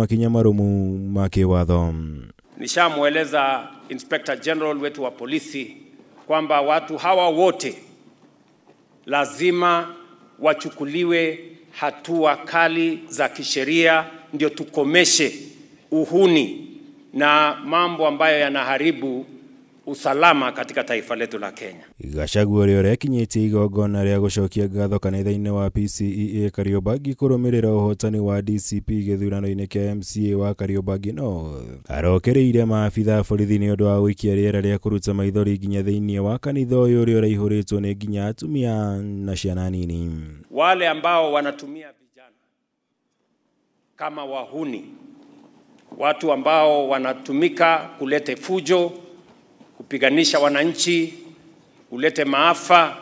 makinya marumu ma kĩwatho. Nishamueleza Inspector General wetu wa polisi kwamba watu hawa wote lazima wachukuliwe hatua kali za kisheria, ndio tukomeshe uhuni na mambo ambayo yanaharibu usalama katika taifa letu la Kenya. Gachagua ũrĩa ũrekinyĩtie igongona rĩa gũcokia ngatho kanitha-inĩ wa PCEA Kariobangi kũrũmĩrĩra ũhotani wa DCP gĩthurano-inĩ kĩa MCA wa Kariobangi North arokereire maabitha a borithi nĩ ũndũ wa gũikia rĩera rĩa kũruta maithori nginya thĩinĩ wa kanitha ũyũ ũrĩa ũraihũrĩtwo nĩ nginya atumia na ciana nini. Wale ambao wanatumia vijana kama wahuni, watu ambao wanatumika kulete fujo, kupiganisha wananchi, kulete maafa,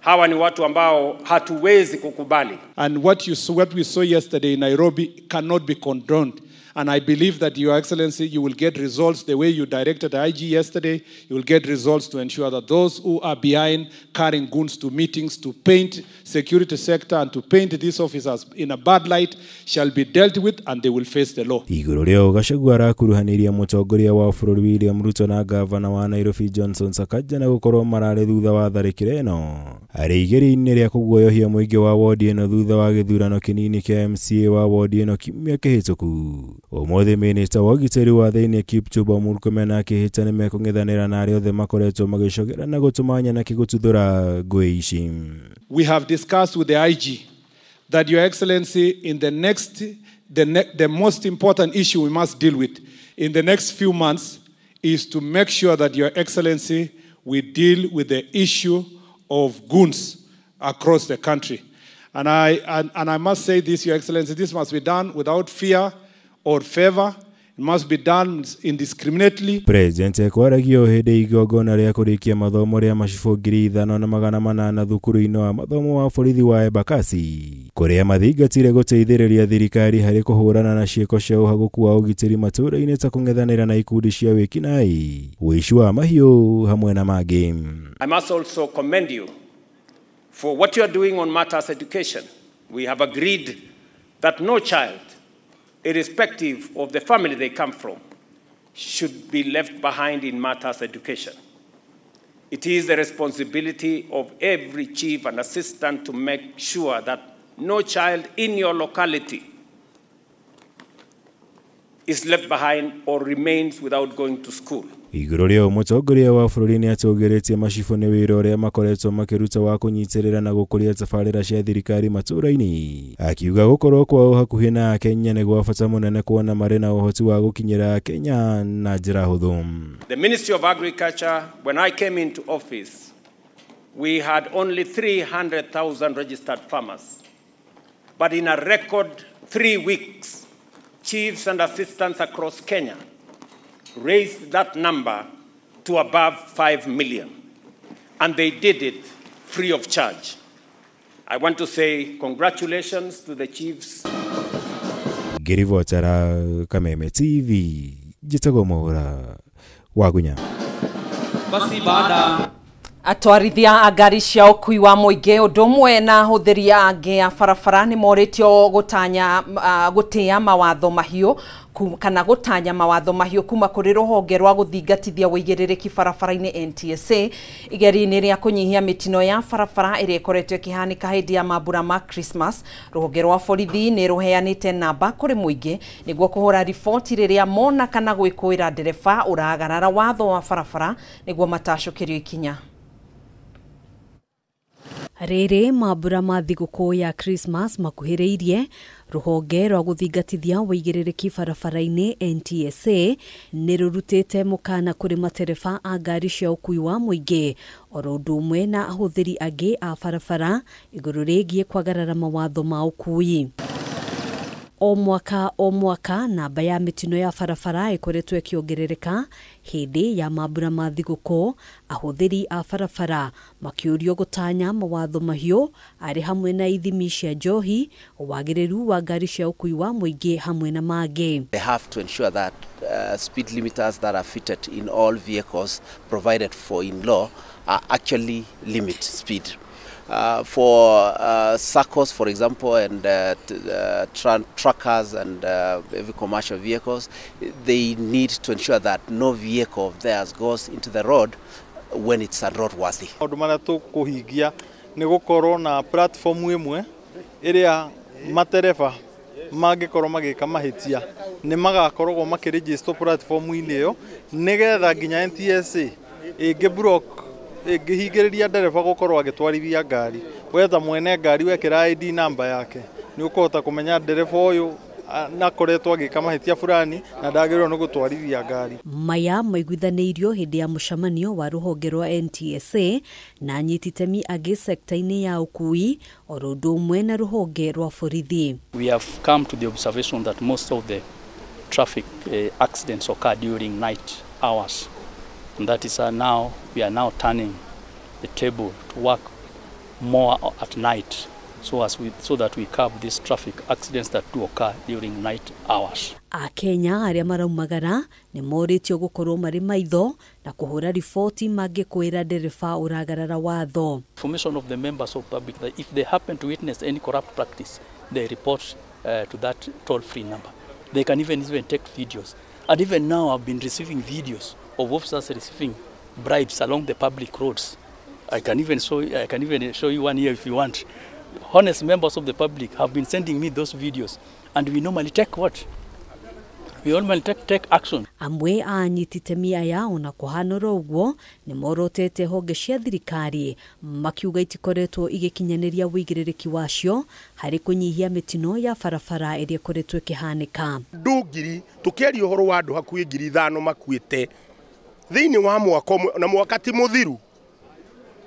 hawa ni watu ambao hatuwezi kukubali. And what we saw yesterday in Nairobi cannot be condoned. And I believe that, Your Excellency, you will get results the way you directed the IG yesterday. You will get results to ensure that those who are behind carrying guns to meetings, to paint security sector and to paint these officers in a bad light shall be dealt with and they will face the law. Igũrũ rĩa Gachagua arakuruhanirie mũtongoria wa bũrũri William Ruto na gavana wa Nairobi Johnson Sakaja na gũkorwo mararĩ thutha wa tharĩkĩro ĩno arĩ igerio-inĩ rĩa kũguoyohia mũingĩ wa wodi ĩno thutha wa gĩthurano kĩnini kĩa MCA wa wodi ĩno kiumia kĩhĩtũku. Ũmũthĩ mĩnĩsta wa ũgitĩri wa thĩinĩ Kipchumba Murkomen akĩhĩta nĩ mekũng'ethanĩra na arĩa othe makoretwo magĩcogera na gũtũma nyanake gũtuthũra ngũĩ ici. We have discussed with the IG that, Your Excellency, in the next, the most important issue we must deal with in the next few months is to make sure that, Your Excellency, we deal with the issue of goons across the country. And I must say this, Your Excellency, this must be done without fear or favor. It must be done indiscriminately. President ekwaragia hĩndĩ igongona rĩa kũrĩkia mathomo rĩa macibũ 5800 thukuru-inĩ wa mathomo wa borithi wa Embakasi kũrĩa mathingatire gũteithĩrĩria thirikari harĩ kũhũrana na ciĩko cia ũhagũku wa ũgitĩri matũũra-inĩ ta kũng'ethanĩra na ikundi cia wĩkinaĩ, ũici wa mahiũ hamwe na mangĩ. I must also commend you for what you are doing on matters education. We have agreed that no child, irrespective of the family they come from, should be left behind in matters education. It is the responsibility of every chief and assistant to make sure that no child in your locality is left behind or remains without going to school. Igũrũ rĩa mũtongoria wa bũrũri nĩ atũgĩrĩtie macibũ nĩ wĩra ũrĩa makoretwo makĩruta wa kũnyitĩrĩra na gũkũria tabarĩra cia thirikari matũũra-inĩ, akiuga gũkorwo kwao hakuhĩ na Akenya nĩ gwa bata mũnene kuona marĩ na ũhoti wa gũkinyĩra Akenya na njĩra hũthũ. The Ministry of Agriculture, when I came into office, we had only 300,000 registered farmers. But in a record 3 weeks, chiefs and assistants across Kenya raised that number to above 5 million. And they did it free of charge. I want to say congratulations to the chiefs. Ngĩribotera Kameme TV, njĩtagwo Mwaura Wagunya. Basi baada Atwarithia a ngari cia ũkui wa mũingĩ ũndũ ũmwe na ahũthĩri angĩ a barabara nĩ morĩtio gũtanya gũtĩa mawatho mahiũ kana gũtanya mawatho mahiũ kuma kũrĩ rũhonge rwa gũthingatithia ũigĩrĩrĩki barabara-inĩ NTSA igeria-inĩ rĩa kũnyihia mĩtino ya barabara ĩrĩa ĩkoretwo ĩkĩhanĩka hĩndĩ ya mambura ma Christmas. Rũhonge rwa borithi nĩ rũheanĩte namba kũrĩ mũingĩ nĩguo kũhũra riboti rĩrĩa mona kana gwĩkũĩra ndereba ũragarara watho wa barabara nĩguo matacũkĩrio ikinya. Rĩrĩ mambura ma thigũkũ ya Christmas makuhĩrĩirie, rũhonge rwa gũthingatithia ũigĩrĩrĩki barabara-inĩ NTSA nĩ rũrutĩte mũkana kũrĩ matereba a ngari cia ũkui wa mũingĩ oro ũndũ ũmwe na ahũthĩri angĩ a barabara igũrũ rĩgiĩ kwagarara mawatho ma ũkui. O mwaka namba ya mĩtino ya barabara ĩkoretwo ĩkĩongerereka hĩndĩ ya mambura ma thigũkũ, ahũthĩri a barabara makĩũrio gũtanya mawatho mahiũ arĩ hamwe na ithimi cia njohi, wagĩrĩru wa ngari cia ũkui wa mũingĩ hamwe na mangĩ. They have to ensure that speed limiters that are fitted in all vehicles provided for in law are actually limit speed. For SACCOs, for example, and truckers and heavy commercial vehicles, they need to ensure that no vehicle of theirs goes into the road when it's unroadworthy. Maũndũ marĩa tũkũhingia nĩ gũkorwo na platform ĩmwe ĩrĩa matereba mangĩkorwo magĩka mahĩtia nĩ magakoragwo makĩregister platform-inĩ ĩyo nĩgetha nginya NTSA ĩngĩ block ĩngĩhingĩrĩria ndereba gũkorwo agĩtwarithia ngari, we ta mwene ngari wekĩra ID namba yake nĩ ũkũhota kũmenya ndereba ũyũ nakoretwo agĩka mahĩtia fulani na ndagĩrĩirwo nĩ gũtwarithia ngari. Maya maiguithanĩirio hĩndĩ ya mũcemanio wa rũhonge rwa NTSA na anyiti itemi angĩ sekta-inĩ ya ũkui oro ũndũ ũmwe na rũhonge rwa borithi. We have come to the observation that most of the traffic accidents occur during night hours, and that is now we are now turning the table to work more at night so that we curb these traffic accidents that do occur during night hours. Akenya arĩa maraumagara nĩ morĩtio gũkorwo marĩ maitho na kũhũra riboti mangĩkwĩra ndereba ũragarara watho. Information of the members of public that if they happen to witness any corrupt practice, they report to that toll-free number. They can even take videos. And even now I've been receiving videos of officers receiving bribes along the public roads. I can even show you one here if you want. Honest members of the public have been sending me those videos, and we normally take what? We normally take action. Amwe a anyiti itemi aya ona kũhanũra ũguo nĩ morotete honge cia thirikari makiuga itikoretwo igĩkinyanĩria ũigĩrĩrĩki wacio harĩ kũnyihia mĩtino ya barabara ĩrĩa ĩkoretwo ĩkĩhanĩka. Andũ ngiri tũkĩaria ũhoro wa andũ hakuhĩ 5,000 makuĩte thĩinĩ wa mwaka ũmwe, na mwaka ti mũthiru,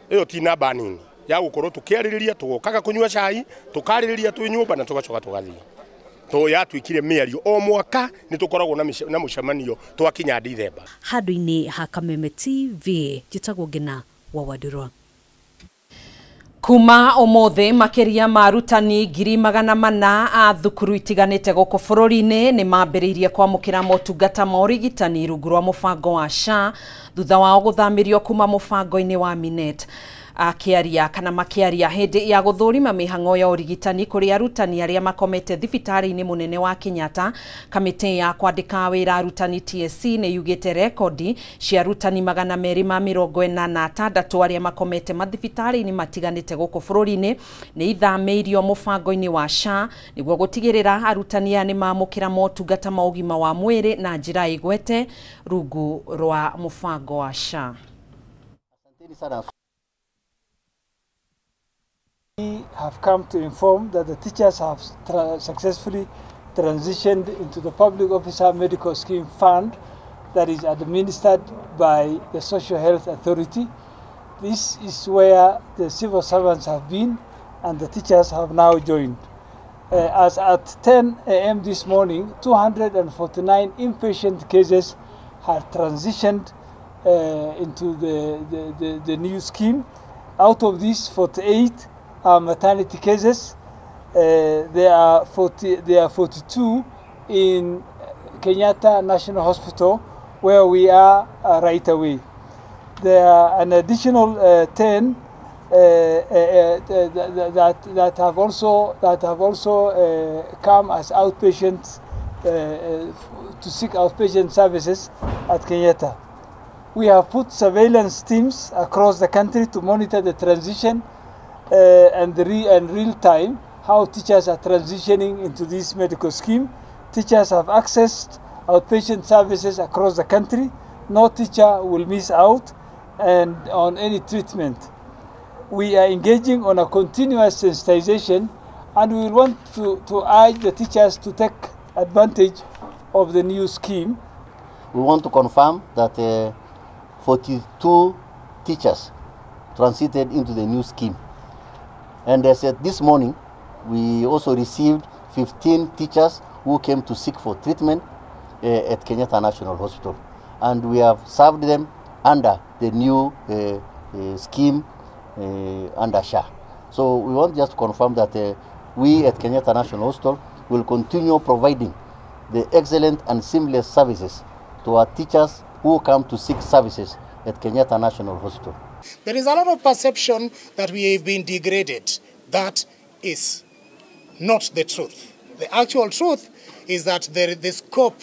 ĩyo ti namba nini ya gũkorwo tũkĩarĩrĩria, tũgokaga kũnyua cai, tũkarĩrĩria twĩ nyũmba na tũgacoka tũgathiĩ. To yatuĩkire mĩario o mwaka nĩ tũkoragwo na mũcemanio twakinya Dithemba. Handũ-inĩ ha Kameme TV, njĩtagwo Ngina wa Wandũrwa. Kuma ũmũthĩ makĩria ma arutani 400,000 a thukuru itiganĩte gũkũ bũrũri-inĩ nĩ mambĩrĩirie kwamũkĩra motungata ma ũrigitani rungu rwa mũbango wa SHA thutha wao gũthamĩrio kuma mũbango-inĩ wa Minet. Akĩaria kana makĩaria hĩndĩ ya gũthũrima mĩhang'o ya ũrigitani kũrĩ arutani arĩa makomete thibitarĩ-inĩ mũnene wa Kenyatta, kamĩtĩ ya kwandĩka wĩra arutani TSC nĩ yugĩte rekondi cia arutani 286 arĩa makomete mathibitarĩ-inĩ matiganĩte gũkũ bũrũri-inĩ nĩ ithamĩirio mũbango-inĩ wa SHA nĩguo gũtigĩrĩra arutani aya nĩ mamũkĩra motungata ma ũgima wa mwĩrĩ na njĩra ĩgwete rungu rwa mũbango wa SHA. We have come to inform that the teachers have successfully transitioned into the Public Officer Medical Scheme Fund that is administered by the Social Health Authority. This is where the civil servants have been and the teachers have now joined. As at 10 a.m. this morning, 249 inpatient cases have transitioned into the new scheme. Out of these, 48 are maternity cases. There are 42 in Kenyatta National Hospital, where we are right away. There are an additional 10 that have also come as outpatients to seek outpatient services at Kenyatta. We have put surveillance teams across the country to monitor the transition and real time how teachers are transitioning into this medical scheme. Teachers have accessed outpatient services across the country. No teacher will miss out and on any treatment. We are engaging on a continuous sensitization, and we want to urge the teachers to take advantage of the new scheme. We want to confirm that 42 teachers transited into the new scheme. And as at this morning, we also received 15 teachers who came to seek for treatment at Kenyatta National Hospital. And we have served them under the new scheme under SHA. So we want just to confirm that we at Kenyatta National Hospital will continue providing the excellent and seamless services to our teachers who come to seek services at Kenyatta National Hospital. There is a lot of perception that we have been degraded. That is not the truth. The actual truth is that the scope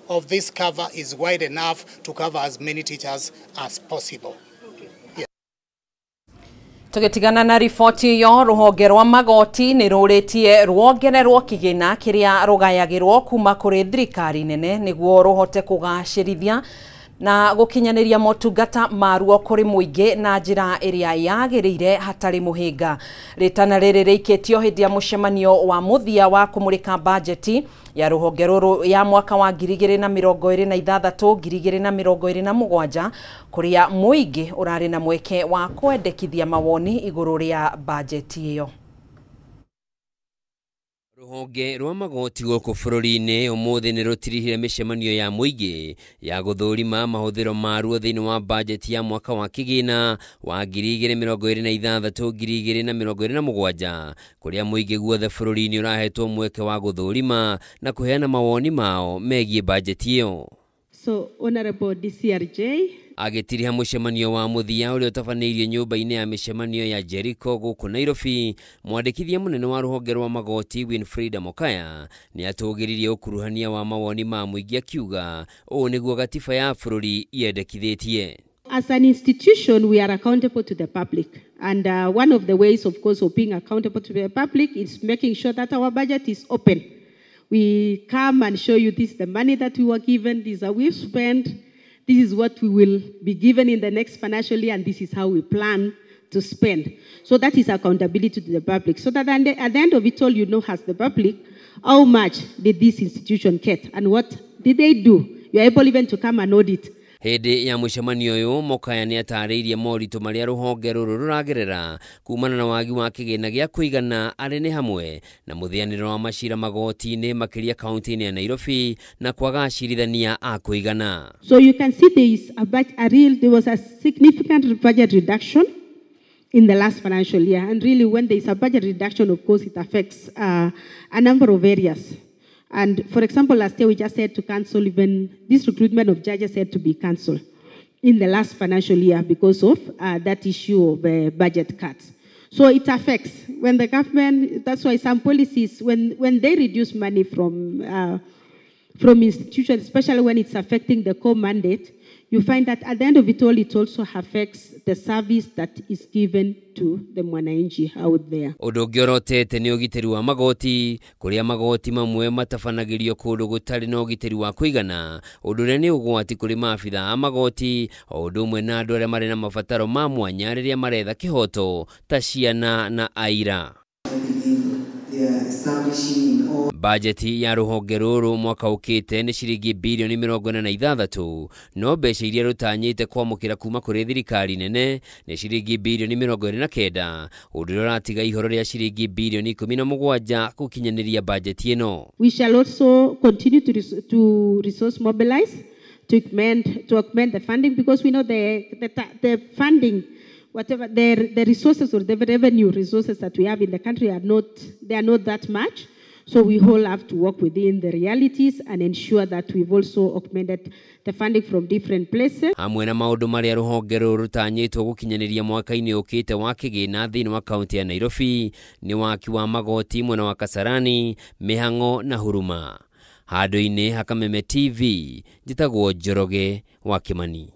of this cover is wide enough to cover as many teachers as possible. Tugitigana na riboti iyo ruhonge rwa magoti ni ruritie ruongererwo kigina kiria rugayagirwo kuma kuri thirikari nene niguo ruhote kugacirithia na gukinyaniria motungata maruo kuri muingi na njira iria yagiriire hatari muhinga. Ritana riri riikitio hindi ya mucemanio wa muthia wa kumurika bajeti ya ruhonge ruru ya mwaka wa 2026 2027 kuria muingi urari na mweke wa kwendekithia mawoni iguru ria bajeti iyo. Ruhonge rwa magoti gũkũ bũrũri-inĩ ũmũthĩ nĩ rũtirihire mĩcemanio ya mũingĩ ya gũthũrima mahũthĩro maruo thĩinĩ wa bajeti ya mwaka wa kĩgĩna wa 2026 2027 kũrĩa mũingĩ guothe bũrũri-inĩ ũrahetwo mweke wa gũthũrima na kũheana mawoni mao megiĩ bajeti ĩyo. So, Honorable DCRJ agĩtiriha mũcemanio wa mũthia ũrĩa ũtabanĩirio nyũmba-inĩ ya mĩcemanio ya Jericho gũkũ Nairobi, mwandĩkithia mũnene wa rũhonge rwa magoti Winfrida Mokaya nĩ atũgĩririe ũkuruhania wa mawoni ma mũingĩ akiuga ũũ nĩguo gatiba ya bũrũri yendekithĩtie. As an institution, we are accountable to the public. And one of the ways, of course, of being accountable to the public is making sure that our budget is open. We come and show you this is the money that we were given, this is how we've spent, this is what we will be given in the next financial year, and this is how we plan to spend. So that is accountability to the public. So that at the end of it all, you know, as the public, how much did this institution get and what did they do? You are able even to come and audit. Hĩndĩ ya mũcemanio ũyũ Mokaya nĩ atarĩirie moritũ marĩa rũhonge rũrũ rũragerera kumana na wagi wa kĩgĩna gĩa kũigana arĩ nĩ hamwe na mũthĩanĩro wa macira magoti-inĩ makĩria kaunti-inĩ ya Nairobi na kwaga acirithania a kũigana. So you can see there is there was a significant budget reduction in the last financial year, and really when there is a budget reduction, of course it affects a number of areas. And for example, last year we just had to cancel even this recruitment of judges had to be cancelled in the last financial year because of that issue of budget cuts. So it affects when the government, that's why some policies, when they reduce money from institutions, especially when it's affecting the core mandate, you find that at the end of it all, it also affects the service that is given to the mwananchi out there. Ũndũ ũngĩ ũrotete nĩ ũgitĩri wa magoti, kũrĩa magoti mamwe matabanagĩrio kũndũ gũtarĩ na ũgitĩri wa kũigana, ũndũ ũrĩa nĩ ũgwati kũrĩ maabitha a magoti, o ũndũ ũmwe na andũ arĩa marĩ na mabataro ma mwanya rĩrĩa maretha kĩhoto ta ciana na aira. Bajeti ya rũhonge rũrũ mwaka ũkĩte nĩ ciringi bilioni 46, no mbeca iria rũtanyĩte kwamũkĩra kuma kũrĩ thirikari nene nĩ ciringi bilioni 29, ũndũ ũrĩa ũratiga ihoro rĩa ciringi bilioni 17 gũkinyanĩria bajeti ĩno. We shall also continue to resource mobilize to augment the funding, because we know the funding, whatever the resources or the revenue resources that we have in the country are not that much. So we all have to work within the realities and ensure that we've also augmented the funding from different places. Hamwe na maũndũ marĩa rũhonge rũrũ rũtanyĩtwo gũkinyanĩria mwaka-inĩ ũkĩte wa kĩgĩna thĩinĩ wa kaunti ya Nairobi nĩ waki wa magoti mwena wa Kasarani, Mĩhang'o na Huruma. Handũ-inĩ ha Kameme TV, njĩtagwo Njoroge wa Kĩmani.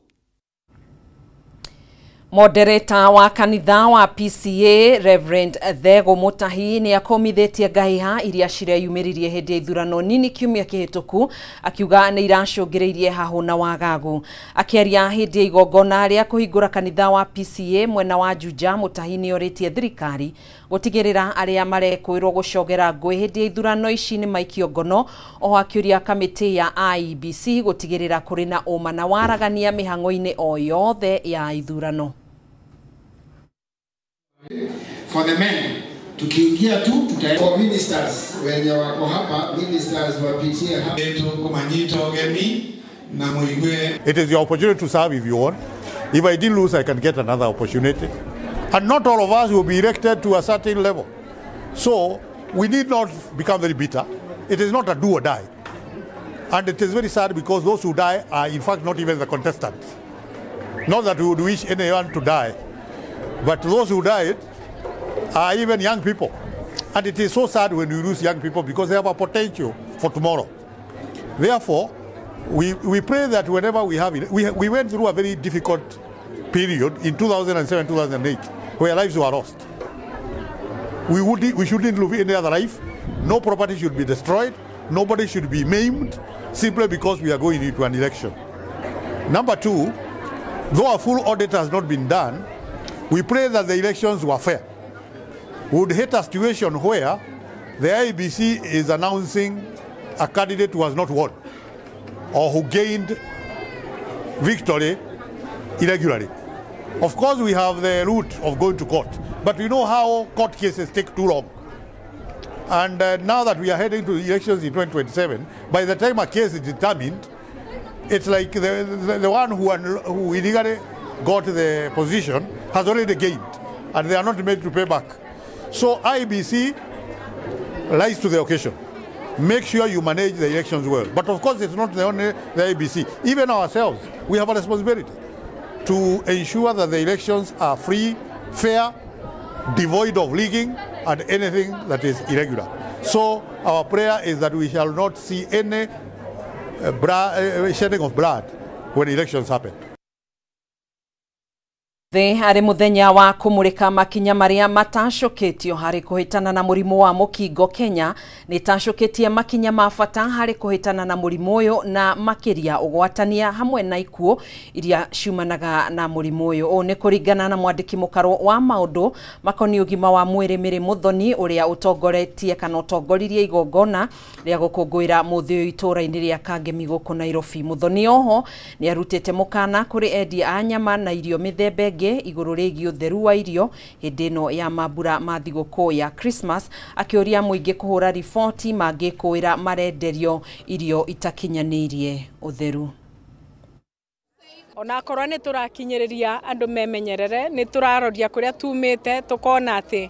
Moderator wa kanitha wa PCA Reverend Thego Mutahi ni akomithitie ngaiha iria cireyumĩririe hĩndĩ ya ithurano nini kiumia kĩhĩtũku, akiuga nĩ iracũngĩrĩirie hahũ na wagagu. Akĩaria hĩndĩ ya igongona rĩa kũhingũra kanitha wa PCA mwena wa Juja, Mutahi nĩ orĩtie thirikari gũtigĩrĩra arĩa marekũĩrwo gũcogera ngũĩ hĩndĩ ya ithurano ici nĩ maikio ngono, oho akĩũria kamĩtĩ ya IEBC gũtigĩrĩra kũrĩ na ũma na waragania mĩhang'o-inĩ o yothe ya ithurano. For the men, tukiingia tu for ministers wenye wako hapa, ministers wapitie hapa. It is your opportunity to serve if you want. If I did lose, I can get another opportunity. And not all of us will be elected to a certain level. So we need not become very bitter. It is not a do or die. And it is very sad because those who die are in fact not even the contestants. Not that we would wish anyone to die. But those who died are even young people. And it is so sad when we lose young people because they have a potential for tomorrow. Therefore, we pray that whenever we have it, we went through a very difficult period in 2007, 2008, where lives were lost. We shouldn't lose any other life. No property should be destroyed. Nobody should be maimed simply because we are going into an election. Number two, though a full audit has not been done, we pray that the elections were fair. We would hate a situation where the IEBC is announcing a candidate who has not won or who gained victory irregularly. Of course, we have the route of going to court, but we know how court cases take too long. And now that we are heading to the elections in 2027, by the time a case is determined, it's like the one who illegally got the position has already gained, and they are not made to pay back. So IEBC lies to the occasion. Make sure you manage the elections well. But of course, it's not the only the IEBC. Even ourselves, we have a responsibility to ensure that the elections are free, fair, devoid of rigging and anything that is irregular. So our prayer is that we shall not see any shedding of blood when elections happen. Thĩ harĩ mũthenya wa kũmũrĩka makinya marĩa matacũkĩtio harĩ kũhĩtana na mũrimũ wa mũkingo Kenya nĩtacũkĩtie makinya ma bata harĩ kũhĩtana na mũrimũ ũyũ na makĩria ũgwatania hamwe na ikuũ iria ciumanaga na mũrimũ ũyũ. Ũũ nĩ kũringana na mwandĩki mũkarũ wa maũndũ makoniĩ ũgima wa mwĩrĩ Mary Muthoni ũrĩa ũtongoretie kana ũtongoririe igongona rĩa gũkũngũĩra mũthĩ ũyũ itũũra-inĩ rĩa Kangemi gũkũ Nairobi. Muthoni oho nĩarutĩte mũkana kũrĩ endia a nyama na irio mĩthemba igũrũ rĩgiĩ ũtheru wa irio hĩndĩ ĩno ya mambura ma thigũkũ ya Christmas, akĩũria mũingĩ kũhũra riboti mangĩkũĩra marenderio irio itakinyanĩirie ũtheru. Onakorwo nĩ tũrakinyĩrĩria andũ memenyerere, nĩ tũraroria kũrĩa tumĩte tũkona atĩ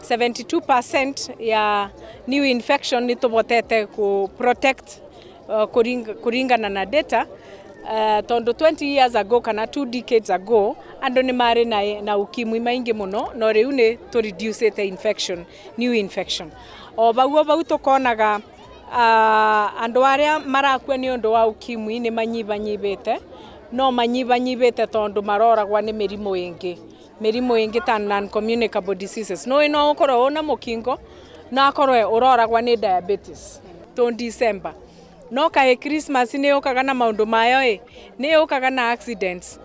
72% ya new infection nĩ tũbotete kũ protect kũringana na data. Tondu 20 years ago kana 2 decades ago andu ni mari na ukimwi maingi muno no riu ni tu reduce the infection, new infection. O bau bau tukonaga andu aria marakua ni undu wa ukimwi ni manyibanyibite no manyibanyibite tondu maroragwa ni mirimu ingi, mirimu ingi ta non communicable diseases. No ino ukorwo una mukingo na akorwo uroragwa ni diabetes to December. No kae Christmas ni yukaga na maundu mayo ĩ ni yukaga na accidents,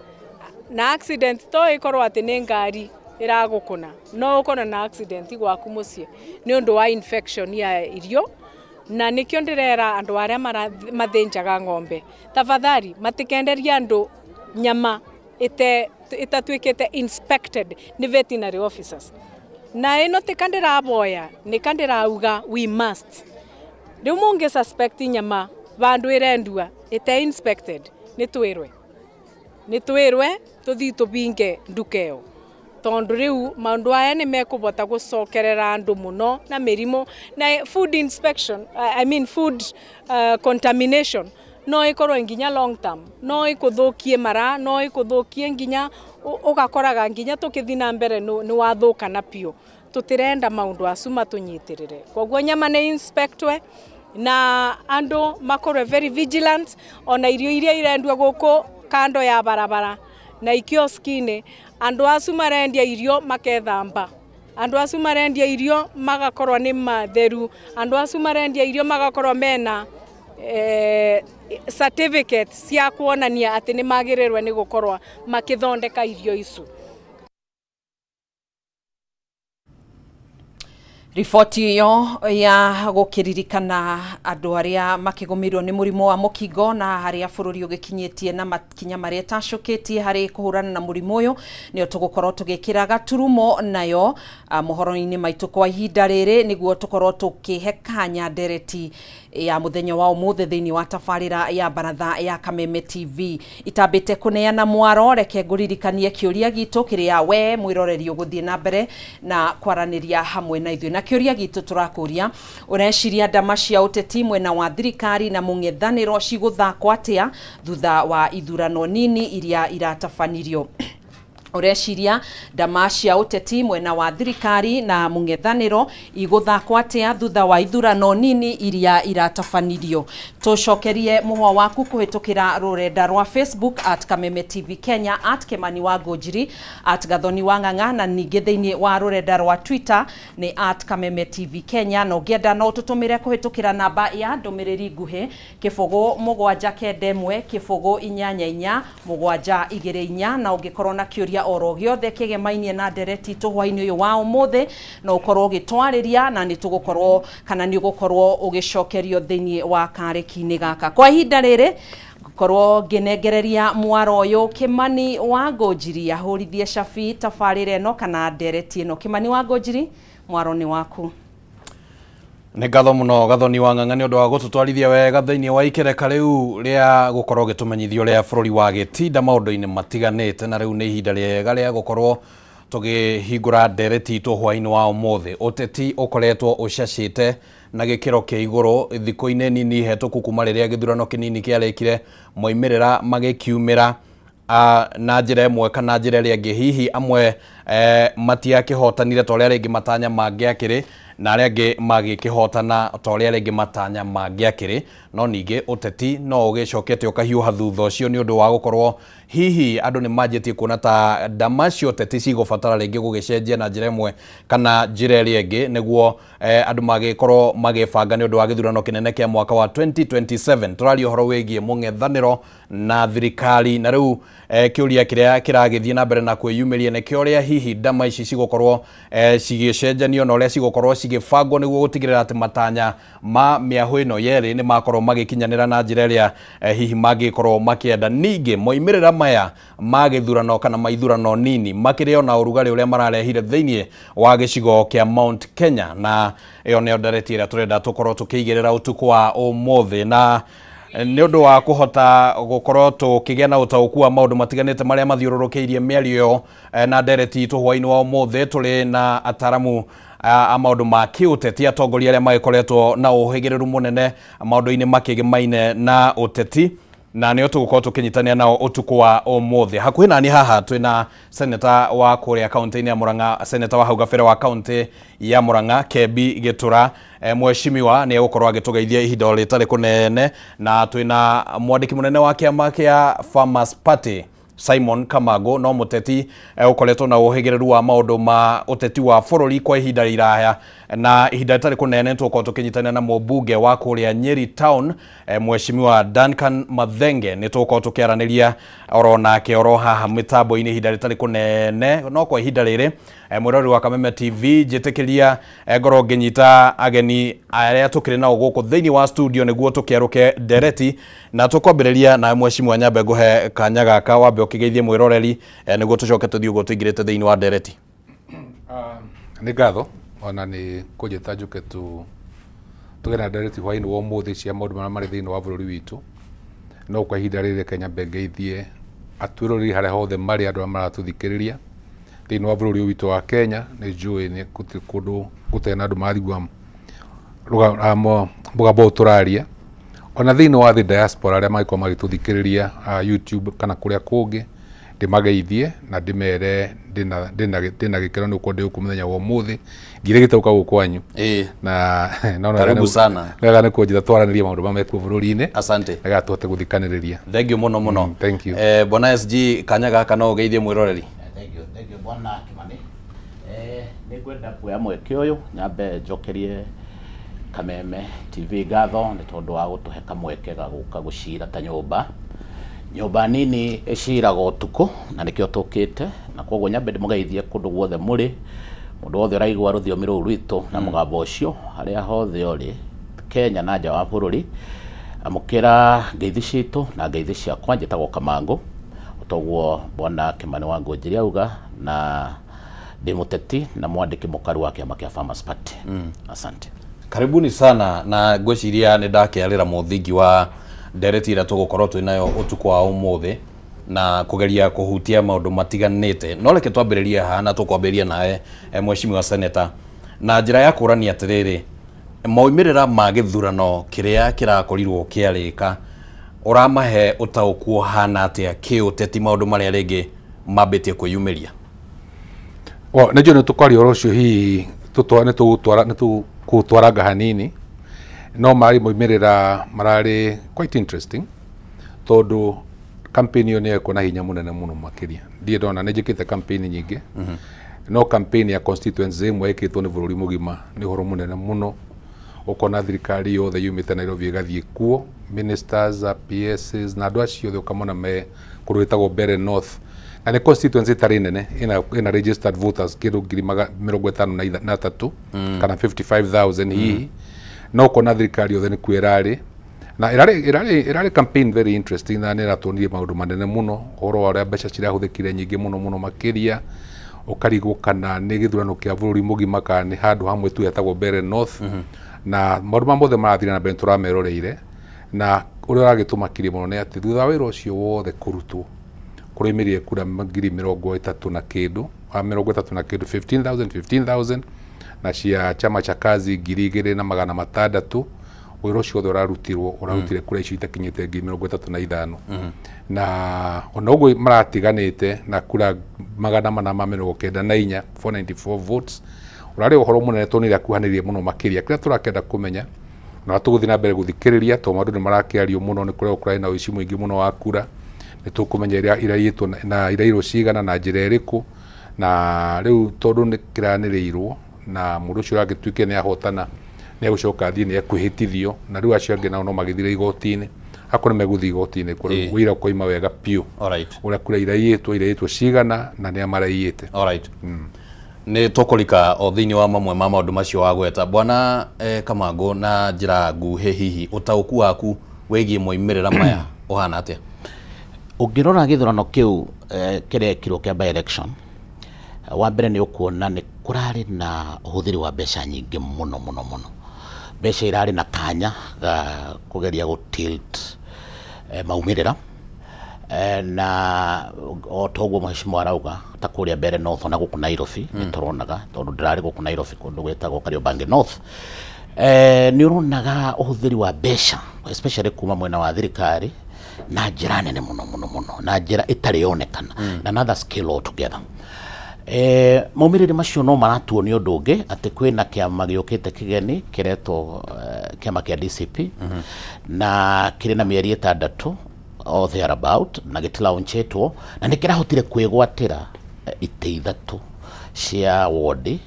na accident to ikorwo ati ni ngari iragukuna no ukorwo na accident gwaku muciĩ ni undu wa infection ya irio. Na nikio ndirera andu aria mathinjaga ng'ombe tafadhali matikenderia andu nyama itatuikite inspected ni veterinary officers. Na ino ti kandiraboya ni kandirauga we must. Riu mungi suspect nyama vandu irendua ite inspected ni twirwe tuthii tubinge ndukeo tondu riu maundu aya ni mekubota gucokerera andu muno na mirimu na food inspection, I mean food contamination no ikorwo nginya long term, no ikuthukie mara, no ikuthukie nginya ugakoraga nginya tukithi na mbere ni wathuka na piu. Tutirenda maundu acu matunyitirire, koguo nyama ni inspectwe na andu makorwe very vigilant ona irio iria irendwa guku kando ya barabara na ikioski-ini. Andu acu marendia irio makethamba, andu acu marendia irio magakorwo ni matheru, andu acu marendia irio magakorwo mena certificate cia kuonania ati ni magirirwe ni gukorwo makithondeka irio icu. Riboti iyo ya gũkĩririkana andũ arĩa makĩgũmĩirwo nĩ mũrimũ wa mũkingo na harĩa bũrũri ũgĩkinyĩtie na makinya marĩa ĩtacũkĩtie harĩ kũhũrana na mũrimũ ũyũ nĩyo tũgũkorwo tũgĩkĩra gaturumo nayo mohoro-inĩ maitũ kwa ihinda rĩrĩ nĩguo tũkorwo tũkĩhe kanya ndereti ya mũthenya wa ũmũthĩ thĩinĩ wa tabarĩra ya baratha ya Kameme TV. Itambĩte kũneana mwaro, reke ngũririkanie kĩũria gitũ kĩrĩa we mwĩroreri ũgũthiĩ na mbere na kwaranĩria hamwe na ithuĩ. Na kĩũria gitũ tũrakũria, ũreciria ndama cia ũteti mwena wa thirikari na mũng'ethanĩro cigũthakwo atĩa thutha wa ithurano nini iria iratabanirio? Ureciria ndama cia uteti mwena wa thirikari na mung'ethanĩro igũthakwo atĩa thutha wa ithurano nini iria iratabanirio. Tũcokerie mũhwa waku kũhĩtũkĩra rũrenda rwa Facebook at Kameme TV Kenya, at Kimani wa Ngũnjiri, at Gathoni wa Ng'ang'a, na ningĩ thĩinĩ wa rũrenda rwa Twitter nĩ at Kameme TV Kenya. Na ũngĩenda no ũtũtũmĩre kũhĩtũkĩra namba ya ndũmĩrĩri nguhĩ 0 7 9 1 0 8 8 7 2 4, na ũngĩkorwo na kĩũria oro gĩothe kĩgemainie na ndereti tũhwainĩ ũyũ wa ũmũthĩ no ũkorwo ũgĩtwarĩria na nĩ tũgũkorwo kana nĩ ũgũkorwo ũgĩcokerio thĩinĩ wa karĩki-inĩ gaka. Kwa ihinda rĩrĩ ngũkorwo ngĩnengereria mwaro ũyũ Kimani wa Ngũnjiri ahũrithie cabi tabarĩra ĩno kana ndereti ĩno. Kimani wa Ngũnjiri, mwaro nĩ waku. Nĩ ngatho mũno Gathoni wa Ng'ang'a nĩ ũndũ wa gũtũtwarithia wega thĩinĩ wa ikereka rĩu rĩa gũkorwo gĩtũmenyithio ũrĩa bũrũri wa gĩtinda maũndũ-inĩ matiganĩte, na rĩu nĩ ihinda rĩega rĩa gũkorwo tũgĩhingũra ndereti itũ hwaĩ-inĩ wa ũmũthĩ. Ũteti ũkoretwo ũcacĩte na gĩkĩro kĩa igũrũ thikũ-inĩ nini hetũku kuma rĩrĩa gĩthurano kĩnini kĩarĩkire, moimĩrĩra magĩkiumĩra na njĩra ĩmwe kana njĩra ĩrĩa ĩngĩ. Hihi amwe matiakĩhotanire ta ũrĩa rĩngĩ matanya mangĩakĩrĩ, na arĩa angĩ magĩkĩhotana ta ũrĩa rĩngĩ matanya mangĩakĩrĩ. No ningĩ ũteti no ũgĩcokete ũkahiũha thutha ũcio nĩ ũndũ wa gũkorwo hihi andũ nĩ manjĩtie kuona ta ndama cia ũteti cigũbatara rĩngĩ gũgĩcenjia na njĩra ĩmwe kana njĩra ĩrĩa ĩngĩ nĩguo andũ magĩkorwo magĩbanga nĩ ũndũ wa gĩthurano kĩnene kĩa mwaka wa 2027. Tũraria ũhoro wĩgiĩ mũng'ethanĩro na thirikari, na rĩu kĩũria kĩrĩa kĩragĩthiĩ na mbere na kwĩyumĩria nĩkĩo ũrĩa hihi ndama ici cigũkorwo cigĩcenjanio na ũrĩa cigũkorwo cigĩbangwo nĩguo gũtigĩrĩra atĩ matanya ma mĩahũ ĩno yerĩ nĩ makorwo magĩkinyanĩra na njĩra ĩrĩa hihi mangĩkorwo makĩenda. Ningĩ moimĩrĩra maya ma gĩthurano kana ma ithurano nini makĩrĩ ona ũrugarĩ ũrĩa mararehire thĩinĩ wa gĩcigo kĩa Mount Kenya, na ĩyo nĩyo ndereti ĩrĩa tũrenda tũkorwo tũkĩigĩrĩra ũtukũ wa ũmũthĩ. Na nĩ ũndũ wa kũhota gũkorwo tũkĩgĩa na ũtaũku wa maũndũ matiganĩte marĩa mathiũrũrũkĩirie mĩario ĩyo na ndereti itũ hwaĩ-inĩ wa ũmũthĩ, tũrĩ na ataramu a maũndũ ma kĩũteti, atongoria arĩa magĩkoretwo na ũhĩgĩrĩru mũnene maũndũ-inĩ makĩgemaine na ũteti, na nĩo tũgũkorwo tũkĩnyitanĩra nao ũtukũ wa ũmũthĩ. Hakuhĩ nani haha twĩna seneta wa kũrĩa kaũntĩ-inĩ ya Murang'a, seneta wa hau gabere wa kaũntĩ ya Murang'a, Kembi Gĩtũra. Mheshimiwa nĩ egũkorwo agĩtũgeithia ihinda o rĩtarĩ kũnene, na twĩna mwandĩki mũnene wa kĩama kĩa Farmers Party Simon Kamago, no mũteti ũkoretwo na ũhĩgĩrĩru wa maũndũ ma ũteti wa bũrũri kwa ihinda iraya, na ihinda rĩtarĩ kũnene tũgũkorwo tũkĩnyitanĩra na mũmbunge wa kũrĩa Nyeri Town Mheshimiwa Duncan Mathenge. Nĩ tũgũkorwo tũkĩaranĩria oro nake oro haha mĩtambo-inĩ ihinda rĩtarĩ kũnene. No kwa ihinda rĩrĩ mwĩroreri wa Kameme TV, njĩtĩkĩria ngorwo ngĩnyita ageni arĩa tũkĩrĩ nao gũkũ thĩinĩ wa studio nĩguo tũkĩarũke ndereti, na tũkwambĩrĩria na Mheshimiwa nyambe ngũhe kanya gaka wambe ũkĩgeithie mwĩroreri nĩguo tũcoke tũthiĩ ũguo tũingĩrĩte thĩinĩ wa ndereti. Nĩ ngatho ona nĩ kũnjĩta njũke tũgĩe na ndereti hwaĩ-inĩ wa ũmũthĩ cia maũndũ marĩa marĩ thĩinĩ wa bũrũri witũ. No kwa ihinda rĩrĩ reke nyambe ngeithie atwĩroreri harĩa hothe marĩ, andũ arĩa maratũthikĩrĩria thĩinĩ wa bũrũri witũ wa Kenya. Nĩ njũĩ nĩ gũtirĩ kũndũ gũtarĩ na andũ maraigua mũgambo ũyũ tũraria, ona thĩinĩ wa thĩ diaspora arĩa mangĩkorwo magĩtũthikĩrĩria YouTube kana kũrĩa kũngĩ, ndĩmageithie na ndĩmere ndĩna gĩkeno nĩ gũkorwo ndĩ gũkũ mũthenya wa ũmũthĩ, ngirĩgĩte gũka gũkũ kwanyu. Na karibu sana. Wega nĩ kũnjĩta twaranĩrie maũndũ marĩa mekuo bũrũri-inĩ. Asante. Nĩgetha tũhote gũthikanĩrĩria. Thank you mũno mũno. Thank you. Bwana SG, kanya gaka no ũgeithie mwĩroreri. Thank you Bwana Kimani. Nĩ ngwenda kuoya mweke ũyũ nyambe njokerie Kameme TV ngatho nĩ tondũ wa gũtũhe kamweke ga gũka gũcira ta nyũmba. Nyũmba nini ĩciraga ũtukũ na nĩkĩo tũkĩte, na koguo nyambe ndĩmũgeithie kũndũ guothe mũrĩ, mũndũ wothe ũraigua rũthiomi rũu rwitũ na mũgambo ũcio harĩa hothe ũrĩ Kenya na nja wa bũrũri, amũkĩra ngeithi citũ na ngeithi ciakwa. Njĩtagwo Kamangũ toguo Bwana Kimani wa Ngũnjiri auga, na ndĩ mũteti na mwandĩki mũkaru wa kĩama kĩa Farmers Party. Asante. Karibuni sana, na ngwĩciria nĩ ndakĩarĩra mũthingi wa ndereti ĩrĩa tũgũkorwo twĩ nayo ũtukũ wa ũmũthĩ na kũgeria kũhutia maũndũ matiganĩte. No reke twambĩrĩrie haha, na tũkwambĩrĩria nawe Mheshimiwa Senator, na njĩra ya kũrania atĩrĩrĩ, maumĩrĩra ma gĩthurano kĩrĩa kĩrakorirwo kĩarĩka ũramahe ũtaũku ũhana atĩa kĩũteti maũndũ marĩa rĩngĩ mambĩtie kwĩyumĩria. Nĩ njũĩ nĩ tũkwaria ũhoro ũcio hihi nĩ tũkũtwaranga hanini, no marĩ moimĩrĩra mararĩ quite interesting tondũ campaign ĩyo nĩ yekwo na hinya mũnene mũno makĩria. Ndirĩ ndona, nĩ njĩkĩte campaign nyingĩ, no campaign ya constituency ĩmwe ĩkĩtwo nĩ bũrũri mũgima nĩ ũhoro mũnene mũno. Ũkona thirikari yothe yumĩte Nairobi ĩgathiĩ kuo, ministers, PSs na andũ acio othe ũkamona me kũndũ gwĩtagwo Mbeere North, na nĩ constituency ĩtarĩ nene, ĩna registered voters kĩndũ 53,000 kana 55,000 hihi, no ũkona thirikari yothe nĩkuo ĩrarĩ na ĩrarĩ campaign very interesting, na nĩ ĩratuonirie maũndũ manene mũno, ũhoro wa ũrĩa mbeca cirahũthĩkire nyingĩ mũno mũno makĩria. Ũkarigwo kana nĩ gĩthurano kĩa bũrũri mũgima kana nĩ handũ hamwe tu hetagwo Mbeere North. Na maũndũ ma mothe marathire na mbere tũrameroreire, na ũrĩa ũragĩtũmakirie mũno nĩ atĩ thutha wa wĩra ũcio wothe kũrutwo kũraimĩrire kura 30,000 na kĩndũ, 30 na kĩndũ, 15,000 15,000 na cia chama cha kazi 2,600. Wĩra ũcio wothe ũrarutirwo ũrarutire kura icio itakinyĩte 35,000, na ona ũguo maratiganĩte na kura 494, 494 votes. Ũrarĩ ũhoro mũnene tondũ nĩ irakuhanĩrĩria mũno makĩria. Kĩrĩa tũrakenda kũmenya na tũgũthiĩ na mbere gũthikĩrĩria tondũ maũndũ nĩ marakĩario mũno, nĩ kũrĩa kũrarĩ na ũici mũingĩ mũno wa kura, nĩ tũkũmenya iria iraiyĩtwo na irairwo cigana na njĩra ĩrĩkũ, na rĩu tondũ nĩ kĩranĩrĩirwo na mũndũ ũcio ũragĩtuĩke nĩ ahotana nĩ egũcoka athiĩ nĩ ekwĩhĩtithio, na rĩu acio angĩ nao no magĩthire igoti-inĩ, akorwo nĩ megũthiĩ igoti-inĩ wĩra ũkoima wega biũ ũrĩa kura iraiyĩtwo cigana na nĩa maraiyĩte. Alright. Nĩ tũkũrika o thĩinĩ wa mamwe ma maũndũ macio wagweta, bwana Kamangũ, na njĩra nguhĩ hihi ũtaũku waku wĩgiĩ moimĩrĩra maya ũhana atĩa? Ũngĩrora gĩthurano kĩu kĩrekirwo kĩa by election wa mbere, nĩ ũkuona nĩ kũrarĩ na ũhũthĩri wa mbeca nyingĩ mũno mũno mũno, mbeca irarĩ na kanya ga kũgeria gũ tilt maumĩrĩra, na o toguo mheshimiwa arauga ta kũrĩa Mbeere North ona gũkũ Nairobi nĩ tũronaga, tondũ ndĩrarĩ gũkũ Nairobi kũndũ gwĩtagwo Kariobangi North, nĩ ũronaga ũhũthĩri wa mbeca especially kuma mwena wa thirikari na njĩra nene mũno mũno mũno, na njĩra ĩtarĩ yonekana, na another scale altogether. Maumĩrĩra macio no maratuo nĩ ũndũ ũngĩ atĩ kwĩna kĩama gĩũkĩte kĩgeni kĩretwo kĩama kĩa DCP, na kĩrĩ na mĩeri 6 or thereabout na gĩtilaunchĩtwo, na nĩ kĩrahotire kwĩgwatĩra itĩ 3 cia wodi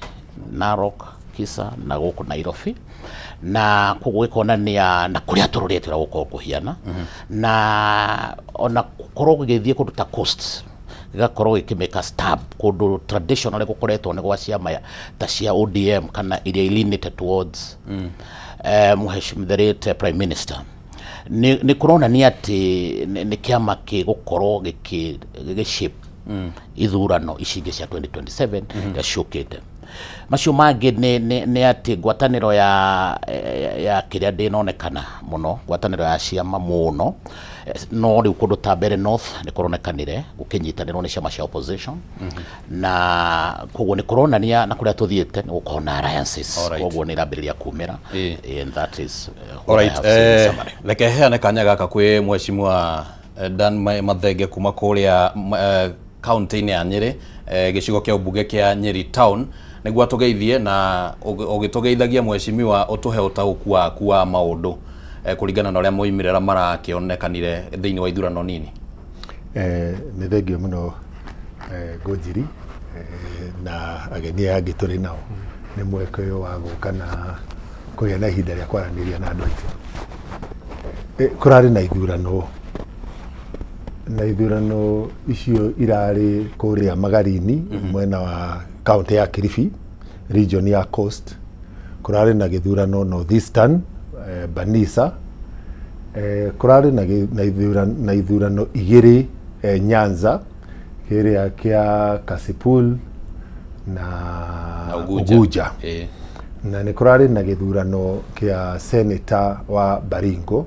Narok, Kisa na gũkũ Nairobi, na koguo gĩkonania na kũrĩa tũrorete ũrĩa gũkorwo kũhiana, na ona gũkorwo gũgĩthiĩ kũndũ ta Coast gĩgakorwo gĩkĩmĩka stab kũndũ traditionally gũkoretwo nĩ gwa ciama ta cia ODM kana iria ilinĩte towards mheshimiwa the late prime minister, nĩ kũronania atĩ nĩ kĩama gĩgũkorwo gĩgĩ shape ithurano ici ingĩ cia 2027 iria ciũkĩte. Macio mangĩ nĩ atĩ ngwatanĩro ya kĩrĩa ndĩnonekana mũno, ngwatanĩro ya ciama mũno, no rĩu kũndũ ta Mbeere North nĩ kũronekanire gũkĩnyitanĩrwo nĩ ciama cia opposition, na koguo nĩ kũronania na kũrĩa tũthiĩte nĩ gũkorwo na alliances, koguo nĩ irambĩrĩria kumĩra, and that is what I have seen in summary. Reke heane kanya gaka kwĩ mheshimiwa Dan Mathenge kuma kũrĩa kaunti-inĩ ya Nyĩrĩ, gĩcigo kĩa ũmbunge kĩa Nyĩrĩ Town, nĩguo atũgeithie, na ũgĩtũgeithagia mheshimiwa ũtũhe ũtaũku waku wa maũndũ kũringana na ũrĩa moimĩrĩra marakĩonekanire thĩinĩ wa ithurano nini. Nĩ thengio mũno, Ngũnjiri, na ageni aya angĩ tũrĩ nao nĩ mweke ũyũ wa gũka na kũgĩa na ihinda rĩa kwaranĩria na andũ aitũ. Kũrarĩ na ithurano, na ithurano icio irarĩ kũrĩa Magarini, mwena wa kaunti ya Kilifi, region ya Coast. Kũrarĩ na gĩthurano Northeastern, Banisa. Kũrarĩ na ithurano 2 Nyanza, kĩrĩa kĩa Kasipul na Uguja. Uguja. Na nĩ kũrarĩ na gĩthurano kĩa senator wa Baringo,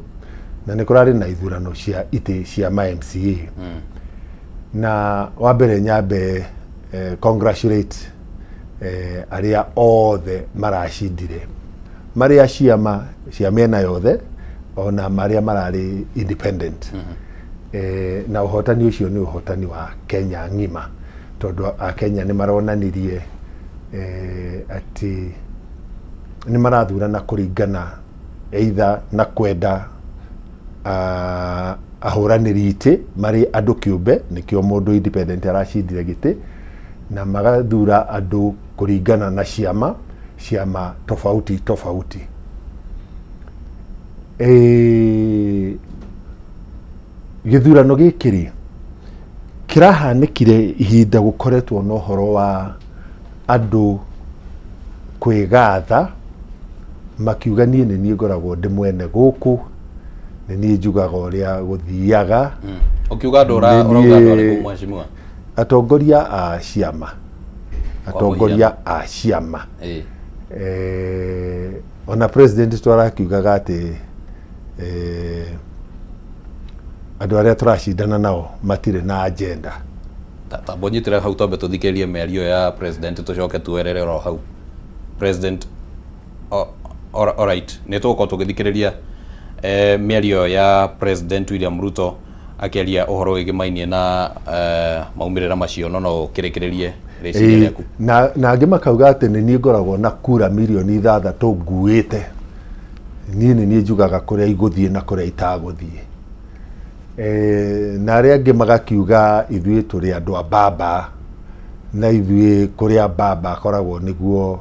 na nĩ kũrarĩ na ithurano cia itĩ cia ma MCA. Na wa mbere nyambe congratulate arĩa othe maracindire, marĩa ciama cia mĩena yothe ona marĩa mararĩ independent. Na ũhotani ũcio nĩ ũhotani wa Kenya ng'ima, tondũ Akenya nĩ maronanirie atĩ nĩ marathurana kũringana either na kwenda ahũranĩri itĩ marĩ andũ kĩũmbe, nĩkĩo mũndũ independent aracindire gĩtĩ, na magathura andũ kũringana na ciama tofauti tofauti. Gĩthurano gĩkĩ rĩ kĩrahanĩkire ihinda gũkoretwo na ũhoro wa andũ kwĩgatha makiuga niĩ nĩ niĩ ngoragwo ndĩ mwene gũkũ, nĩ niĩ njugaga ũrĩa gũthiaga. Ũkiuga andũ ũrauga andũ arĩkũ mheshimiwa? Atongoria a ciama, atongoria a ciama. Ona president twarakiugaga atĩ andũ arĩa tũracindana nao matirĩ na agenda. Tamba ũnyitĩre hau twambe tũthikĩrĩrie mĩario ya president tũcoke tuerere oro hau. President, alright, nĩ tũgũkorwo tũgĩthikĩrĩria mĩario ya President William Ruto akĩaria ũhoro wĩgĩmainie na maumĩrĩra macio, no no ũkĩrĩkĩrĩrie rĩciria rĩaku. Na angĩ makauga atĩ nĩ niĩ ngoragwo na kura mirioni 6 nguĩte, niĩ nĩ niĩ njugaga kũrĩa igũthiĩ na kũrĩa itagũthiĩ. Na arĩa angĩ magakiuga ithuĩ tũrĩ andũ a baba, na ithuĩ kũrĩa baba akoragwo nĩguo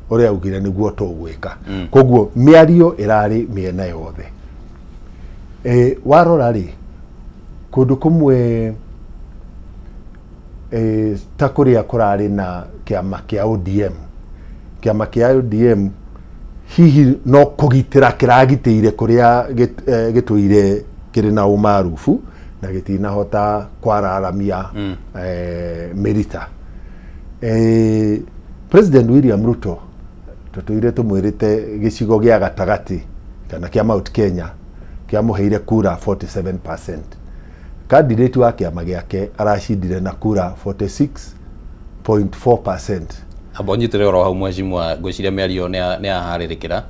ũrĩa augire nĩguo tũgwĩka. Koguo mĩario ĩrarĩ mĩena yothe. Warora rĩ, kũndũ kũmwe ta kũrĩa kũrarĩ na kĩama kĩa ODM, kĩama kĩa ODM hihi no kũgitĩra kĩragitĩire kũrĩa gĩtũire kĩrĩ na ũmarubu na gĩtinahota kwararamia mĩrita. President William Ruto tũtũire tũmwĩrĩte gĩcigo gĩa gatagatĩ kana kĩa Mount Kenya kĩamũheire kura 47%. Candidate wa kĩama gĩake aracindire na kura 46.4%. Amba ũnyitĩre oro hau mheshimiwa, ngwĩciria mĩario nĩ yaharĩrĩkĩra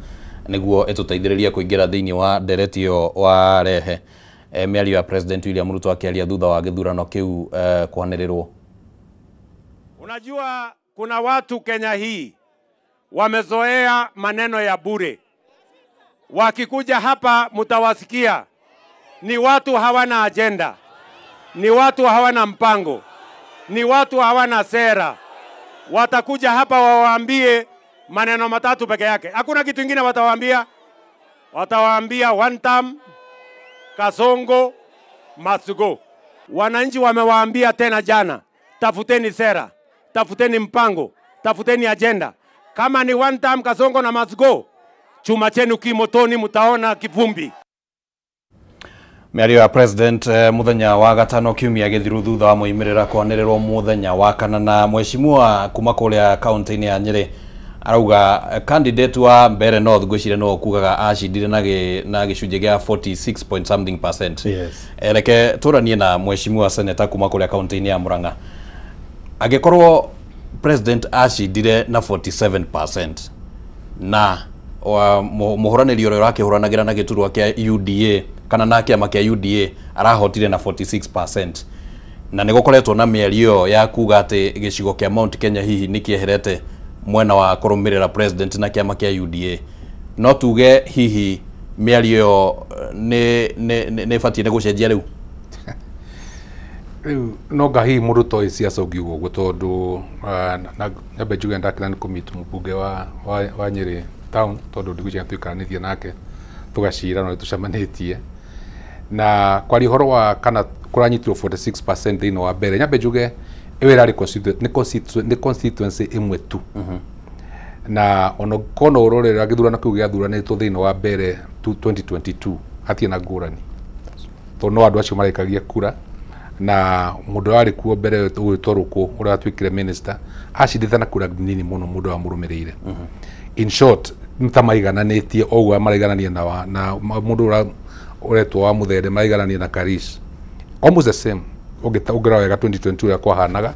nĩguo ĩtũteithĩrĩrie kũingĩra thĩinĩ wa ndereti ĩyo warehe. Mĩario ya President William Ruto akĩaria thutha wa gĩthurano kĩu kwanĩrĩrwo. Unajua kuna watu Kenya hii wamezoea maneno ya bure. Wakikuja hapa mtawasikia ni watu hawana agenda, ni watu hawana mpango, ni watu hawana sera. Watakuja hapa wawaambie maneno matatu peke yake. Hakuna kitu kingine watawaambia. Watawaambia one term, Kasongo must go. Wananchi wamewaambia tena jana, tafuteni sera, tafuteni mpango, tafuteni agenda. Kama ni one term, Kasongo na must go, chuma chenu kimotoni, mutaona kivumbi. Mĩario ya President mũthenya wa gatano kiumia gĩthiru thutha wa moimĩrĩra kwanĩrĩrwo mũthenya wa kana, na mheshimiwa kuma kũrĩa kaunti-inĩ ya Nyĩrĩ arauga candidate wa Mbeere North ngwĩciria no kugaga acindire na gĩcunjĩ gĩa 46 point something percent. Yes. Reke tũranie na mheshimiwa senator kuma kũrĩa kaunti-inĩ ya Murang'a. Angĩkorwo president acindire na 47% na mũhũranĩri ũrĩa ũrakĩhũranagĩra na gĩturwa kĩa UDA kana na kĩama kĩa UDA arahotire na 46%, na nĩ gũkoretwo na mĩario ya kuga atĩ gĩcigo kĩa Mount Kenya hihi nĩ kĩeherete mwena wa kũrũmĩrĩra president na kĩama kĩa UDA, no tuge hihi mĩario ĩyo nĩ ĩbatiĩ nĩ gũcenjia rĩu? Rĩu no nga hihi mũndũ toĩ siasa ũngiuga ũguo, tondũ nyambe njuge ndakena nĩ kũmeet mũmbunge wa Nyĩrĩ town, tondũ ndigwĩciria tũikaranĩtie nake tũgacira no tũcemanĩtie. Na kwaria ũhoro wa kana kũranyitirwo 46% thĩinĩ wa Mbeere, nyambe njuge ĩyo ĩrarĩ nĩ constituency ĩmwe tu. Na ona kono ũrorera gĩthurano kĩu gĩathuranĩtwo thĩinĩ wa Mbeere 2022 hatirĩ na ngũrani, tondũ no andũ acio marekagia kura, na mũndũ warĩ kuo mbere ũgwĩtwo Rũkũ ũrĩa watuĩkire minister acindĩte na kura nini mũno mũndũ wamũrũmĩrĩire. In short, nĩ ta maigananĩtie o ũguo maraiganania na mũndũ ũrĩa ũretwo wa Mũthende maraiganania na Karish, almost the same. Ũngĩrora wega 2022 ũrĩa kwahanaga,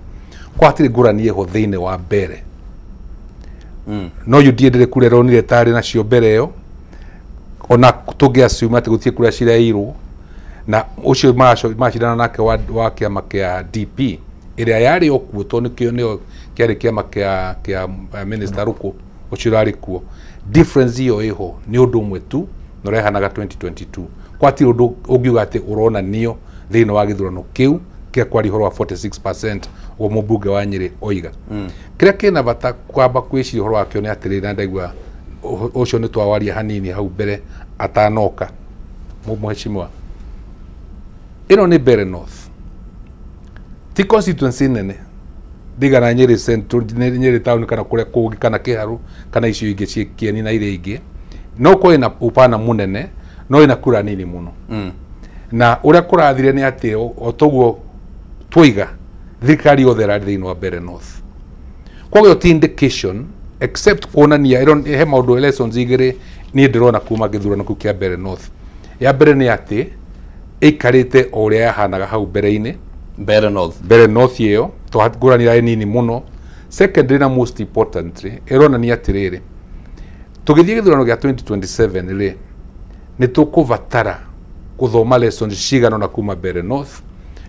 kwa hatirĩ ngũrani ĩho thĩinĩ wa Mbeere. No UDA ndĩrĩ kura ĩronire tarĩ nacio mbere ĩyo, ona tũngĩ assume atĩ gũtirĩ kura cireirwo. Na ũcio maracindana nake wa kĩama kĩa DP ĩrĩa yarĩ o kuo tondũ nĩkĩo nĩo kĩarĩ kĩama kĩa Minister Ruku ũcio ũrarĩ kuo. Difference ĩyo ĩho nĩ ũndũ ũmwe tu na ũrehanaga 2022 kwatirĩ ũndũ ũngiuga atĩ ũronanio thĩinĩ wa gĩthurano kĩu kĩa kwaria ũhoro wa 46% ũguo mũmbunge wa Nyĩrĩ oiga. Kĩrĩa kĩna bata kwamba kwĩciria ũhoro wakĩo nĩ atĩrĩrĩ, na ndaigua ũcio nĩ twawaria hanini hau mbere atanoka mũheshimiwa, ĩno nĩ Mbeere North, ti constituency nene ndigana Nyĩrĩ Central, Nyĩrĩ town kana kũrĩa kũngĩ kana Kĩharũ kana icio ingĩ ciĩ Kĩeni na iria ingĩ, no korwo ĩna upana mũnene no ĩna kura nini mũno. Na ũrĩa kũrathire nĩ atĩ o toguo twoiga thirikari yothe ĩrarĩ thĩinĩ wa Mbeere North, koguo ti indication except kuonania he maũndũ lessons igĩrĩ niĩ ndĩrona kuma gĩthurano kĩu kĩa Mbeere North. Ya mbere nĩ atĩ ĩikarĩte o ũrĩa yahanaga hau mbere-inĩ Mbeere North, Mbeere North ĩyo ngũrani yarĩ nini mũno. Secondly na most importantly ĩronania atĩrĩrĩ, tũgĩthiĩ gĩthurano gĩa 2027 rĩ, nĩ tũkũbatara gũthoma lessons cigana ũna kuma Mbeere North.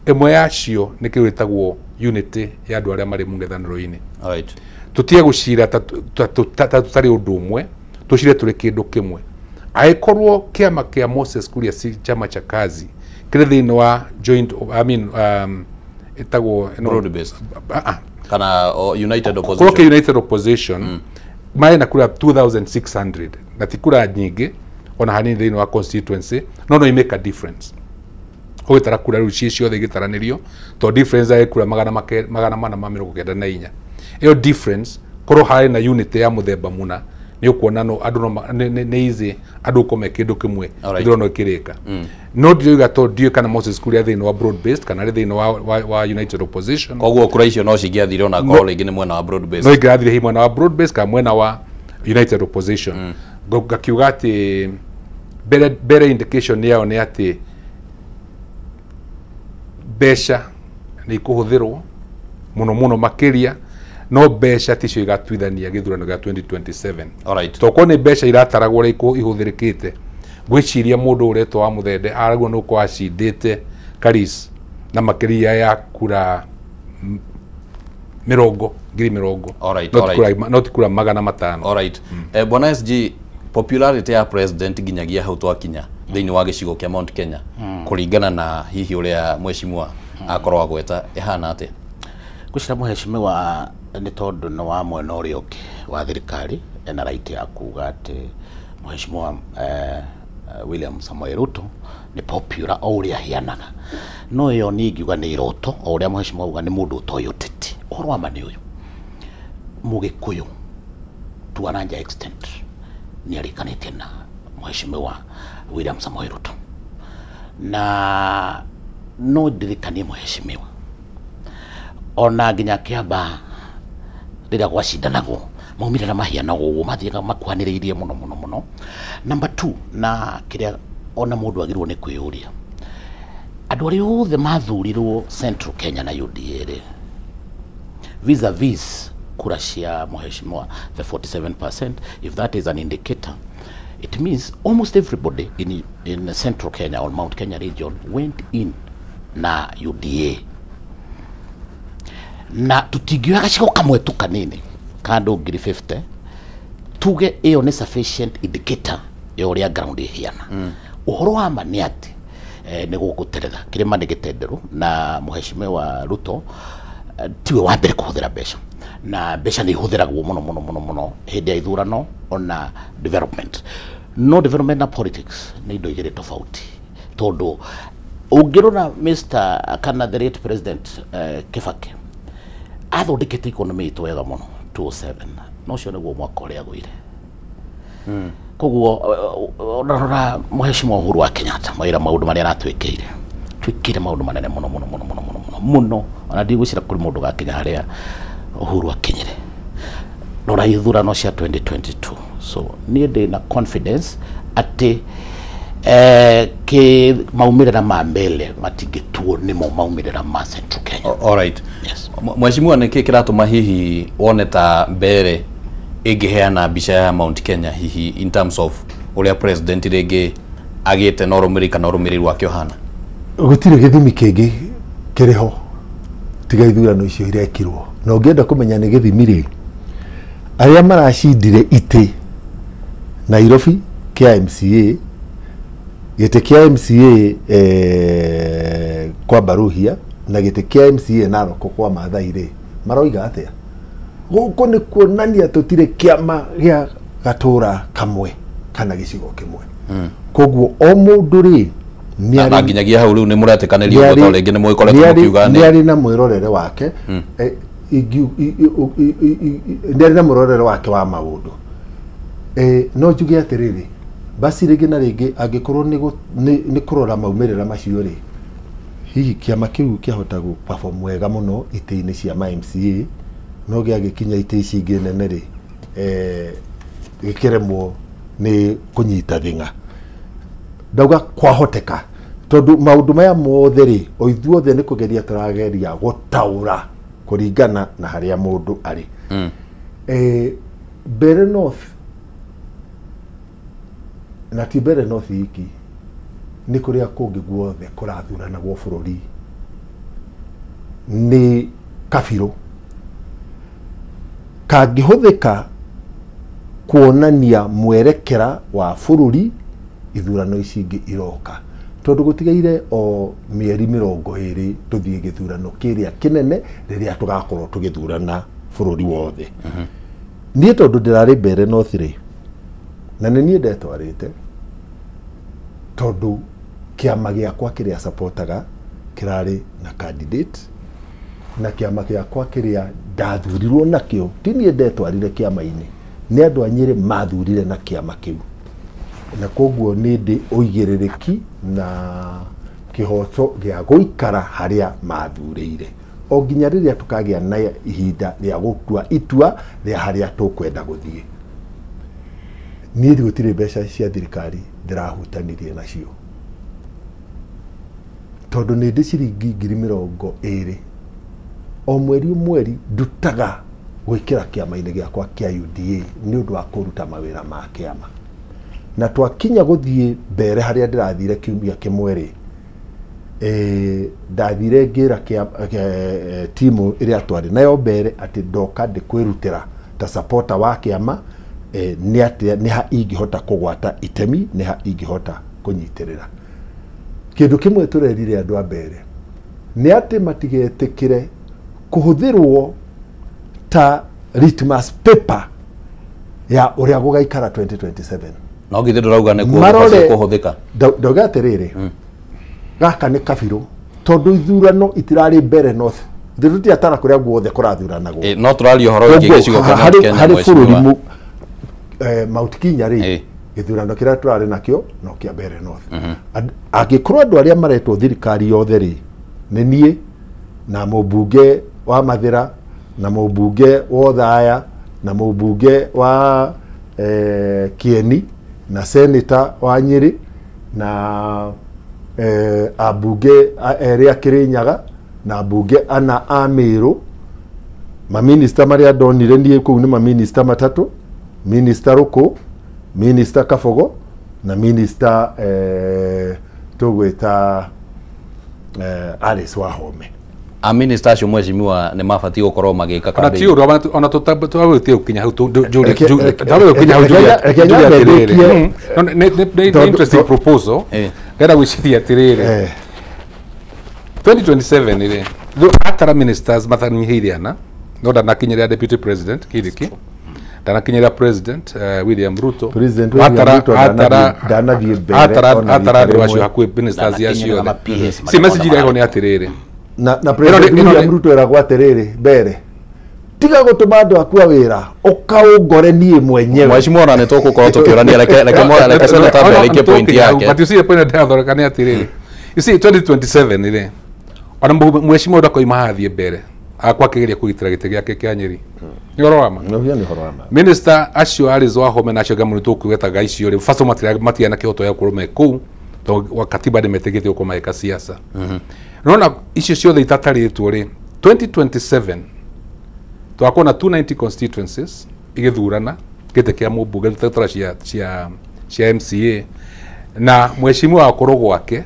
Ĩmwe yacio nĩ kĩndũ gĩtagwo unity ya andũ arĩa marĩ mũng'ethanĩro-inĩ. Tũtige gũcira ta tũtarĩ ũndũ ũmwe, tũcire tũrĩ kĩndũ kĩmwe. Angĩkorwo kĩama kĩa Moses Kuria si chama cha kazi kĩrĩ thĩinĩ wa joint, I mean, ĩtagwo broad based kana united opposition, korwo united opposition marĩ na kura 2600 na ti kura nyingĩ ona hanini thĩinĩ wa constituency, no make a difference. Ũgĩtara kura rĩu ciĩ ciothe igĩtaranĩrio to difference ya kura 494. Ĩyo difference korwo harĩ na unity ya mũthemba mũna nĩ ũkuona no andũ no nĩ easy andũ gũkorwo me kĩndũ kĩmwe gĩthurano gĩkĩrĩka. No ndiroiga tondũ ndiũĩ kana Moses Kuria thĩinĩ wa broad based kana arĩ thĩinĩ wa united opposition, koguo kura icio no cingĩathire ona korwo rĩngĩ nĩ mwena wa broad based, no ingĩrathire hihi mwena wa broad based kana mwena wa united opposition. Ngakiuga atĩ mbere indication yao nĩ atĩ mbeca nĩ ikũhũthĩrwo mũno mũno makĩria, no mbeca ticio igatuithania gĩthurano gĩa 2027. Tokorwo nĩ mbeca irataragwo ũrĩa ihũthĩrĩkĩte, ngwĩciria mũndũ ũretwo wa Mũthende aragwo nĩ gũkorwo acindĩte Karis na makĩria ya kura 20,000 no ti kura 500. Bwana SG, popularity ya president nginyagia hau twakinya thĩinĩ wa gĩcigo kĩa Mount Kenya kũringana na hihi ũrĩa mheshimiwa akorwo agweta ĩhana atĩa? Ngwĩciria mheshimiwa nĩ tondũ nĩ wa mwena ũrĩa ũngĩ wa thirikari ena right ya kuga atĩ mheshimiwa William Samoei Ruto nĩ popular o ũrĩa ahianaga, no ĩyo niĩ ingiuga nĩ iroto o ũrĩa mheshimiwa auga nĩ mũndũ ũtoĩ ũteti. Ũhoro wa ma nĩ ũyũ, Mũgĩkũyũ to a larger extent nĩ arĩkanĩtie na mheshimiwa William Samoei Ruto, na no ndirikanie mheshimiwa ona nginya kĩamba rĩrĩa gwacindanagwo maumĩrĩra mahianagwo ũguo mathiaga makuhanĩrĩirie mũno mũno mũno. Number 2, na kĩrĩa ona mũndũ agĩrĩirwo nĩ kwĩyũria, andũ arĩa othe mathurirwo Central Kenya na UDA rĩ, vis-a-vis kura cia mheshimiwa the 47%, if that is an indicator, it means almost everybody in Central Kenya or Mount Kenya region went in na UDA. Na tutingĩoya gacigo kamwe tu kanini ka andũ 50,000 tuge ĩyo nĩ sufficient indicator ya ũrĩa ground ĩhiana. Ũhoro wa ma nĩ atĩ nĩ gũgũterera kĩrĩma nĩ gĩtenderũ, na mheshimiwa Ruto tiwe wa mbere kũhũthĩra mbeca, na mbeca nĩ ihũthĩragwo mũno mũno mũno mũno hĩndĩ ya ithurano ona development. No development na politics nĩ indo igĩrĩ tofauti, tondũ ũngĩrora Mr. kana the late president Kibaki athondekete economy itũ wega mũno 2007, no ũcio nĩguo mwaka ũrĩa agũire. Koguo ũrarora mheshimiwa Uhuru wa Kenyatta mawĩra maũndũ marĩa aratwĩkĩire, twĩkĩire maũndũ manene mũno mũno mũno mũno mũno mũno, ona ndigwĩciria kũrĩ mũndũ gakinya harĩa Uhuru akinyire. Rora ithurano cia 2022, so niĩ ndĩ na confidence atĩ ke maumĩrĩra ma mbele matingĩtuo nĩmo maumĩrĩra ma Central Kenya. Alright. Yes. Mheshimiwa, nĩkĩ kĩratũma hihi wone ta Mbeere ĩngĩheana mbica ya Mount Kenya hihi in terms of ũrĩa president rĩngĩ agĩte na ũrũmĩrĩri kana ũrũmĩrĩri wake ũhana? Gũtirĩ gĩthimi kĩngĩ kĩrĩ ho tiga ithurano icio irekirwo. Na ũngĩenda kũmenya nĩ gĩthimi rĩ, arĩa maracindire itĩ Nairobi kĩa MCA, gĩtĩ kĩa MCA kwa Baruhia na gĩtĩ kĩa MCA Narok kwa Maathai rĩ, maroiga atĩa? Gũkũ nĩ kuonania tũtirĩ kĩama gĩa gatũra kamwe kana gĩcigo kĩmwe. Koguo o mũndũ rĩ, na nginyagia hau rĩu nĩ mũretĩkanĩria ũguo, tondũ rĩngĩ nĩ mũgĩkoretwo mũkiuga nĩ arĩ na mwĩrorere wake, nĩ arĩ na mwĩrorere wake wa maũndũ. No njuge atĩrĩrĩ, basi rĩngĩ na rĩngĩ angĩkorwo nĩ kũrora maumĩrĩra macio rĩ, hihi kĩama kĩu kĩahota gũ perform wega mũno itĩ-inĩ cia ma MCA, no gĩagĩkinya itĩ ici ingĩ nene rĩ, gĩkĩremwo nĩ kũnyita thing'a. Ndauga kwahoteka, tondũ maũndũ maya mothe rĩ, o ithuothe nĩ kũgeria tũrageria gũtaũra kũringana na harĩa mũndũ arĩ. Mbeere North, na ti Mbeere North iki, nĩ kũrĩa kũngĩ guothe kũrathuranagwo bũrũri nĩ kabirũ kangĩhũthĩka kuonania mwerekera wa bũrũri ithurano ici ingĩ iroka, tondũ gũtigaire o mĩeri 20 tũthiĩ gĩthurano kĩrĩa kĩnene rĩrĩa tũgakorwo tũgĩthurana bũrũri wothe. Niĩ tondũ ndĩrarĩ Mbeere North rĩ, na nĩ niĩ ndetwarĩte, tondũ kĩama gĩakwa kĩrĩa supportaga kĩrarĩ na candidate, na kĩama gĩakwa kĩrĩa ndathurirwo nakĩo, ti niĩ ndetwarire kĩama-inĩ, nĩ andũ a Nyĩrĩ mathurire na kĩama kĩu, na koguo nĩ ndĩ ũigĩrĩrĩki na kĩhoto gĩa gũikara harĩa mathurĩire o nginya rĩrĩa tũkagĩa na ihinda rĩa gũtua itua rĩa harĩa tũkwenda gũthiĩ. Niĩ gũtirĩ mbeca cia thirikari ndĩrahutanirie nacio, tondũ nĩ ndĩ ciringi 20,000 o mweri mweri ndutaga gwĩkĩra kĩama-inĩ gĩakwa kĩa UDA nĩ ũndũ wa kũruta mawĩra ma kĩama. Na twakinya gũthiĩ mbere harĩa ndĩrathire kiumia kĩmwe rĩ, ndathire ngĩra timu ĩrĩa twarĩ nayo mbere atĩ ndoka ndĩkwĩrutĩra ta supporter wa kĩama, nĩ atĩa, nĩ ha ingĩhota kũgwata itemi, nĩ ha ingĩhota kũnyitĩrĩra. Kĩndũ kĩmwe tũrerire andũ a mbere nĩ atĩ matigetĩkĩre kũhũthĩrwo ta litmus paper ya ũrĩa gũgaikara 2027. No githĩ ndũrauga nĩkuo gũbatiĩ kũhũthĩka? Ndauga atĩrĩrĩ, gaka nĩ kabirũ, tondũ ithurano itirarĩ Mbeere North, ithuĩ tũtiatara kũrĩa guothe kũrathuranagwo. No tũraria ũhoro wĩgiĩ gĩcigo kĩa Mount Kenya, harĩ bũrũri Mount Kenya rĩ, gĩthurano kĩrĩa tũrarĩ nakĩo no kĩa Mbeere North. Angĩkorwo andũ arĩa maretwo thirikari yothe rĩ, nĩ niĩ na mũmbunge wa Mathĩra na mũmbunge wa Othaya na mũmbunge wa Kieni na senator wa Nyĩrĩ na ambunge erĩ a Kĩrĩnyaga na ambunge ana a Mĩrũ. Maminista marĩa ndonire niĩ kũu nĩ maminista matatũ, Minister Rũkũ, Minister Kabogo na Minister tũgwĩta Alice Wahome. A minister acio mheshimiwa nĩ mabatiĩ gũkorwo magĩka Ona ti ũru, ona tũtagwĩtie gũkinya hau, tũtagwĩtie hau njuge atĩrĩrĩ, nĩ interesting proposal. Ngenda gwĩciria atĩrĩrĩ, 2027 rĩ, atara ministers matanyihĩire ana, no ndanakinyĩria deputy president Kindiki, ndanakinyĩria president William Ruto, President William Ruto ndanathiĩ mbere, atara andũ acio hakuhĩ ministers acio othe. Si message iria nĩ atĩrĩrĩ, na President William Ruto eragwo atĩrĩrĩ, mbere tiga gũtũma andũ aku a wĩra ũkaũngore niĩ mwenyewe. Mheshimiwa, ona nĩ tũgũkorwo tũkĩũrania, reke senator Mbeere aikie point yake. But you see the point ndĩrathondeka nĩ atĩrĩrĩ, you see 2027 rĩ, ona mheshimiwa ndakoima hathiĩ mbere akwa akĩgeria kũgitĩra gĩtĩ gĩake kĩa Nyĩrĩ. Nĩ ũhoro wa ma? Nĩ ũhoro wa ma. Minister acio Alice Wahome na acio angĩ mũno tũkwĩgwetaga icio rĩ, first of all matirĩ na kĩhoto gĩa gũkorwo me kũu, tondũ katiba ndĩmetĩkĩtie gũkorwo magĩka siasa. Nona icio ciothe itatarĩtwo rĩ, 2027 twakorwo na 290 constituencies igĩthurana gĩtĩ kĩa mũmbunge tũtara cia MCA, na mheshimiwa akorwo gwake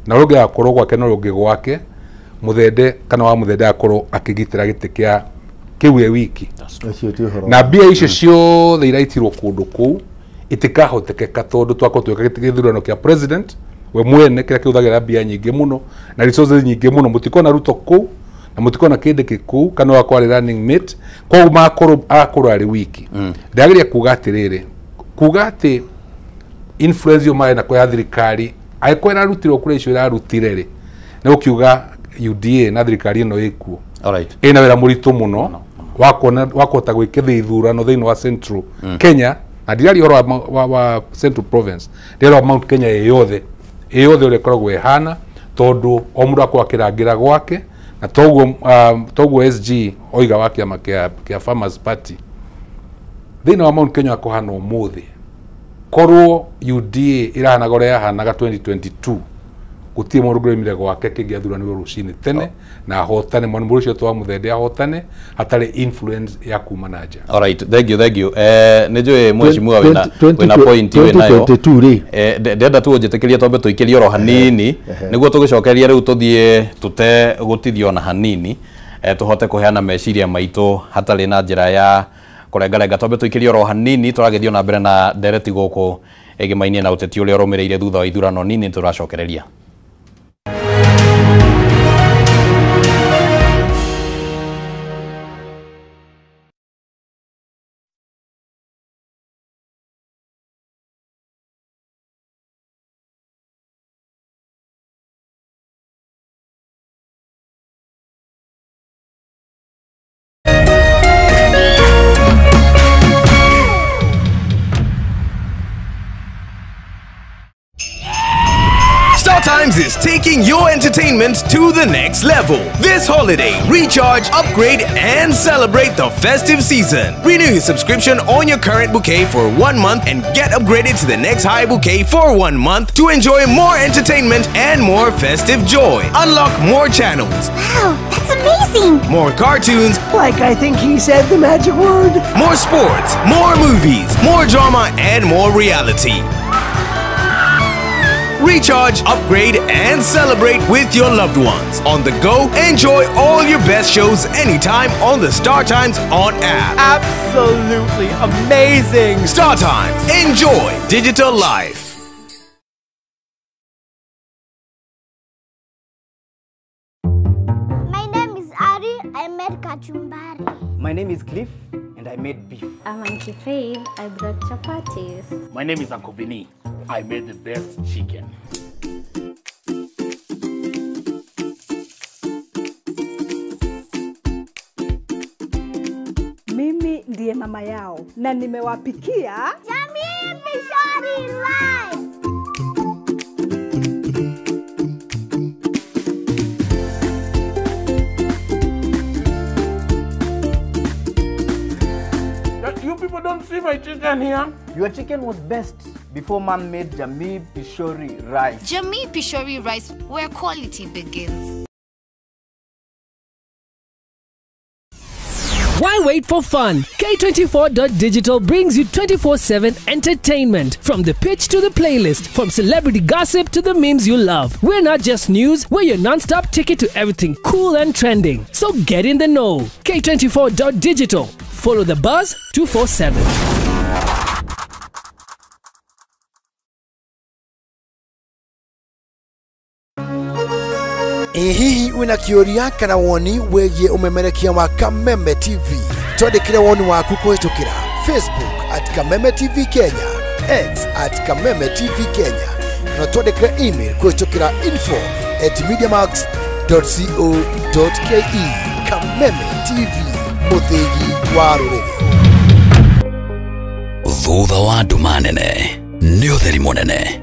Na ũrĩa ũngĩ agakorwo gwake na ũrĩa ũngĩ gwake, Muthende kana wa Muthende akorwo akĩgitĩra gĩtĩ kĩa kĩu e wiki. Na mbia icio ciothe iraitirwo kũndũ kũu itikahotekeka tondũ twakorwo twĩka gĩthurano kĩa president we mwene kĩrĩa kĩhũthagĩra mbia nyingĩ mũno na resources nyingĩ mũno. Mũtikona Ruto kũu na mũtikona Kindiki kũu kana wakwa arĩ running mate, koguo makorwo agakorwo arĩ wiki. Ndĩrageria kuga atĩrĩrĩ, kuga atĩ influence ĩyo marĩ nako ya thirikari angĩkorwo ĩrarutirwo kũrĩa icio ĩrarutire rĩ, nĩ gũkiuga UDA na thirikari ĩno ĩkuo ĩna wĩra mũritũ mũno wa kũhota gwĩkĩra ithurano thĩinĩ wa Central Kenya, na ndiraria ũhoro wa Central Province, ndiraria wa Mount Kenya ĩyothe ũrĩa ĩkoragwo ĩhana, tondũ o mũndũ akorwo akĩrangĩra gwake, na toguo SG oiga wa kĩama kĩa Farmers Party thĩinĩ wa Mount Kenya akũhana ũmũthĩ, korwo UDA ĩrahanaga ũrĩa yahanaga 2022 gũtirĩ mũndũ ũngĩoimire gwake kĩngĩathuranirwo rũcinĩ tene na ahotane, mwana mũndũ ũcio wa Muthende ahotane hatarĩ influence ya kuma na nja. All right, thank you, thank you. Nĩ njũĩ mheshimiwa wĩna point wĩ nayo. Ndĩrenda tu ũnjĩtĩkĩrie twambe tũikĩrie oro hanini nĩguo tũgĩcokerie rĩu tũthiĩ tũte gũtithio ona hanini, tũhote kũheana meciria maitũ hatarĩ na njĩra ya kũrengarenga. Twambe tũikĩrie oro hanini tũragĩthiĩ na mbere na ndereti gũkũ ĩgĩmainie na ũteti ũrĩa ũrũmĩrĩire thutha wa ithurano nini tũracokereria. StarTimes is taking your entertainment to the next level. This holiday, recharge, upgrade, and celebrate the festive season. Renew your subscription on your current bouquet for 1 month and get upgraded to the next high bouquet for 1 month to enjoy more entertainment and more festive joy. Unlock more channels. Wow, that's amazing! More cartoons. Like I think he said the magic word. More sports, more movies, more drama, and more reality. Recharge, upgrade, and celebrate with your loved ones. On the go, enjoy all your best shows anytime on the StarTimes On app. Absolutely amazing! StarTimes, enjoy digital life. My name is Ari. I made kachumbari. My name is Cliff, and I made beef. I'm Auntie Faith. I brought chapatis. My name is Uncle Vinny. I made the best chicken. Mimi ndiye mama yao na nimewapikia Jamii Pishori Rice. You people don't see my chicken here. Your chicken was best before man made Jamii Pishori Rice. Jamii Pishori Rice, where quality begins. Why wait for fun? K24.digital brings you 24/7 entertainment. From the pitch to the playlist, from celebrity gossip to the memes you love. We're not just news, we're your non-stop ticket to everything cool and trending. So get in the know. K24.digital. Follow the buzz 247. Hihi wina kĩũria kana woni wĩgiĩ ũmemerekia wa Kameme TV? Twandĩkĩre woni waku kũhĩtũkĩra Facebook at Kameme TV Kenya, X at Kameme TV Kenya, kana twandĩkĩre email kũhĩtũkĩra info@mediamax.co.ke. Kameme TV, mũthĩgi wa rũrĩrĩ. Thutha wa nduma nene nĩ ũtheri mũnene,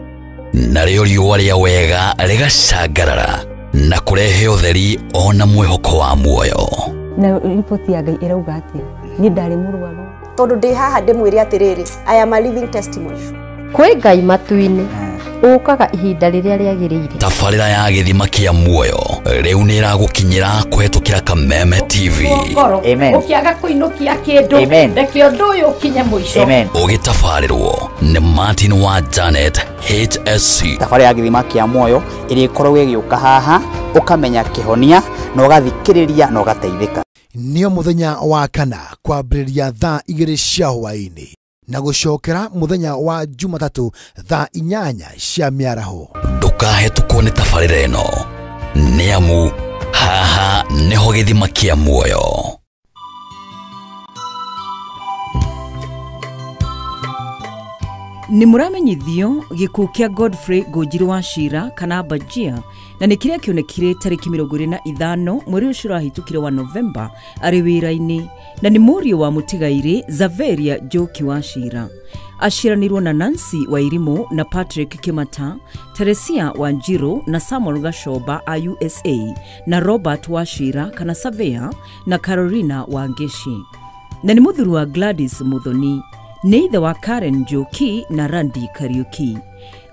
narĩo riũa rĩa wega rĩgacangarara na kũrehe ũtheri ona mwĩhoko wa muoyo. Na riboti ya Ngai ĩrauga atĩa? Niĩ ndarĩ mũrwaru. Tondũ ndĩ haha ndĩmwĩre atĩrĩrĩ, I am a living testimony. Kwĩ Ngai matu-inĩ Ũkaga ihinda rĩrĩa rĩagĩrĩire. Tabarĩra ya gĩthima kĩa muoyo rĩu nĩ ĩragũkinyĩra kũhetũkĩra Kameme TV. Amen. Ũkĩaga kũinũkia kĩndũ, reke ũndũ ũyũ ũkinye mũico. Ũgĩtabarĩrwo nĩ Martin wa Janet HSC. Tabarĩra ya gĩthima kĩa muoyo ĩrĩkoragwo ĩgĩũka haha, ũkamenya kĩhonia na ũgathikĩrĩria na ũgateithĩka. Nĩo mũthenya wa kana kwambĩrĩria thaa 2 cia hwaĩ-inĩ na gũcokera mũthenya wa Jumatatũ thaa 8 cia mĩaraho. Ndũkahetũkwo nĩ tabarĩra ĩno, nĩ amu haha nĩho gĩthima kĩa muoyo. Nĩ mũramenyithio gĩkuũ kĩa Godfrey Ngũnjiri wa Cira kana Bajia, na nĩ kĩrĩa kĩonekire tarĩki 25 mweri ũcio ũrahĩtũkire wa Novemba arĩ wĩra-inĩ, na nĩ mũriũ wa mũtigairĩ Xaveria Njoki wa Cira. Aciaranĩirwo na Nancy Wairimu na Patrick Kimata, Teresia Wanjiru na Samuel Gachomba a USA, na Robert wa Cira kana Savea na Carolina Wangeshi, na nĩ mũthuri wa Gladys Muthoni, nĩ ithe wa Karen Njoki na Randy Kariuki.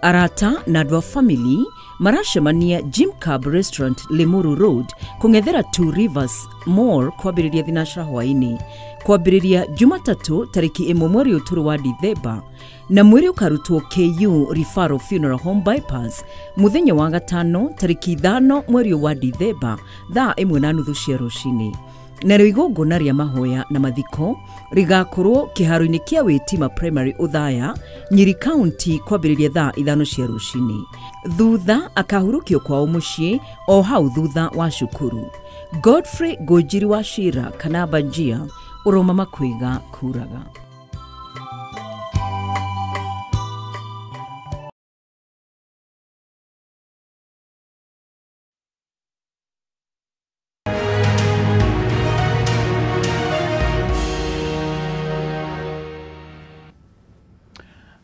Arata na andũ a family maracemania Jim Cab Restaurant, Limuru Road, kũng'ethera Two Rivers Mall kwambĩrĩria thinacara hwaĩ-inĩ, kwambĩrĩria Jumatatũ tarĩki 1 mweri ũtũrũ wa Dithemba, na mwĩrĩ ũkarutwo KU Referral Funeral Home Bypass mũthenya wa gatano tarĩki 5 mweri wa Dithemba thaa 1:30 cia rũcinĩ. Narĩo igongona rĩa mahoya na mathiko rĩgakorwo kĩharo-inĩ kĩa Wĩtima Primary Othaya, Nyeri County kwambĩrĩria thaa 5 cia rũcinĩ. Thutha akahurũkio kwao mũciĩ o hau thutha wa cukuru. Godfrey Ngũnjiri wa Cira kana Bajia, ũroma makwĩga kuraga.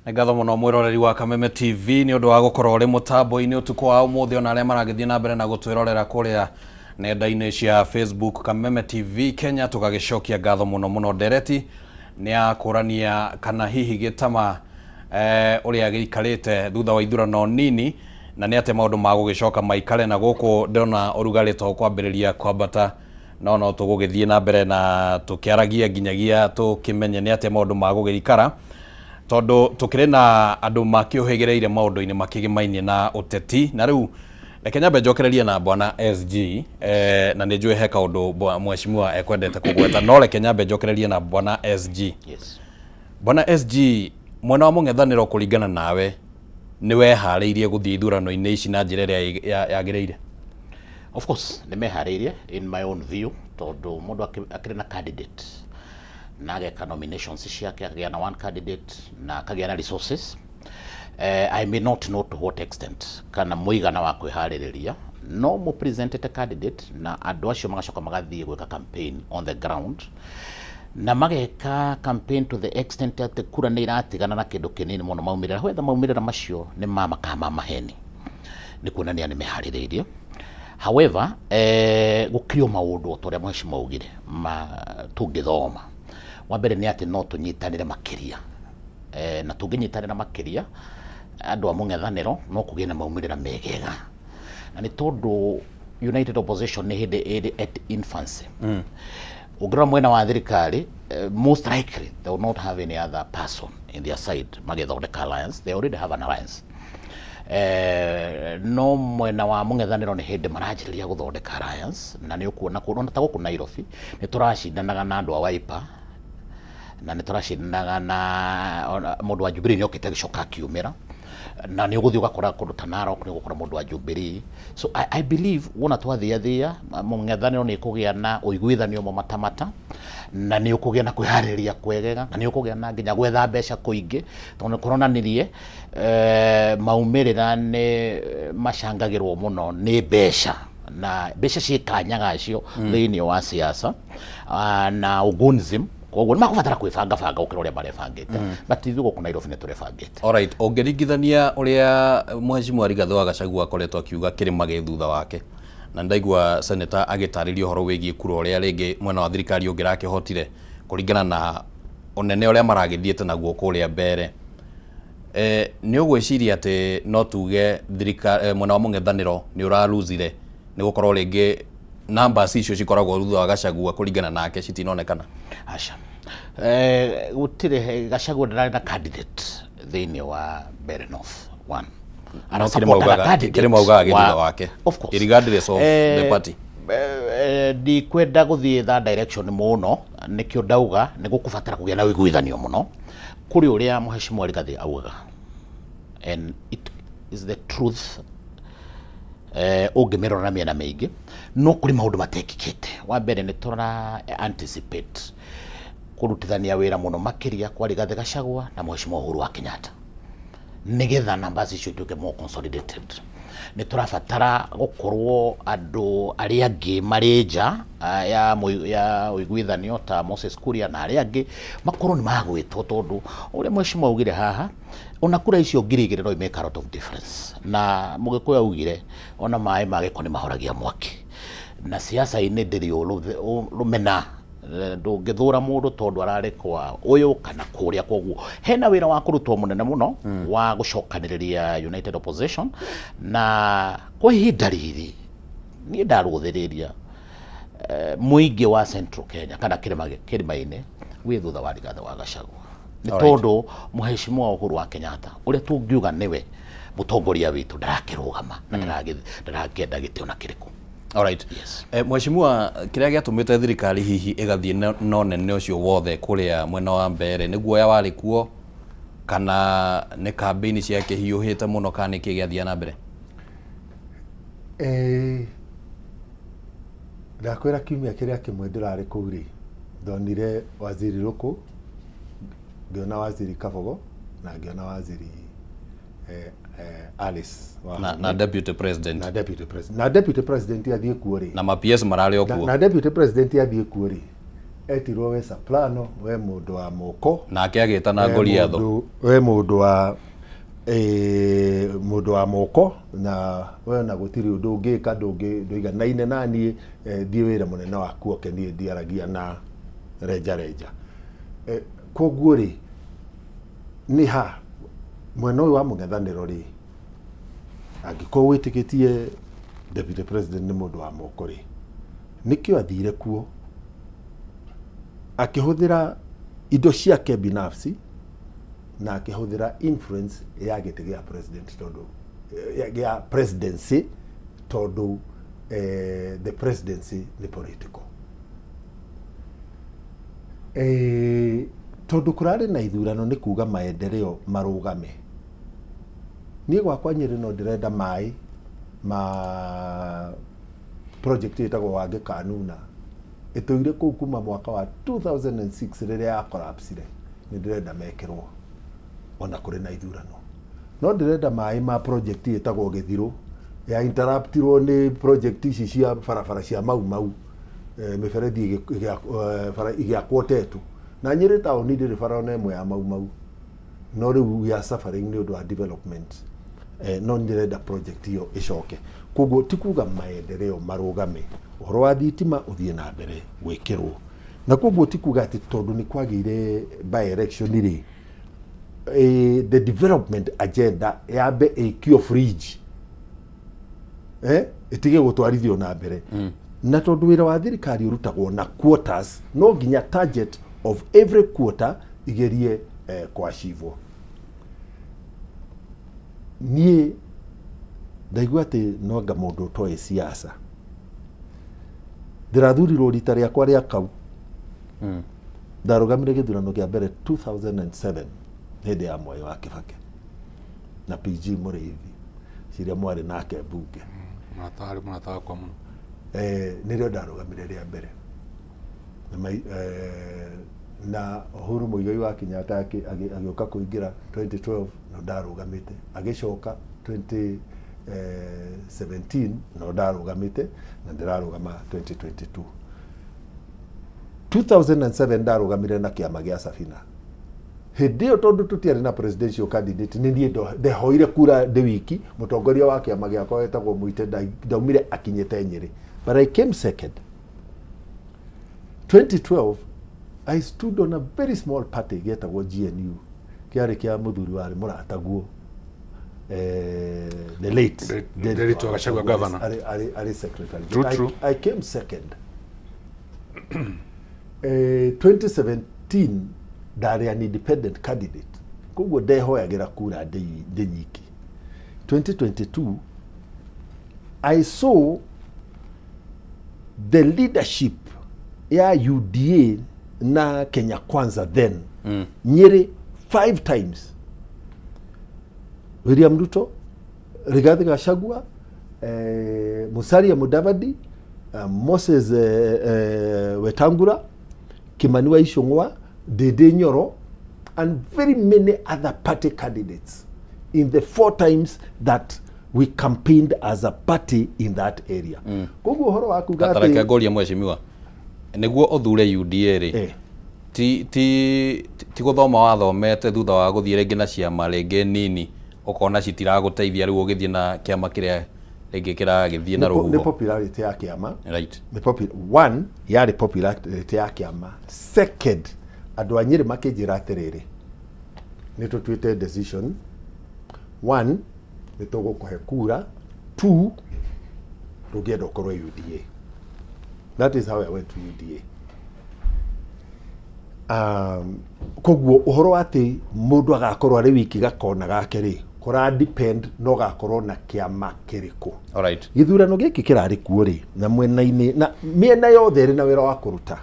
Nĩ ngatho mũno mwĩroreri wa Kameme TV nĩ ũndũ wa gũkorwo ũrĩ mũtambo-inĩ ũtukũ wa ũmũthĩ, ona arĩa maragĩthiĩ na mbere na gũtwĩrorera kũrĩa nenda-inĩ cia Facebook Kameme TV Kenya. Tũgagĩcokia ngatho mũno mũno. Ndereti nĩ ya kũrania kana hihi gĩtama ũrĩa gĩikarĩte thutha wa ithurano nini, na nĩ atĩ maũndũ ma gũgĩcoka maikare na gũkũ ndĩrona ũrugarĩ to kwambĩrĩria kwambata, no no tũgũgĩthiĩ na mbere na tũkĩaragia nginyagia tũkĩmenye nĩ atĩ maũndũ ma gũgĩikara, tondũ tũkĩrĩ na andũ makĩũhĩgĩrĩire maũndũ-inĩ makĩgĩmainie na ũteti. Na rĩu reke nyambe njokererie na bwana SG, na nĩ njũĩ he kaũndũ mheshimiwa ekwendete kũgweta, no reke nyambe njokererie na bwana SG. Yes. Bwana SG, mwena wa mũng'ethanĩro kũringana nawe nĩ weharĩirie gũthiĩ ithurano-inĩ ici na njĩra ĩrĩa yagĩrĩire? Of course nĩ meharĩirie in my own view, tondũ mũndũ akĩrĩ na candidate na ageka nominations ciake, akagĩa na one candidate na akagĩa na resources. I may not know to what extent kana mũigana wa kwĩharĩrĩria, no mũ presentete candidate na andũ acio magacoka magathiĩ gwĩka campaign on the ground, na mageka campaign to the extent atĩ kura nĩ iratigana na kĩndũ kĩnini mũno maumĩrĩra. Whether maumĩrĩra macio nĩ ma kana ma maheni, nĩ kuonania nĩ meharĩrĩirie. However, gũkĩrĩ o maũndũ o ta ũrĩa mheshimiwa augire ma tũngĩthoma. Wa mbere nĩ atĩ no tũnyitanĩre makĩria, na tũngĩnyitanĩra makĩria andũ a mũng'ethanĩro no kũgĩe na maumĩrĩra megega, na nĩ tondũ United Opposition nĩ hĩndĩ ĩrĩ at infancy. Ũngĩrora mwena wa thirikari, most likely they will not have any other person in their side magĩthondeka alliance. They already have an alliance. No mwena wa mũng'ethanĩro nĩ hĩndĩ maranjĩrĩria gũthondeka alliance, na nĩ ũkuona kũndũ ta gũkũ Nairobi nĩ tũracindanaga na andũ a Wiper, na nĩ tũracindanaga na mũndũ wa Jubilee nĩ okĩte agĩcoka akiumĩra, na nĩ ũgũthiĩ ũgakora kũndũ ta Narok nĩ ũgũkora mũndũ wa Jubilee. So I believe wona twathiathia mũng'ethanĩro nĩ ĩkũgĩa na ũiguithanio matamata, na nĩ ũkũgĩa na kwĩharĩrĩria kwegega, na nĩ ũkũgĩa na nginya gwetha mbeca kũingĩ, tondũ nĩ kũronanirie maumĩrĩra nĩ macangagĩrwo mũno nĩ mbeca, na mbeca ciĩ gacio thĩinĩ wa siasa na ugunism. Koguo nĩ makũbatara kwĩbangabanga gũkĩra ũrĩa marebangĩte, but ithuĩ gũkũ Nairobi nĩ tũrebangĩte. Alright, ũngĩringithania ũrĩa mheshimiwa Rigathĩ wa Gachagua akoretwo akiuga kĩrĩma gĩ thutha wake, na ndaigua senator agĩtarĩria ũhoro wĩgiĩ kura ũrĩa rĩngĩ mwena wa thirikari ũngĩrakĩhotire kũringana na ũnene ũrĩa maragĩthiĩte naguo kũrĩa mbere, Nĩ ũgwĩciria atĩ no tuge thirikari mwena wa mũng'ethanĩro nĩ ũraruzire nĩ gũkorwo rĩngĩ numbers icio cikoragwo thutha wa Gachagua kũringana nake citinonekana? Aca, gũtirĩ Gachagua ndararĩ na candidate thĩinĩ wa Mbeere North one. No kĩrĩ maugaga thutha wake, of course, regardless of the party. Ndikwenda gũthiĩ that direction mũno, nĩkĩo ndauga nĩ gũkũbatara kũgĩa na ũiguithanio mũno kũrĩ ũrĩa Mheshimiwa Rigathi augaga, and it is the truth. Ũngĩmĩrora na mĩena mĩingĩ, no kũrĩ maũndũ matekĩkĩte. Wa mbere, nĩ tũra anticipate kũrutithania wĩra mũno makĩria kwa Rigathi Gachagua na Mheshimiwa Uhuru wa Kenyatta nĩgetha numbers icio ituĩke more consolidated. Nĩ tũrabatara gũkorwo andũ arĩa angĩ marĩ nja ya ũiguithanio ta Moses Kuria na arĩa angĩ makorwo nĩ magwĩtwo, tondũ ũrĩa Mheshimiwa augire haha, ona kura icio 2000 no make a lot of difference. Na Mũgĩkũyũ augire ona maĩ ma gĩko nĩ mahoragia mwaki, na siasa-inĩ ndĩrĩ rũmena, ndũngĩthũra mũndũ tondũ ararĩ kwa ũyũ kana kũrĩa. Koguo hena wĩra wa kũrutwo mũnene mũno wa gũcokanĩrĩria united opposition, na kwa ihinda rĩrĩ niĩ ndarũthĩrĩria mũingĩ wa Central Kenya kana kĩrĩma-inĩ wĩ thutha wa Rigathi wa Gachagua, nĩ tondũ Mheshimiwa Uhuru wa Kenyatta ũrĩa tũngiuga nĩwe mũtongoria witũ ndarakĩrũgama na ndarakĩenda gĩtĩ ona kĩrĩkũ. Alright. Yes. Mheshimiwa, kĩrĩa gĩatũmĩte thirikari hihi ĩgathiĩ no nene ũcio wothe kũrĩa mwena wa Mbeere nĩ guoya warĩ kuo, kana nĩ kambĩini ciake hiũhĩte mũno, kana nĩkĩ gĩathia na mbere? Ndakwĩra kiumia kĩrĩa kĩmwe ndĩrarĩ kũu rĩ, ndonire waziri Ruku, ngĩona waziri Kabogo na ngĩona waziri Alice na deputy president, na deputy president, na deputy president athiĩ kuo rĩ, na ma PS mararĩ o kuo, na deputy president athiĩ kuo rĩ, etirwo we soprano, we mũndũ wa moko, nake agĩta na Goliatho, we mũndũ wa mũndũ wa moko, na we na gũtirĩ ũndũ ũngĩka, ndũiganaine na niĩ, thiĩ wĩra mũnene waku oke, niĩ ndiaragia na renja renja. Koguo rĩ, nĩ ha mwena ũyũ wa mũng'ethanĩro rĩ, angĩkorwo wĩtĩkĩtie deputy president nĩ mũndũ wa moko rĩ, nĩkĩo athire kuo akĩhũthĩra indo ciake binafsi na akĩhũthĩra influence ya gĩtĩ gĩa president, tondũ gĩa presidency, tondũ the presidency nĩ political. Tondũ kũrarĩ na ithurano nĩ kuga maendeleo marũgame. Niĩ gwakwa Nyĩrĩ no ndĩrenda maĩ ma project ĩtagwo Wange Kanuna ĩtũire kũu kuma mwaka wa 2006 rĩrĩa ya collapsire, nĩ ndĩrenda mekĩrwo ona kũrĩ na ithurano. No ndĩrenda maĩ ma project ĩtagwo Gĩthirũ ya interruptirwo nĩ project ici cia barabara cia Mau Mau, mĩberethi ĩgĩakwo Tetu, na Nyĩrĩ taũni ndĩrĩ bara ona ĩmwe ya Mau Mau, no rĩu we are suffering nĩ ũndũ wa development. No ndĩrenda project ĩyo ĩcoke. Koguo ti kuga maendeleo marũgame, ũhoro wa thitima ũthiĩ na mbere gwĩkĩrwo, na koguo ti kuga atĩ tondũ nĩ kwagĩire by election rĩ, the development agenda yambe ĩikio fridge, ĩtige gũtwarithio na mbere. Na tondũ wĩra wa thirikari ũrutagwo na quarters, no nginya target of every quarter igerie kwacivwo. Niĩ ndaigua atĩ no anga mũndũ ũtoĩ siasa. Ndĩrathurirwo rita rĩakwa rĩa kau, ndarũgamire gĩthurano kĩa mbere 2007 hĩndĩ ya Mwai wa Kibaki na PG Mũrĩithi ciria mwarĩ nake mbunge, mũrata wakwa mũno. Nĩrĩo ndarũgamire rĩa mbere na Uhuru Muigai wa Kenyatta agĩũka kũingĩra 2012 no ndarũgamĩte, agĩcoka 2017 no ndarũgamĩte, na ndĩrarũgama 2022. 2007 ndarũgamire na kĩama gĩa Safina. Hĩndĩ ĩyo tondũ tũtiarĩ na presidential candidate, nĩ niĩ ndehoire kura ndĩ wiki, mũtongoria wa kĩama gĩakwa wetagwo Mũite ndaumire akinyĩte Nyĩrĩ, but I came second. 2012 I stood on a very small party gĩetagwo GNU, Kĩarĩ kĩa mũthuri warĩ mũrataguo, the late Nderitu Gachagua, governor. Arĩ secretary. True, I, true. I came second. 2017 ndarĩ an independent candidate, koguo ndehoyagĩra kura ndĩ nyiki. 2022 I saw the leadership ya UDA na Kenya Kwanza then, Nyeri five times, William Ruto, Rigathi Gachagua, Musalia Mudavadi, Moses Wetangula, Kimani wa Ichung'wah, Ndindi Nyoro, and very many other party candidates in the four times that we campaigned as a party in that area. Koguo ũhoro wa kuga Gatareke atĩ ngorie mheshimiwa, nĩguo ũthure UDA rĩ, ti gũthoma wathomete thutha wa gũthiĩ rĩngĩ na ciama rĩngĩ nini ũkona citiragũteithia, rĩu ũgĩthiĩ na kĩama kĩrĩa rĩngĩ kĩragĩthiĩ na nĩ rũhuho? Popularity ya kĩama. Nĩ one yarĩ popularity ya kĩama. Second, andũ a Nyĩrĩ makĩnjĩra atĩrĩrĩ, nĩ tũtuĩte decision, one, nĩ tũgũkũhe kura, two, tũngĩenda ũkorwo UDA. That is how I went to UDA. Koguo ũhoro wa atĩ mũndũ agakorwo arĩ wiki gakona gake rĩ, kũra depend no gakorwo na kĩama kĩrĩkũ. Gĩthurano gĩkĩ kĩrarĩ kuo rĩ, na mwena-inĩ na mĩena yothe ĩrĩ na wĩra wa kũruta.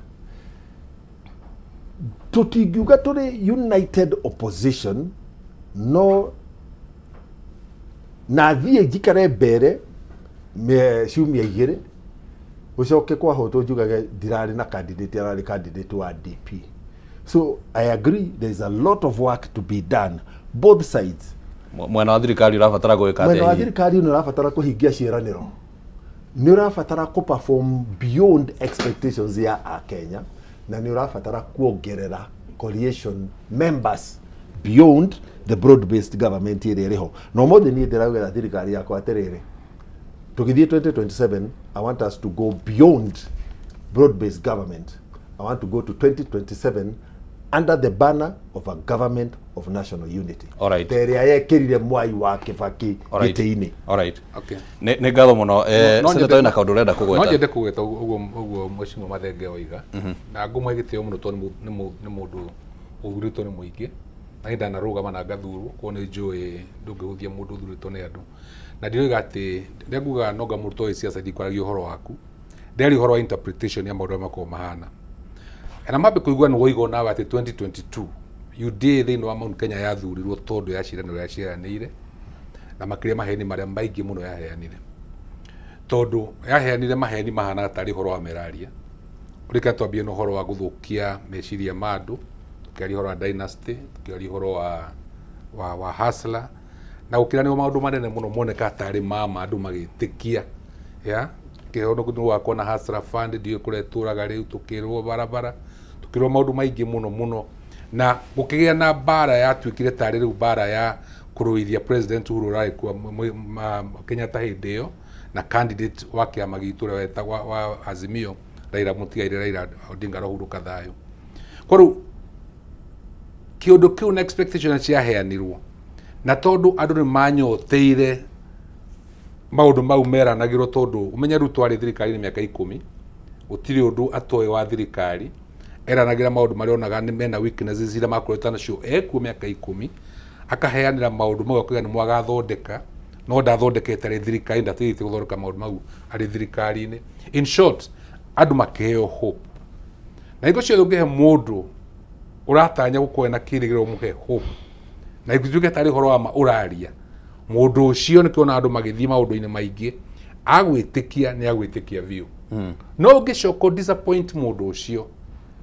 Tũtingiuga tũrĩ united opposition, no na thiĩ njikare mbere ciumia 2, ũcoke kwahotwo njugage ndirarĩ na candidate, ararĩ candidate wa DP. So I agree there is a lot of work to be done both sides. Mwena wa thirikari ũrabatara gwĩka Mwena wa atĩa hihi? thirikari nĩ ũrabatara kũhingia ciĩranĩro, nĩ ũrabatara kũ perform beyond expectations ya akenya, na nĩ ũrabatara kuongerera coalition members beyond the broad based government ĩrĩa ĩrĩ ho. Na ũmũthĩ niĩ ndĩraugĩra thirikari yakwa atĩrĩrĩ, tũgĩthiĩ 2027, I want us to go beyond broad based government. I want to go to 2027 under the banner of a government of national unity, ta ĩrĩa yekĩrire Mwai wa Kĩbakĩ gĩtĩ-inĩ. Alright. Okay. Nĩ ngatho mũno. No Senator, wĩna kaũndũ ũrenda no kũgweta? Nyende kũgweta ũguo mheshimiwa Mathenge oiga, na ngũmũhe gĩtĩo mũno tondũ nĩ mũndũ ũthurĩtwo nĩ mũingĩ, na nĩ ndanarũgama na ngathurwo, koguo nĩ njũĩ ndũngĩhũthia mũndũ ũthurĩtwo nĩ andũ. Na ndiroiga atĩ rĩrĩa ngugaga nonga mũndũ toĩ ciaca, ndikwaragia ũhoro waku, ndĩraria ũhoro wa interpretation ya maũndũ marĩa makoragwo mahana. Na mambe kũigua nĩ woiga onawe atĩ 2022 UDA thĩinĩ wa Mount Kenya yathurirwo tondũ ya ciĩranĩro yaciĩranĩire, na makĩria maheni marĩa maingĩ mũno yaheanire, tondũ yaheanire maheni mahanaga tarĩ ũhoro wa meraria. Ũrĩka twambie na ũhoro wa gũthũkia meciria ma andũ, tũkĩaria ũhoro wa dynasty, tũkĩaria ũhoro wa hustler, na gũkĩranĩrwo maũndũ manene mũno moneka tarĩ mama andũ magĩtĩkia ya kĩho nĩ wakwo na hustler fund, ndiũĩ kũrĩa ĩtũraga rĩu, tũkĩrwo barabara, tũkĩrwo maũndũ maingĩ mũno mũno, na gũkĩgĩa na mbara yatuĩkire tarĩ rĩu mbara ya kũrũithia President Uhuru ũrarĩ kuo, Kenyatta hĩndĩ ĩyo, na candidate wa kĩama gitũ ũrĩa wetagwo wa Azimio, Raila, mũtigaire Raila Odinga arahurũka thayũ. Kwa rĩu kĩũndũ kĩu na expectation ciaheanirwo, na tondũ andũ nĩ manyoteire maũndũ mau meranagĩrwo, tondũ ũmenye rĩu twarĩ thirikari-inĩ mĩaka 10, gũtirĩ ũndũ atoĩ wa thirikari, eranagĩra maũndũ marĩa onaga nĩ mena weaknesses iria makoretwo nacio ekuo mĩaka 10, akaheanĩra maũndũ mau akauga nĩmo agathondeka, no ndathondekete arĩ thirikari, ndateithĩtie gũthondeka maũndũ mau arĩ thirikari-inĩ. In short, andũ makĩheo hope, na hingo ciothe ũngĩhe mũndũ ũratanya gũkorwo na kĩrĩgĩrĩro, mũhe hope na ituĩke tarĩ ũhoro wa ma ũraria, mũndũ ũcio nĩkĩona andũ magĩthiĩ maũndũ-inĩ maingĩ, agwĩtĩkia nĩ agwĩtĩkia biũ. No ũngĩcoka disappoint mũndũ ũcio,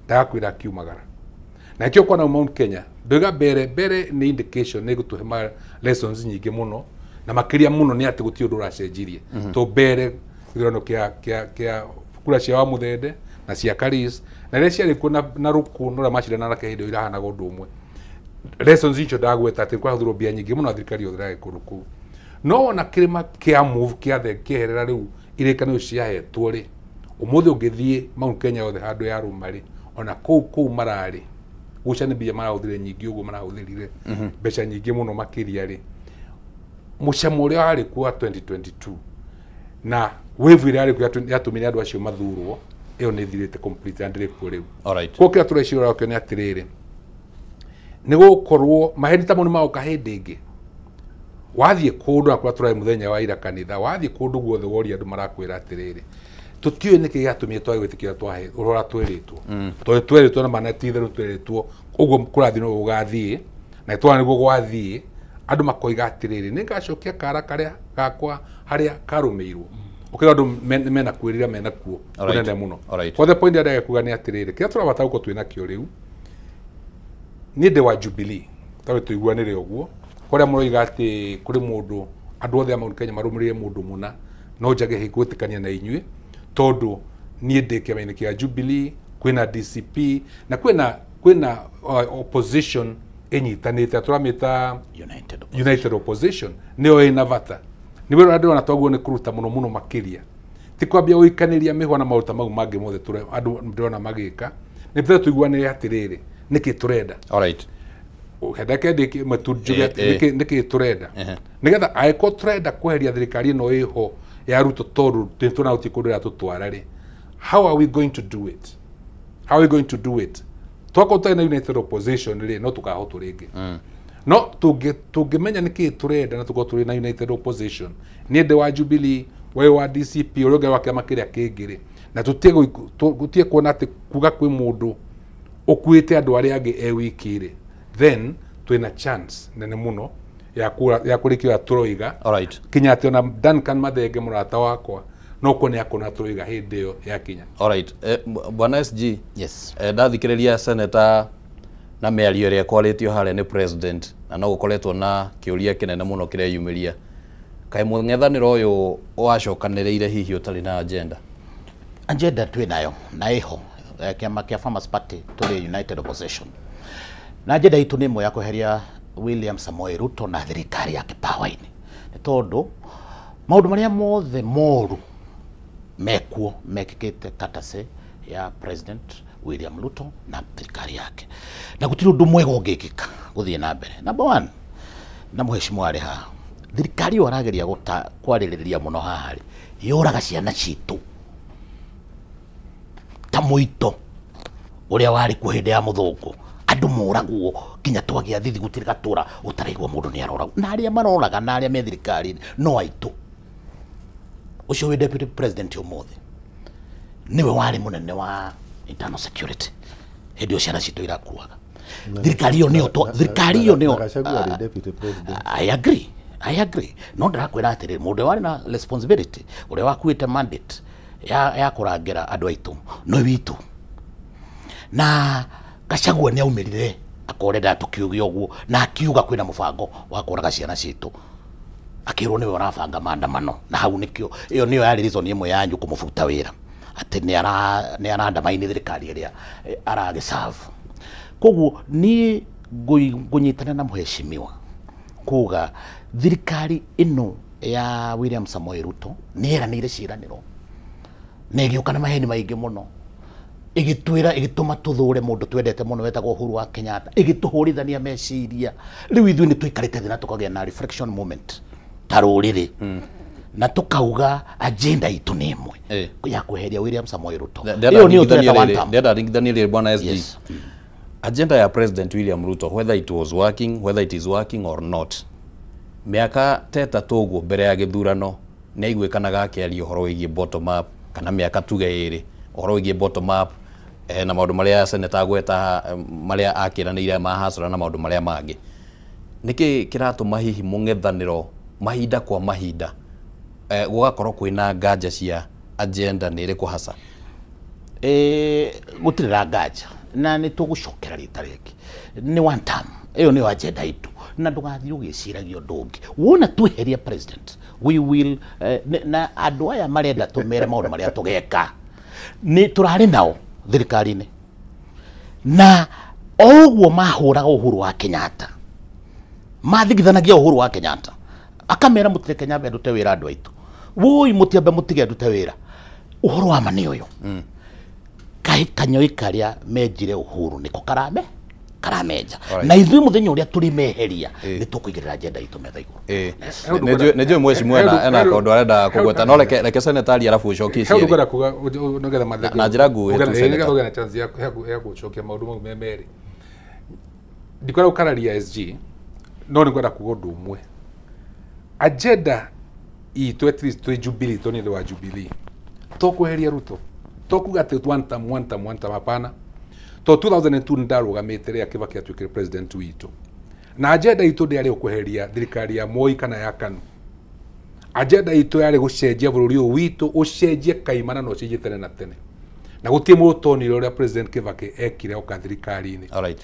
ndagakwĩra akiumagara. Na nĩkĩo kwana Mount Kenya ndoiga mbere mbere nĩ indication nĩ gũtũhe ma lessons nyingĩ mũno, na makĩria mũno nĩ atĩ gũtirĩ ũndũ ũracenjirie. To mbere gĩthurano kĩa kura cia wa Mũthende na cia Karis na iria ciarĩ kuo na rũkũ na ũrĩa macindanaga nake hĩndĩ ĩyo irahanaga ũndũ ũmwe. Lessons icio ndagweta atĩ kwahũthĩrwo mbia nyingĩ mũno na thirikari yothe ĩragĩ kũndũ kũu, no ona kĩrĩma kĩa move kĩa the kĩeherera rĩu irĩkanĩro ciahetwo rĩ, ũmũthĩ ũngĩthiĩ Mount Kenya yothe handũ ya rũma rĩ, ona kũu mararĩ Guca nĩ mbia marahũthĩrire nyingĩ ũguo marahũthĩrire mbeca nyingĩ mũno makĩria rĩ, mũcamo ũrĩa warĩ kuo wa 2022 na wave ĩrĩa yarĩ kuo yatũmire andũ acio mathurwo, ĩyo nĩ ĩthirĩte complete na ndĩrĩ kuo rĩu. Koguo kĩrĩa tũreciria ũrĩa nĩ atĩrĩrĩ, nĩ gũkorwo maheni ta mau nĩ magoka hĩndĩ ĩngĩ. Wathiĩ kũndũ na kũrĩa tũrarĩ mũthenya wa ira kanitha, wathiĩ kũndũ guothe woria andũ marakwĩra atĩrĩrĩ, tũtiũĩ nĩkĩ gĩatũmire twage gwĩtĩkĩra twahe ũrĩa twĩrĩtwo, tondũ twerĩtwo na mana ti itherũ twerĩtwo ũguo kũrathiĩ no gũgathiĩ, na twona nĩguo gwathiĩ. Andũ makoiga atĩrĩrĩ, nĩ ngacokia kara karĩa gakwa harĩa karũmĩirwo. Ũkĩra andũ mena kwĩrira mena kuo kũnene mũno. Kwa the point ĩrĩa kuga nĩ atĩrĩrĩ, kĩrĩa tũrabatara gũkorwo twĩ nakĩo rĩu, niĩ ndĩ wa Jubilee, tondũ tũiguanĩre ũguo, kũrĩa mũroiga atĩ kũrĩ mũndũ, andũ othe a Mount Kenya marũmĩrĩire mũndũ mũna, no njage gwĩtĩkania na inyuĩ, tondũ niĩ ndĩ kĩama-inĩ kĩa Jubilee, kwĩna DCP na kwĩna opposition ĩnyitanĩte, tũramĩta United Opposition, nĩyo ĩna bata. Nĩ wĩra ũrĩa ndĩrona twaguo nĩ kũruta mũno mũno makĩria, ti kwambia gũikanĩria mĩhwa na maũndũ ta mau mangĩ mothe andũ ndĩrona magĩka, nĩ tũrĩa tũiguanĩre atĩrĩrĩ, nĩkĩ tũrenda. Ndeke njuge nĩkĩ tũrenda, nĩgetha angĩkorwo tũrenda kweheria thirikari ĩno ĩho ya Ruto tondũ nĩtũrona gũtirĩ kũndũ ĩratũtwara rĩ, how are we going to do it? How are we going to do it? Twakorwo tũtarĩ na United Opposition rĩ, no tũkahotwo rĩngĩ. No tũngĩmenya nĩkĩ tũrenda na tũkorwo tũrĩ na United Opposition, niĩ ndĩ wa Jubilee, we wa DCP, ũrĩa ũngĩ wa kĩama kĩrĩa kĩngĩ rĩ, na tũtige kuona atĩ kuga kwĩ mũndũ ũkuĩte andũ arĩa angĩ e wiki rĩ, then twĩna chance nene mũno ya kũrĩkia ũrĩa tũroiga. Kinya atĩ ona Duncan Mathenge mũrata wakwa no kuo nĩ akona tũroiga hĩndĩ ĩyo yakinya. Bwana SG, yes. Ndathikĩrĩria senator na mĩario ĩrĩa kwarĩtio harĩa nĩ president, na no gũkoretwo na kĩũria kĩnene mũno kĩreyumĩria, kaĩ mũng'ethanĩro ũyũ wacokanĩrĩire hihi ũtarĩ na agenda? Agenda twĩ nayo na ĩho, kĩama kĩa Farmers Party tũrĩ United Opposition, na agenda itũ nĩ ĩmwe ya kweheria William Samoei Ruto na thirikari yake power-inĩ, nĩ tondũ maũndũ marĩa mothe moru mekuo mekĩkĩte courtesy ya President William Ruto na thirikari yake, na gũtirĩ ũndũ mwega ũngĩkĩka gũthiĩ na mbere. Number one, na mũheshimiwa arĩ haha, thirikari ĩyo arageria kwarĩrĩria mũno haha rĩ, yũraga ciana citũ ta mũito ũrĩa warĩ kuo hĩndĩ ya mũthũngũ. Andũ moragwo nginya twagĩa thithi, gũtirĩ gatũra ũtaraigua mũndũ nĩ aroragwo, na arĩa maroraga na arĩa me thirikari-inĩ no aitũ. Ũcio wĩ deputy president ũmũthĩ nĩwe warĩ mũnene wa internal security hĩndĩ ĩyo ciana citũ irakuaga. Thirikari ĩyo nĩyo, thirikari ĩyo nĩyo. I agree. No ndĩrakwĩra atĩrĩrĩ, mũndũ warĩ na responsibility, ũrĩa wakuĩte mandate ya kũrangĩra andũ aitũ no witũ. Na Gachagua nĩ aumĩrire akorenda tũkiuge ũguo, na akiuga kwĩna mũbango wa kũraga ciana citũ, akĩrwo nĩwe ũrabanga maandamano, na hau nĩkĩo ĩyo nĩyo yarĩ reason ĩmwe yanyu kũmũbuta wĩra, atĩ nĩ arandamaini thirikari ĩrĩa aragĩserve. Koguo niĩ ngũnyitana na mũheshimiwa kuga thirikari ĩno ya William Samoei Ruto nĩ yeranĩire ciĩranĩro na ĩgĩũka na maheni maingĩ mũno, ĩgĩtwĩra, ĩgĩtũma tũthũre mũndũ twendete mũno wetagwo Uhuru wa Kenyatta, ĩgĩtũhũrithania meciria. Rĩu ithuĩ nĩ tũikarĩte thĩ na tũkagĩa na reflection moment ta rũrĩrĩ, na tũkauga agenda itũ nĩ ĩmwe ya kweheria William Samoei Ruto. Ĩyo nĩyo tũreta one term. Ndĩrenda ringithanie rĩrĩ bwana SG. Agenda ya President William Ruto, whether it was working, whether it is working or not, mĩaka ta ĩtatũ ũguo mbere ya gĩthurano nĩ aiguĩkanaga akĩaria ũhoro wĩgiĩ bottom up, kana mĩaka tuge ĩrĩ ũhoro wĩgiĩ bottom up, na maũndũ marĩa senator agweta marĩa akĩranĩire ma hasara na maũndũ marĩa mangĩ. Nĩkĩ kĩratũma hihi mũng'ethanĩro mahinda kwa mahinda gũgakorwo kwĩna nganja cia agenda nĩ ĩrĩkũ hasa? Gũtirĩ na nganja, na nĩ tũgũcokera rita rĩngĩ, nĩ one term, ĩyo nĩyo agenda itũ, na ndũgathiĩ ũgĩciragia ũndũ ũngĩ. Wona tweheria president, we will na andũ aya marenda tũmere maũndũ marĩa tũgeka, nĩ tũrarĩ nao thirikari-inĩ, na o ũguo mahũraga Uhuru wa Kenyatta, mathigithanagia Uhuru wa Kenyatta, akamera mũtireke nyambe ndute wĩra andũ aitũ, woi mũtiambe mũtige ndute wĩra. Ũhoro wa ma nĩ ũyũ, kanyoi karĩa menjire Uhuru nĩko karame karamenja na ithuĩ mũthenya ũrĩa tũrĩmeheria nĩ tũkũigĩrĩra agenda itũ metha igũrũ. Nĩ njũĩ mheshimiwa ena kaũndũ arenda kũgweta, no reke seneta arabu ũcokie ciĩrĩ kwenda kuga nĩgetha matheke na njĩra nguhĩ tu senator nĩgetha ũgĩe na chance ya gũcokia maũndũ mau me merĩ. Ndikwenda gũkararia SG, no nĩngwenda kuga ũndũ ũmwe. Agenda itũ at least twĩ Jubilee, to nĩ ũndũ wa Jubilee, to kweheria Ruto, to kuga atĩ one term, one term, one term, hapana. To 2002 ndarũgamĩte rĩrĩa Kibaki atuĩkire president witũ, na agenda itũ ndĩarĩ kweheria thirikari ya Moi kana ya KANU. Agenda itũ yarĩ gũcenjia bũrũri ũyũ witũ, ũcenjie kaimana na ũcenjie tene na tene, na gũtirĩ mũndũ ũtonire ũrĩa president Kibaki ekire oka thirikari-inĩ.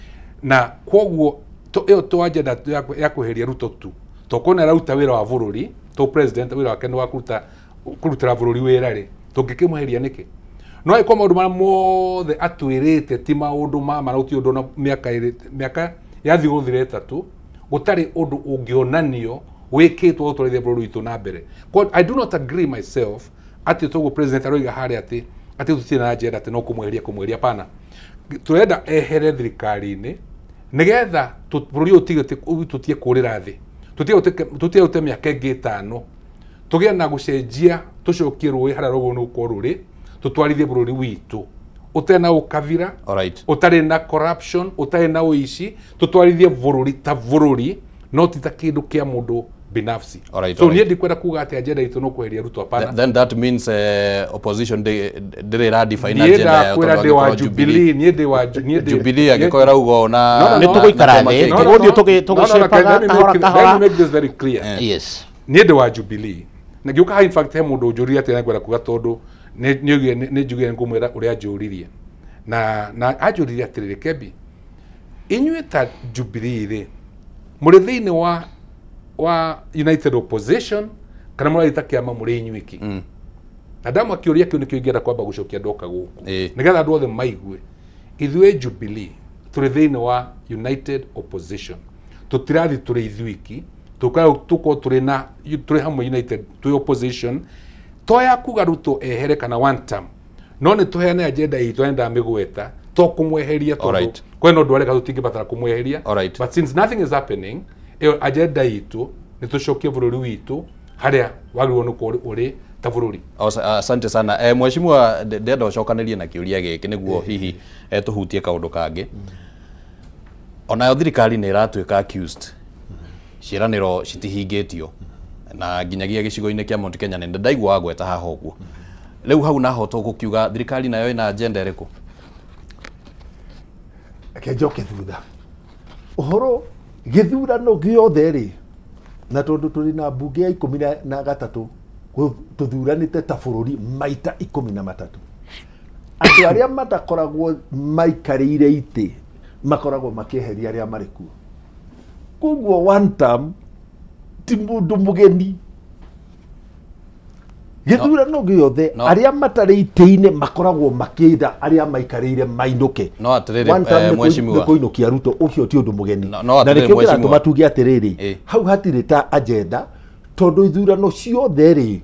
Na kwoguo ĩyo to agenda ya kweheria Ruto tu, tokorwo nĩ araruta wĩra wa bũrũri, to president wĩra wake nĩ wa kũrutĩra bũrũri wĩra rĩ, tũngĩkĩmweheria nĩkĩ? No angĩkorwo maũndũ marĩa mothe atwĩrĩte ti maũndũ ma ma, na gũtirĩ ũndũ ona mĩaka yathiĩ gũthira ĩtatũ gũtarĩ ũndũ ũngĩonanio wĩkĩtwo gũtwarithia bũrũri witũ na mbere. I do not agree myself atĩ toguo president aroiga harĩa atĩ tũtirĩ na agenda atĩ no kũmweheria, hapana. Tũrenda ehere thirikari-inĩ nĩgetha bũrũri ũyũ tũtige kũrĩra thĩ, tũtige gũte mĩaka ĩngĩ ĩtano, tũgĩe na gũcenjia, tũcokie rũĩ harĩa rũgũrũ nĩ gũkorwo rũrĩ, tũtwarithie bũrũri witũ ũtarĩ na ũkabira, ũtarĩ na corruption, ũtarĩ na ũici, tũtwarithie bũrũri ta bũrũri, no ti ta kĩndũ kĩa mũndũ binafsi. So niĩ ndikwenda kuga atĩ agenda itũ no kweheria Ruto, hapana. Then that means opposition ndĩrĩ ĩra define agenda yao, tondũ ndĩ wa Jubilee, niĩ ndĩ wa Jubilee angĩkorwo ĩrauga ona nĩ tũgũikara thĩ tũgũthiĩ tũgĩcepaga kahora kahora. Let me make this very clear. Yes, niĩ ndĩ wa Jubilee, na ngĩũka in fact he mũndũ ũnjũririe atĩ nĩngwenda kuga tondũ nĩ njugire ngũmwĩra ũrĩa anjũririe, na anjũririe atĩrĩrĩ, Kebi, inyuĩ ta Jubilee rĩ, mũrĩ thĩinĩ wa United Opposition kana mũraita kĩama mũrĩ inyuiki? Na ndamwa kĩũria kĩu nĩkĩo ingĩenda kwamba gũcokia ndoka gũkũ nĩgetha andũ othe maigue. Ithuĩ Jubilee tũrĩ thĩinĩ wa United Opposition, tũtirathi tũrĩ ithuiki, tũkorwo tũrĩ hamwe United, twĩ opposition to ya kuga Ruto ehere kana one term, no nĩ tũheane agenda itũ na ndamĩgweta, to kũmweheria tondũ kwĩna ũndũ areka tũtingĩbatara kũmweheria. But since nothing is happening, ĩyo agenda itũ nĩ tũcokie bũrũri witũ harĩa wagĩrĩirwo nĩ gũkorwo ũrĩ ta bũrũri. Asante sana mheshimiwa, ndĩrenda ũcokanĩrie na kĩũria gĩkĩ nĩguo hihi tũhutie kaũndũ kangĩ. Onayo thirikari nĩ ĩratuĩka accused, ciĩranĩro citihingĩtio na nginyagia gĩcigo-inĩ kĩa Mount Kenya nĩ ndaigua wagweta haha ũguo. Rĩu hau naho tũgũkiuga thirikari nayo ĩna agenda ĩrĩkũ? Reke njoke thutha ũhoro gĩthurano gĩothe rĩ, na tondũ tũrĩ na mbunge ya 13 tũthuranĩte ta bũrũri maita 13, andũ arĩa matakoragwo maikarĩire itĩ makoragwo makĩeheria arĩa marĩ kuo. Koguo one term ti mũndũ mũgeni. Gĩthurano gĩothe arĩa matarĩ itĩ-inĩ makoragwo makĩenda arĩa maikarĩire mainũke. No atĩrĩrĩ mheshimiwa, nĩ kũinũkia Ruto, ũcio ti ũndũ mũgeni. Na nĩkĩo kĩratũma tuge atĩrĩrĩ, hau hatirĩ ta agenda, tondũ ithurano ciothe rĩ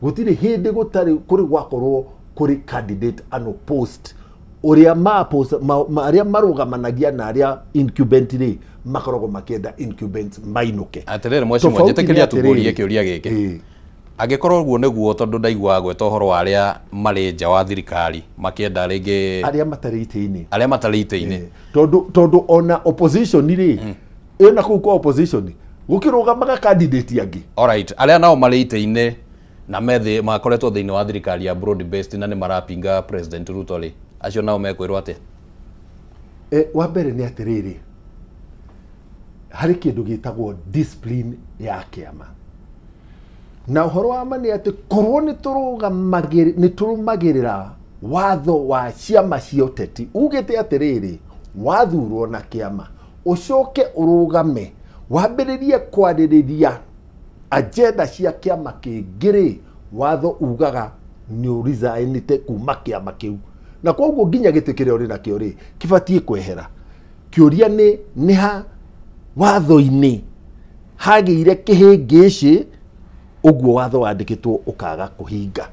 gũtirĩ hĩndĩ gũtarĩ kũrĩ gwakorwo kũrĩ candidate unopposed, ũrĩa arĩa marũgamanagia na arĩa incumbent rĩ makoragwo makĩenda incumbents mainũke. Atĩrĩrĩ mheshimiwa, njĩtĩkĩria tũkũrie kĩũria gĩkĩ. Angĩkorwo ũguo nĩguo, tondũ ndaigua gweta ũhoro wa arĩa marĩ nja wa thirikari makĩenda rĩngĩ arĩa matarĩ itĩ-inĩ, arĩa matarĩ itĩ-inĩ, tondũ ona opposition rĩ, ĩyo na kũu kwa opposition gũkĩrũgamaga candidate angĩ. Alright, arĩa nao marĩ itĩ-inĩ na methĩ makoretwo thĩinĩ wa thirikari ya broad based na nĩ marapinga President Ruto rĩ, acio nao mekwĩrwo atĩa? Wa mbere nĩ atĩrĩrĩ, harĩ kĩndũ gĩtagwo discipline ya kĩama. Na ũhoro wa ma nĩ atĩ korwo nĩ tũrũmagĩrĩra watho wa ciama cia ũteti ugĩte atĩrĩrĩ, wathurwo na kĩama ũcoke ũrũgame wambĩrĩrie kwarĩrĩria agenda cia kĩama kĩngĩ rĩ, watho ugaga nĩ ũresignĩte kuma kĩama kĩu, na koguo nginya gĩtĩ kĩrĩa ũrĩ nakĩo rĩ kĩbatiĩ kwehera. Kĩũria nĩ ha watho-inĩ hagĩire kĩhĩngĩcĩ ũguo watho wandĩkĩtwo ũkaga kũhinga.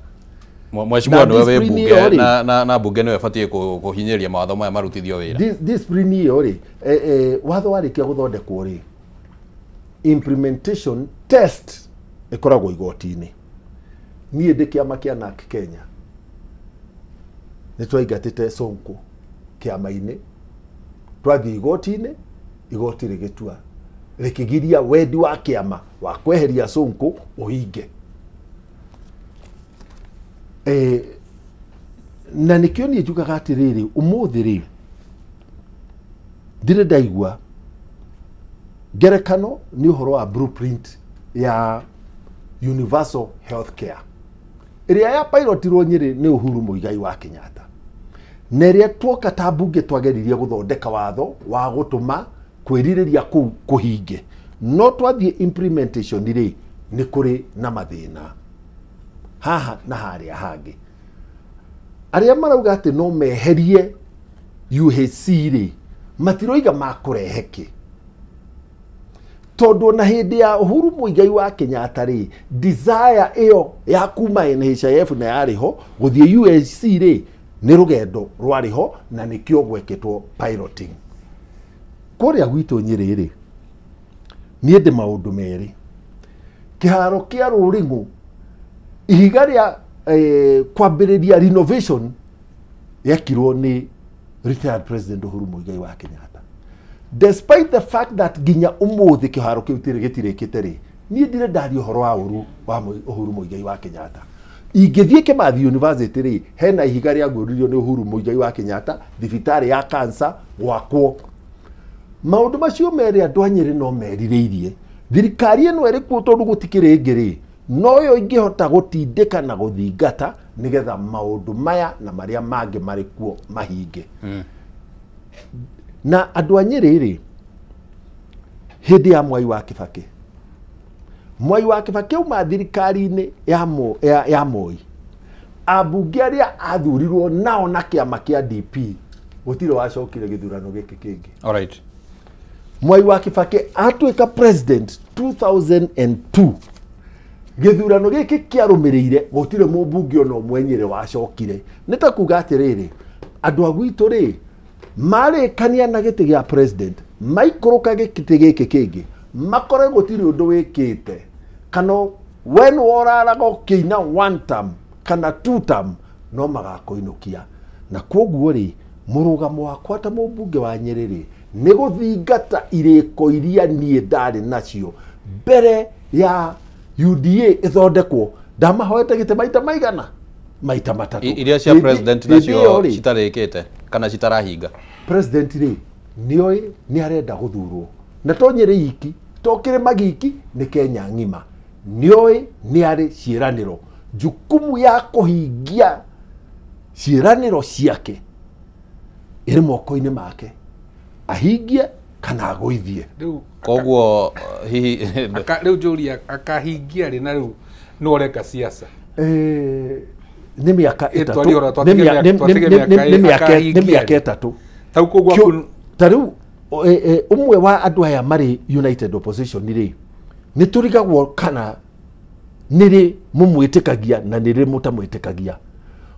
Mheshimiwa nĩwe wĩ bunge na bunge nĩwe ĩbatiĩ kũhinyĩrĩria mawatho maya marutithio wĩra. Discipline ĩyo rĩ, watho warĩkia gũthondekwo rĩ, implementation test ĩkoragwo igoti-inĩ. Niĩ ndĩ kĩama kĩa NARC Kenya nĩ twaingatĩte Sonko kĩama-inĩ, twathiĩ igoti-inĩ, igoti rĩgĩtua rĩkĩgiria wendi wa kĩama wa kweheria Sonko ũhinge. Na nĩkĩo niĩ njugaga atĩrĩrĩ, ũmũthĩ rĩ ndirĩ ndaigua ngerekano nĩ ũhoro wa blueprint ya universal health care ĩrĩa ya pilotirwo Nyĩrĩ nĩ Uhuru Muigai wa Kenyatta, na ĩrĩa tuoka ta mbunge twageririe gũthondeka watho wa gũtũma kwĩrirĩria kũu kũhinge, no twathiĩ implementation rĩ nĩ kũrĩ na mathĩna haha na harĩa hangĩ. Arĩa marauga atĩ no meherie UHC rĩ matiroiga makũrehe kĩ, tondũ na hĩndĩ ya Uhuru Muigai wa Kenyatta rĩ, desire ĩyo ya kuma NHIF na yarĩ ho gũthiĩ UHC rĩ nĩ rũgendo rwarĩ ho na nĩkĩo gwekĩtwo piloting. Kũrĩa gwitũ Nyĩrĩ rĩ, niĩ ndĩ maũndũ merĩ. Kĩharo kĩa Rũrĩng'ũ, ihiga rĩa kwambĩrĩria renovation yekirwo nĩ retired President Uhuru Muigai wa Kenyatta. Despite the fact that nginya ũmũthĩ kĩharo kĩu gĩtirĩkĩte rĩ, niĩ ndirĩ ndaria ũhoro wa ũru wa Uhuru Muigai wa Kenyatta. Ingĩthiĩ Kimathi University rĩ, hena ihiga rĩaguũririo nĩ Uhuru Muigai wa Kenyatta, thibitarĩ ya cancer gwakwo. Maũndũ macio merĩ andũ a Nyĩrĩ no merirĩirie. Thirikari ĩno ĩrĩ kuo tondũ gũtikĩrĩ ĩngĩ rĩ, noyo ingĩhota gũtindĩka na gũthingata nĩgetha maũndũ maya na marĩa mangĩ marĩ kuo mahinge. Na andũ a Nyĩrĩ rĩ, hĩndĩ ya Mwai wa Kibaki, Mwai wa Kibaki auma thirikari-inĩ ya Moi, ambunge arĩa athurirwo nao na kĩama kĩa DP gũtirĩ wacokire gĩthurano gĩkĩ kĩngĩ. Alright. Mwai wa Kibaki atuĩka president 2002, gĩthurano gĩkĩ kĩarũmĩrĩire gũtirĩ mũmbunge ona ũmwe Nyĩrĩ wacokire. Nĩ ta kuga atĩrĩrĩ, andũ a gwitũ rĩ marĩkania na gĩtĩ gĩa president, maikũrũka gĩtĩ gĩkĩ kĩngĩ makore gũtirĩ ũndũ wĩkĩte, kana we nĩwe ũraraga ũkĩina one term kana two term, no magakũinũkia. Na kwoguo rĩ, mũrũgamo wakwa ta mũmbunge wa Nyĩrĩ rĩ nĩ gũthingata irĩko iria niĩ ndarĩ nacio mbere ya UDA ĩthondekwo. Ndamahoete gĩtĩ maita maigana? Maita matatũ. Iria cia president nacio citarĩkĩte kana citarahinga. President rĩ nĩoĩ nĩ arenda gũthurwo, na to Nyĩrĩ iki, to kĩrĩma giki, nĩ Kenya ng'ima. Nĩoĩ nĩ arĩ ciĩranĩro, jukumu ya kũhingia ciĩranĩro ciake ĩrĩ moko-inĩ make, ahingie kana agũithie. Koguo hihi rĩu njũria akahingia rĩ, na rĩu nĩ ũreka siasa? Nĩ mĩaka ĩtatũ, nĩ mĩaka ĩtatũ. Ta rĩu ũmwe wa andũ aya marĩ United Opposition rĩ, nĩ tũrigagwo kana nĩ rĩ mũmwĩtĩkagia na nĩ rĩ mũtamwĩtĩkagia.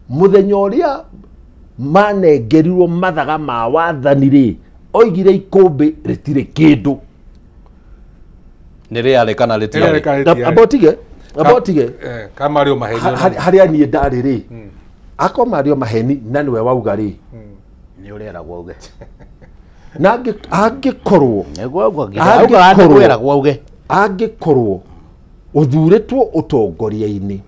Mũthenya ũrĩa manengerirwo mathaga ma wathani rĩ, oigire ikũmbĩ rĩtirĩ kĩndũ. Nĩ rĩarĩ kana rĩtiarĩ? Abotige kama rĩo maheni harĩa niĩ ndarĩ rĩ, akorwo marĩ o maheni na nĩwe wauga rĩ, nĩ ũreragwo uge. Na angĩkorwo angĩkorwo ũthurĩtwo ũtongoria-inĩ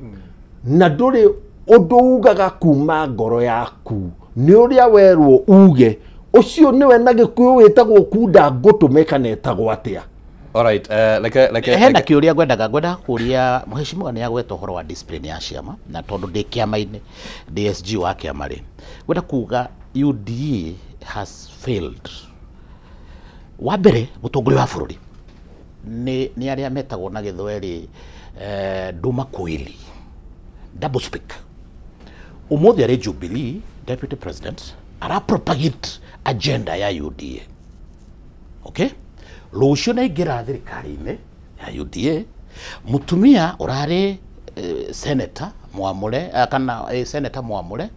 na ndũrĩ ũndũ ugaga kuma ngoro yaku, nĩ ũrĩa werwo uge, ũcio nĩwe na Gĩkũyũ wĩtagwo kunda ngũtũme kana etagwo atĩa. Alright, leke hena kĩũria ngwendaga kũria mheshimiwa nĩ agweta ũhoro wa discipline ya ciama, na tondũ ndĩ kĩama-inĩ, ndĩ SG wa kĩama rĩ, ngwenda kuga UDA has failed. Wa mbere, mũtongoria wa bũrũri nĩ arĩa metagwo na Gĩthweri nduma kweli, double speak. Ũmũthĩ arĩ Jubilee deputy president ara propagate agenda ya UDA. Okay? Rũciũ nĩ aingĩra thirikari-inĩ ya UDA, mũtumia ũrarĩ senator mwamure kana senator mwamure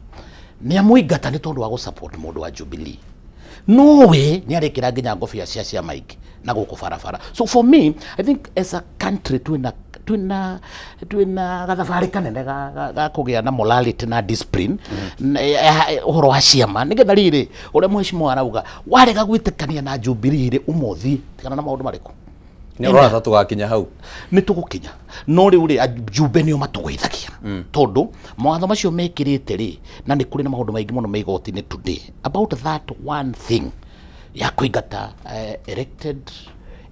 nĩ amũingata nĩ tondũ wa gũ support mũndũ wa Jubilee. No we nĩ arekĩra nginya ngobia cia ciama ingĩ na gũkũ barabara. So for me, I think as a country twina gathabarĩ kanene ga kũgĩa na morality na discipline ũhoro wa ciama nĩgetha rĩrĩ ũrĩa mheshimiwa arauga warega gwĩtĩkania na Jubilee rĩ ũmũthĩ tigana na maũndũ marĩkũ. Nĩ ũrona ta tũgakinya hau? Nĩ tũgũkinya, no rĩu rĩ ajumbe nĩo matũgũithagia tondũ mawatho macio mekĩrĩte rĩ, na nĩ kũrĩ na maũndũ maingĩ mũno me igoti-inĩ today about that one thing ya kũingata elected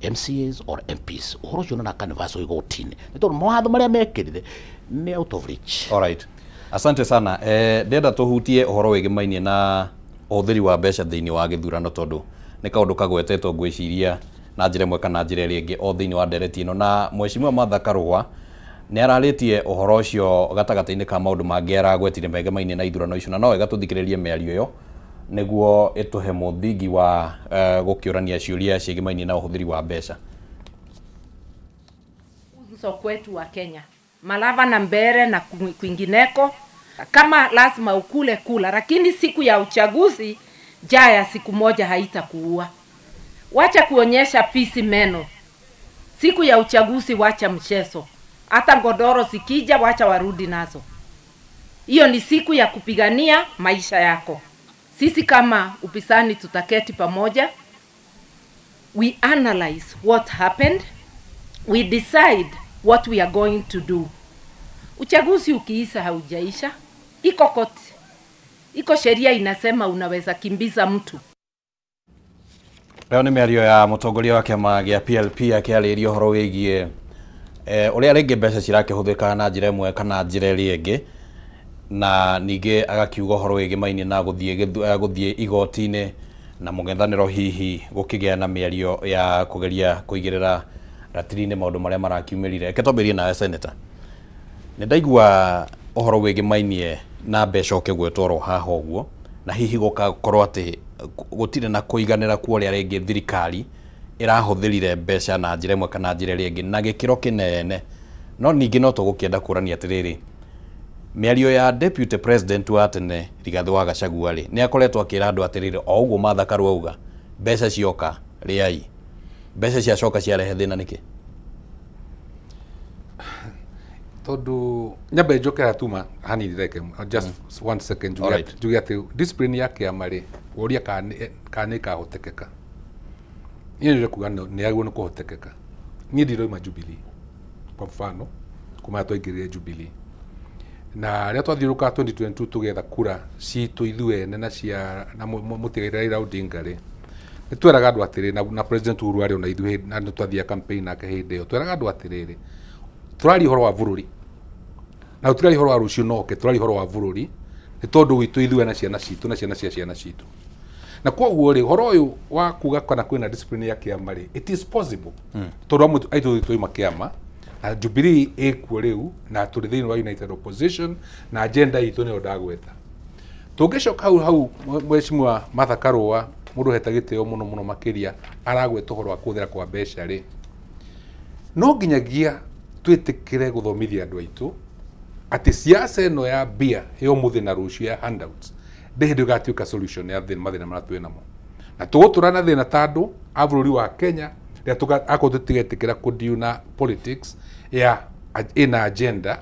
MCAs or MPs. Ũhoro ũcio na canvas igoti-inĩ nĩ tondũ mawatho marĩa mekĩrire nĩ out of reach. All right. Asante sana. Ndĩrenda tũhutie ũhoro wĩgĩmainie na ũhũthĩri wa mbeca thĩinĩ wa gĩthurano tondũ nĩ kaũndũ kagwetetwo ngwĩciria na njĩra ĩmwe kana njĩra ĩrĩa ĩngĩ o thĩinĩ wa ndereti ĩno, na mheshimiwa Martha Karũa nĩ ararĩtie ũhoro ũcio gatagatĩ-inĩ ka maũndũ mangĩ aragwetire megemaine na ithurano icio, na no wega tũthikĩrĩrie mĩario ĩyo nĩguo ĩtũhe mũthingi wa gũkĩũrania ciũria ciĩgemaine na ũhũthĩri wa mbeca. Uso kwetu wa Kenya, Malava na Mbere na kwingineko, kama lazima ukule kula, lakini siku ya uchaguzi jaya siku moja haitakuua. Wacha kuonyesha fisi meno. Siku ya uchaguzi wacha mchezo. Hata godoro sikija wacha warudi nazo. Hiyo ni siku ya kupigania maisha yako. Sisi kama upisani tutaketi pamoja. We analyze what happened. We decide what we are going to do. Uchaguzi ukiisha haujaisha. Iko koti. Iko sheria inasema unaweza kimbiza mtu. Leo nĩ mĩario ya mũtongoria wa kĩama gĩa PLP akĩarĩria ũhoro wĩgiĩ ũrĩa rĩngĩ mbeca cirakĩhũthĩka na njĩra ĩmwe kana njĩra ĩrĩa ĩngĩ, na ningĩ agakiuga ũhoro wĩgĩmainie na gũthiĩ igoti-inĩ na mũng'ethanĩro hihi gũkĩgĩa na mĩario ya kũgeria kũigĩrĩra ratiri-inĩ maũndũ marĩa marakiumĩrire. Reke twambĩrĩrie nawe Senator. Nĩ ndaigua ũhoro wĩgĩmainie na mbeca ũkĩgwetwo oro haha ũguo, na hihi gũgakorwo atĩ gũtirĩ na kũiganĩra kwa ũrĩa rĩngĩ thirikari ĩrahũthĩrire mbeca na njĩra ĩmwe kana njĩra ĩrĩa ĩngĩ na gĩkĩro kĩnene. No ningĩ no tũgũkĩenda kũrania atĩrĩrĩ, mĩario ya Deputy President wa tene Rigathĩ wa Gachagua rĩ, nĩ akoretwo akĩra andũ atĩrĩrĩ, o ũguo Martha Karua auga, mbeca cioka rĩai, mbeca ciacoka ciarehe thĩna nĩkĩ? Tondũ nyambe njoke hatuma hanini reke just 1 second njuge atĩ discipline ya kĩama rĩ, ũria kana nĩ ĩkahotekeka. Niĩ nĩ kuga nĩ yagĩrĩirwo nĩ kũhotekeka. Niĩ ndiroima Jubilee kwa mfano, kuma twaingĩrire Jubilee na rĩrĩa twathiũrũrũkaga 2022 tũgĩetha kura citũ ithuĩ ene na cia na mũtigairĩ Raila Odinga rĩ, nĩ tweraga andũ atĩrĩ, na President Uhuru arĩ ona ithuĩ na nĩ twathiaga campaign nake hĩndĩ ĩyo, tweraga andũ atĩrĩrĩ, tũraria ũhoro wa bũrũri na tũraria ũhoro wa rũciũ noke, tũraria ũhoro wa bũrũri nĩ tondũ witũ ithuĩ na ciana citũ na ciana cia ciana citũ. Na koguo rĩ, ũhoro ũyũ wa kuga kana kwĩna discipline ya kĩama rĩ, it is possible tondũ amwe aitũ twaima kĩama na Jubilee ĩkuo rĩu na tũrĩ thĩinĩ wa United Opposition na agenda itũ nĩyo ndagweta. Tũngĩcoka hau hau mheshimiwa Martha Karũa, mũndũ heta gĩtĩo mũno mũno makĩria, aragweta ũhoro wa kũhũthĩra kwa mbeca rĩ, no nginyagia twĩtĩkĩre gũthomithia andũ aitũ atĩ siasa ĩno ya mbia ya ũmũthĩ na rũciũ ya handouts ndĩ hĩndĩ ĩgatuĩka solution ya mathĩna marĩa twĩ namo. Na tũgũtũra na thĩna ta andũ a bũrũri wa Kenya rĩrĩa akorwo tũtigetĩkĩra kũdeal na politics ya ĩna agenda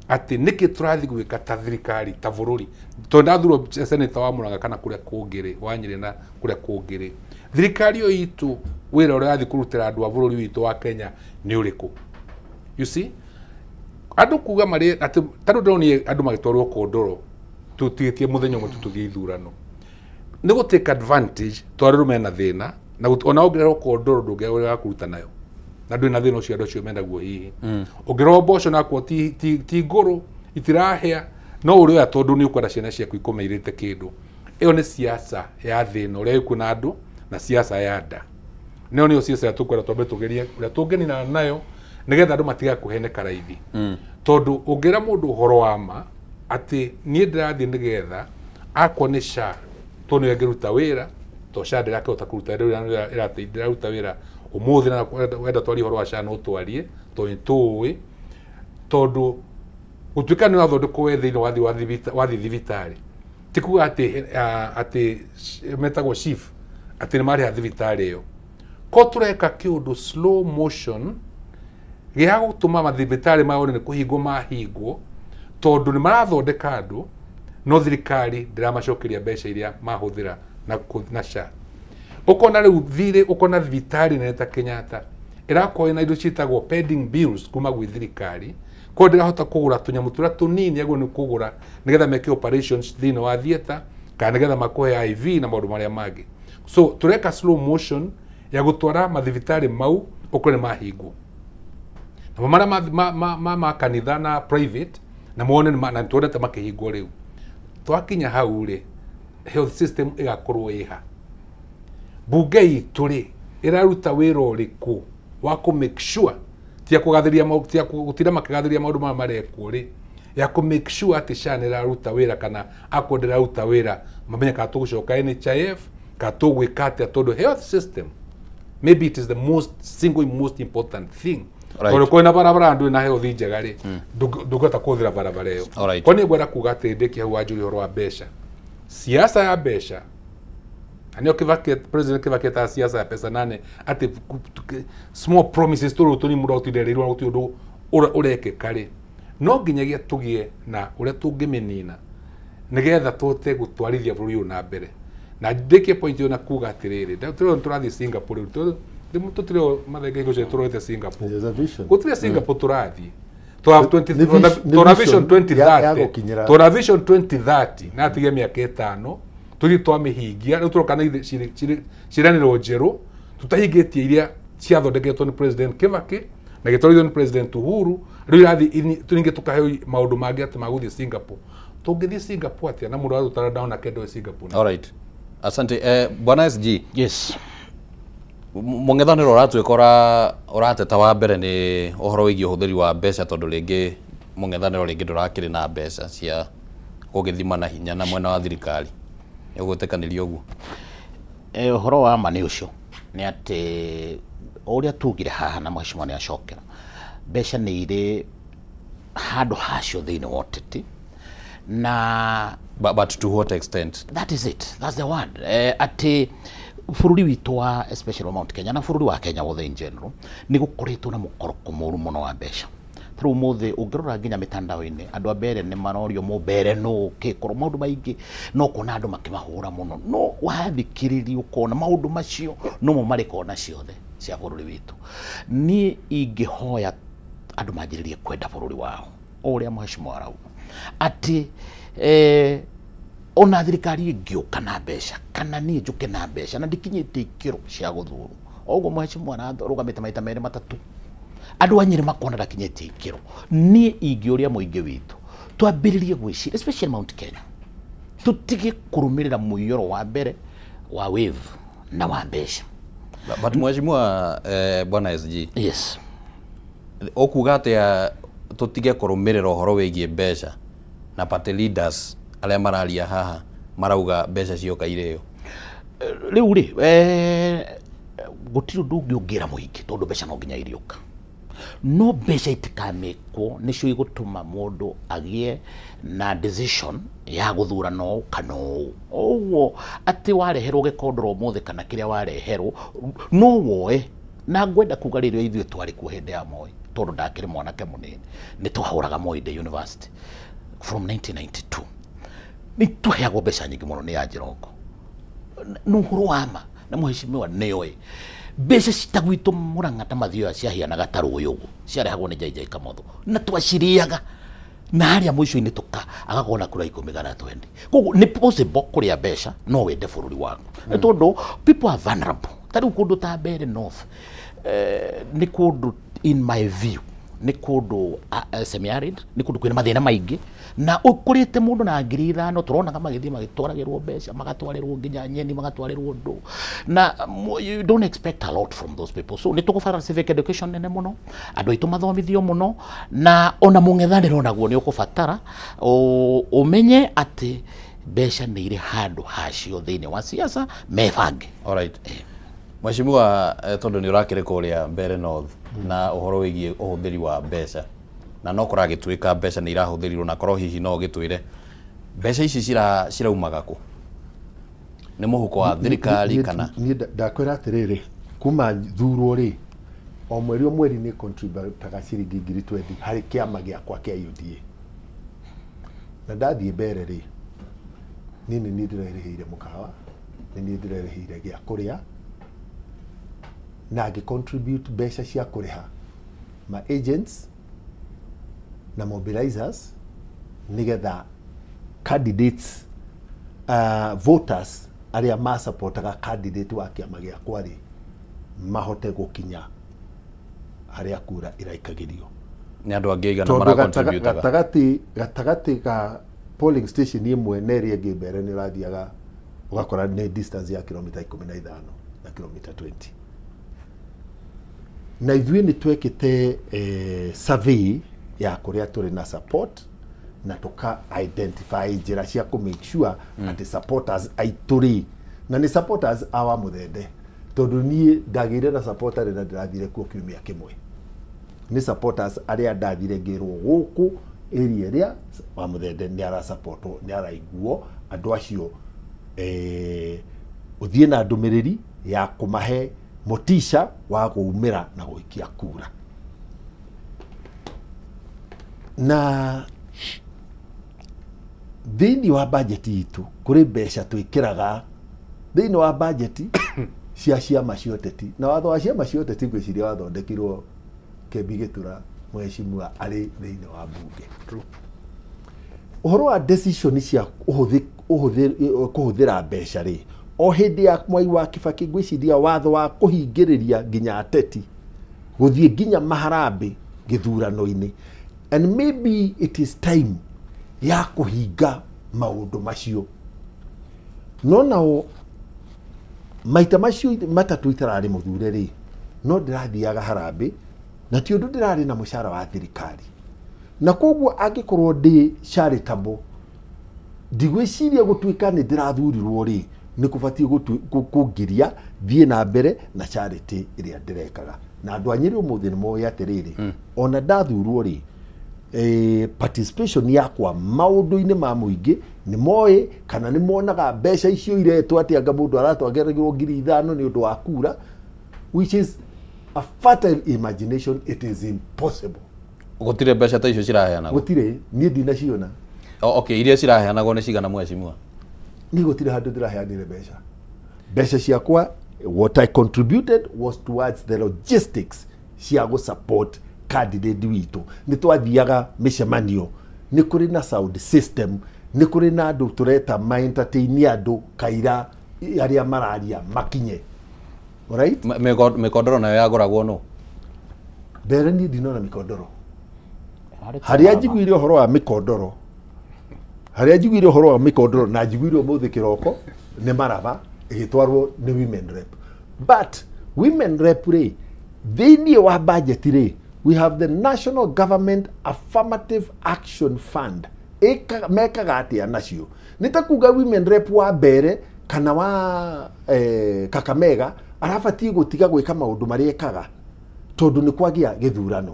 atĩ nĩkĩ tũrathiĩ gwĩka ta thirikari ta bũrũri. Tondũ ndathurwo senator wa Murang'a kana kũrĩa kũngĩ rĩ, wa Nyĩrĩ na kũrĩa kũngĩ rĩ, thirikari ĩyo itũ wĩra ũrĩa ĩrathiĩ kũrutĩra andũ a bũrũri witũ wa Kenya nĩ ũrĩkũ? You see, andũ kuga marĩ atĩ ta rĩu ndĩronire andũ magĩtwarwo Kondoro tũtigĩtie mũthenya ũmwe tu tũthiĩ ithurano, nĩ gũ take advantage tondũ andũ mena thĩna na ona ũngĩrerwo Kondoro ndũngĩaga ũrĩa wa kũruta nayo na ndũrĩ na thĩna ũcio andũ acio menaguo hihi. Ũngĩrerwo mboco nakuo ti ngũrũ itirahĩa, no ũrĩoya tondũ nĩ ũkwenda ciana ciaku ikome irĩte kĩndũ. Ĩyo nĩ siasa ya thĩna ũrĩa wĩkuo na andũ na siasa ya nda. Nĩyo nĩyo siasa ĩrĩa tũkwenda twambe tũgerie ũrĩa tũngĩninana nayo nĩgetha andũ matigae kũheneka raithi. Tondũ ũngĩra mũndũ ũhoro wa ma atĩ niĩ ndĩrathiĩ nĩgetha akwa nĩ SHA tondũ nĩyo ĩngĩruta wĩra, to SHA ndĩrakĩhota kũruta wĩra, ndĩraruta wĩra ũmũthĩ na wenda twarie ũhoro wa SHA no twarie tondũ nĩ tũĩ, tondũ Gũtuĩka nĩ wathondekwo we thĩinĩ wathi thibitarĩ ti kuga atĩ metagwo chief atĩ nĩ marĩha thibitarĩ ĩyo. Ko tũreka kĩũndũ slow motion gĩa gũtũma mathibitarĩ maone nĩ kũhingwo mahingwo tondũ nĩ marathondeka andũ no thirikari ndĩramacokeria mbeca iria mahũthĩra na SHA. Ũkona rĩu thirĩ ũkona thibitarĩ nene ta Kenyatta ĩrakorwo ĩna indo ciĩtagwo pending bills kuma gwĩ thirikari ko ndĩrahota kũgũra tũnyamũ tũrĩa tũnini agwo nĩ kũgũra nĩgetha meke operations thĩinĩ wa theatre kana nĩgetha makũhe IV na maũndũ marĩa mangĩ. So tũreka slow motion ya gũtwara mathibitarĩ mau ũkorwo nĩ mahingwo namo marĩa ma kanitha na private na muone na tuonete makĩhingwo rĩu. Twakinya hau rĩ health system ĩgakorwo ĩha. Bunge itũ rĩ ĩraruta wĩra ũrĩkũ wa kũ make sure tia kũgathĩria tia gũtinda makĩgathĩria maũndũ maya marekwo rĩ ya kũ make sure atĩ SHA nĩ ĩraruta wĩra kana akorwo ndĩraruta wĩra mamenye kana tũgũcoka NHIF kana tũgwĩka atĩa tondũ health system maybe it is the most single most important thing. Tondũ kwĩna barabara ndũrĩ na health njega rĩ ndũngĩhota kũhũthĩra barabara ĩyo. Kwa nĩ ngwenda kuga atĩ ndĩkie hau wanjũria ũhoro wa mbeca. Siasa ya mbeca na nĩo President Kibaki ta siasa ya pesa nane atĩ small promises tũrũ tũnini mũndũ agũtinda erĩirwo gũtirĩ ũndũ ũrekĩka rĩ no nginyagia tũgĩe na ũrĩa tũngĩmĩnina nĩgetha tũhote gũtwarithia bũrũri ũyũ na mbere. Na ndĩkie point ĩyo na kuga atĩrĩrĩ tũrathiĩ Singapore rĩu tũtirĩ mathenge hingo ciothe tũrorete Singapore. Gũtirĩ Singapore tũrathiĩ tona vision 2030 tona vision 2030 na atige mĩaka ĩtano tũthiĩ twamĩhingia rĩu tũroka na ciĩranĩro njerũ tũtahingĩtie iria ciathondeketwo nĩ President Kibaki na gĩtwarithio nĩ President Uhuru rĩu irathiĩ ningĩ tũkaheo maũndũ mangĩ atĩ magũthiĩ Singapore. Tũngĩthiĩ Singapore atĩa na mũndũ aratũtara ndona kendo Singapore. All right. Asante. Bwana SG. Yes. Mũng'ethanĩro ũratuĩka ũrateta wa mbere nĩ ũhoro wĩgiĩ ũhũthĩri wa mbeca tondũ rĩngĩ mũng'ethanĩro rĩngĩ ndũrakĩrĩ na mbeca cia gũgĩthima na hinya na mwena wa thirikari. Nĩ ũgwĩtĩkanĩria ũguo? Ũhoro wa ma nĩ ũcio nĩ atĩ o ũrĩa tugire haha na mheshimiwa nĩ acokera mbeca nĩ irĩ handũ hacio thĩinĩ wa ũteti na but to what extent? That is it. That's the word. Atĩ bũrũri witũ wa especially Mount Kenya na bũrũri wa Kenya wothe in general nĩ gũkoretwo na mũkoroko mũru mũno wa mbeca. Tarĩu ũmũthĩ ũngĩrora nginya mĩtandao-inĩ andũ a mbere nĩ marorio mũmbere nũ kĩkorwo maũndũ maingĩ no ũkona andũ makĩmahũra mũno no wathikĩrĩria ũkona maũndũ macio nomo marĩ kona ciothe cia bũrũri witũ. Niĩ ingĩhoya andũ manjĩrĩrie kwenda bũrũri wao o ũrĩa mheshimiwa arauga atĩ ona thirikari ĩngĩũka na mbeca kana niĩ njũke na mbeca na ndikinyĩtie ikĩro cia gũthurwo o ũguo mheshimiwa ararũgamĩte maita merĩ matatũ andũ a Nyĩrĩ makona ndakinyĩtie ikĩro niĩ ingĩũria mũingĩ witũ twambĩrĩrie gwĩciria especially Mount Kenya tũtige kũrũmĩrĩra mũiyũro wa mbere wa wave na wa mbeca. But mheshimiwa bwana SG. Yes. Ũkuga atĩa tũtige kũrũmĩrĩra ũhoro wĩgiĩ mbeca na party leaders arĩa mararia haha marauga mbeca cioka irĩo? Rĩu rĩ gũtirĩ ũndũ ũngĩ ũngĩra mũingĩ tondũ mbeca no nginya irĩũka no mbeca itikamĩkwo nĩcio igũtũma mũndũ agĩe na decision ya gũthura no kana ũũ. Ũguo atĩ wareherwo gĩkondoro ũmũthĩ kana kĩrĩa wareherwo no woe na ngwenda kuga rĩrĩa ithuĩ twarĩ kuo hĩndĩ ya Moi tondũ ndakĩrĩ mwanake mũnini nĩ twahũraga Moi Day University from 1992 nĩ twaheagwo mbeca nyingĩ mũno nĩ ya Njirongo nĩ ũhoro wa ma na mheshimiwa nĩoĩ mbeca cita gwitũ Murang'a ta mathioya ciahianaga ta rũĩ ũguo ciarehagwo nĩ JJ Kamotho na twacirĩaga na harĩa mũico-inĩ tũka agakorwo na kura 10 kana 20. Koguo nĩ possible kũrĩa mbeca no wende bũrũri waku nĩ tondũ people are vulnerable. Ta rĩu kũndũ ta Mbeere North nĩ kũndũ in my view nĩ kũndũ semi-arid nĩ kũndũ kwĩna mathĩna maingĩ na ũkũrĩte mũndũ na 5,000 tũronaga magĩthiĩ magĩtwaragĩrwo mbeca magatwarĩrwo nginya nyeni magatwarĩrwo ndũ na you don't expect a lot from those people. So nĩ tũgũbatara civic education nene mũno andũ aitũ mathomithio mũno na ona mũng'ethanĩro naguo nĩ ũkũbatara ũmenye atĩ mbeca nĩ irĩ handũ hacio thĩinĩ wa siasa mebange. All right. Mheshimiwa tondũ nĩ ũrakĩrĩ kũrĩa Mbeere North na ũhoro wĩgiĩ ũhũthĩri wa mbeca Na no kũragĩtuĩka mbeca nĩ irahũthĩrirwo na korwo hihi no ũgĩtwĩre mbeca ici ciraumaga kũ? Nĩ mũhuko wa thirikari kana? Niĩ ndakwĩra atĩrĩrĩ, kuma thurwo rĩ, o mweri o mweri nĩ contributaga ciringi 20,000 harĩ kĩama gĩakwa kĩa UDA. Na ndathiĩ mbere rĩ, niĩ nĩ niĩ ndĩrerĩhĩire mũkawa, nĩ niĩ ndĩrerĩhĩire gĩa kũrĩa, na ngĩ contribute mbeca cia kũrĩha ma agents na mobilizers nĩgetha candidates, voters arĩa masapotaga candidate wa kĩama gĩakwa rĩ, mahote gũkinya harĩa kura iraikagĩrio. Nĩ andũ angĩ aigana maracontributaga? Gatagatĩ ga polling station ĩmwe na ĩrĩa ĩngĩ mbere nĩ ũrathiaga ũgakora nĩ distance ya kilomita 15 na kilomita 20. Na ithuĩ nĩ twekĩte survey ya kũrĩa tũrĩ na support na tũka identify njĩra cia kũ make sure atĩ supporters aitũ rĩ, na nĩ supporters a wa Mũthende, tondũ niĩ ndagĩire na supporter rĩ na ndĩrathire kuo kiumia kĩmwe. Nĩ supporters arĩa ndathire ngĩrwo gũkũ area ĩrĩa wa Mũthende nĩ arasupportwo, nĩ araiguo andũ acio, ũthiĩ na ndũmĩrĩri ya kũmahe motisha wa gũumĩra na gũikia kura. Na thĩinĩ wa bajeti itũ kũrĩ mbeca twĩkĩraga thĩinĩ wa bajeti cia ciama cia ũteti, na watho wa ciama cia ũteti ngwĩciria wathondekirwo Kembi Gĩtura mheshimiwa arĩ thĩinĩ wa bunge. Ũhoro wa decision cia kũhũthĩra mbeca rĩ, o hĩndĩ ya Mwai wa Kibaki ngwĩciria watho wa kũhingĩrĩria nginya ateti gũthiĩ nginya maharambĩ gĩthurano-inĩ, and maybe it is time ya kũhinga maũndũ macio. No nao maita macio matatũ itararĩ mũthure rĩ, no ndĩrathiaga harambĩ na ti ũndũ ndĩrarĩ na mũcara wa thirikari, na koguo angĩkorwo ndĩ charitable ndigwĩciria gũtuĩka nĩ ndĩrathurirwo rĩ, nĩ kũbatiĩ kũngiria thiĩ na mbere na charity ĩrĩa ndĩrekaga. Na andũ a Nyĩrĩ ũmũthĩ nĩ moĩ atĩrĩrĩ, ona ndathurwo rĩ, participation yakwa maũndũ-inĩ ma mũingĩ nĩ moĩ, kana nĩ monaga mbeca icio iretwo atĩ anga mũndũ aratwangeragĩrwo 5,000 nĩ ũndũ wa kura, which is a fertile imagination. It is impossible. Gũtirĩ mbeca ta icio ciraheanagwo? Gũtirĩ, niĩ ndinaciona. Okay, iria ciraheanagwo nĩ cigana mheshimiwa? Niĩ gũtirĩ handũ ndĩraheanire mbeca. Mbeca ciakwa, what I contributed was towards the logistics cia gũ support candidate witũ. Nĩ twathiaga mĩcemanio, nĩ kũrĩ na sound system, nĩ kũrĩ na andũ tũreta ma entertain andũ kaira arĩa mararia makinye. Alright? Mĩkondoro nayo yagũragwo nũ? Mbere niĩ ndinona mĩkondoro. Harĩa njiguire ũhoro wa mĩkondoro, harĩa njiguire ũhoro wa mĩkondoro na njiguire ũmũthĩ kĩroko nĩ Maraba ĩgĩtwarwo nĩ women rep. But women rep rĩ, thĩinĩ wa budget rĩ, we have the National Government Affirmative Action Fund. Mekaga atĩa nacio? Nĩ ta kuga women rep wa mbere kana wa Kakamega arabatiĩ gũtiga gwĩka maũndũ marĩa ekaga tondũ nĩ kwagĩa gĩthurano.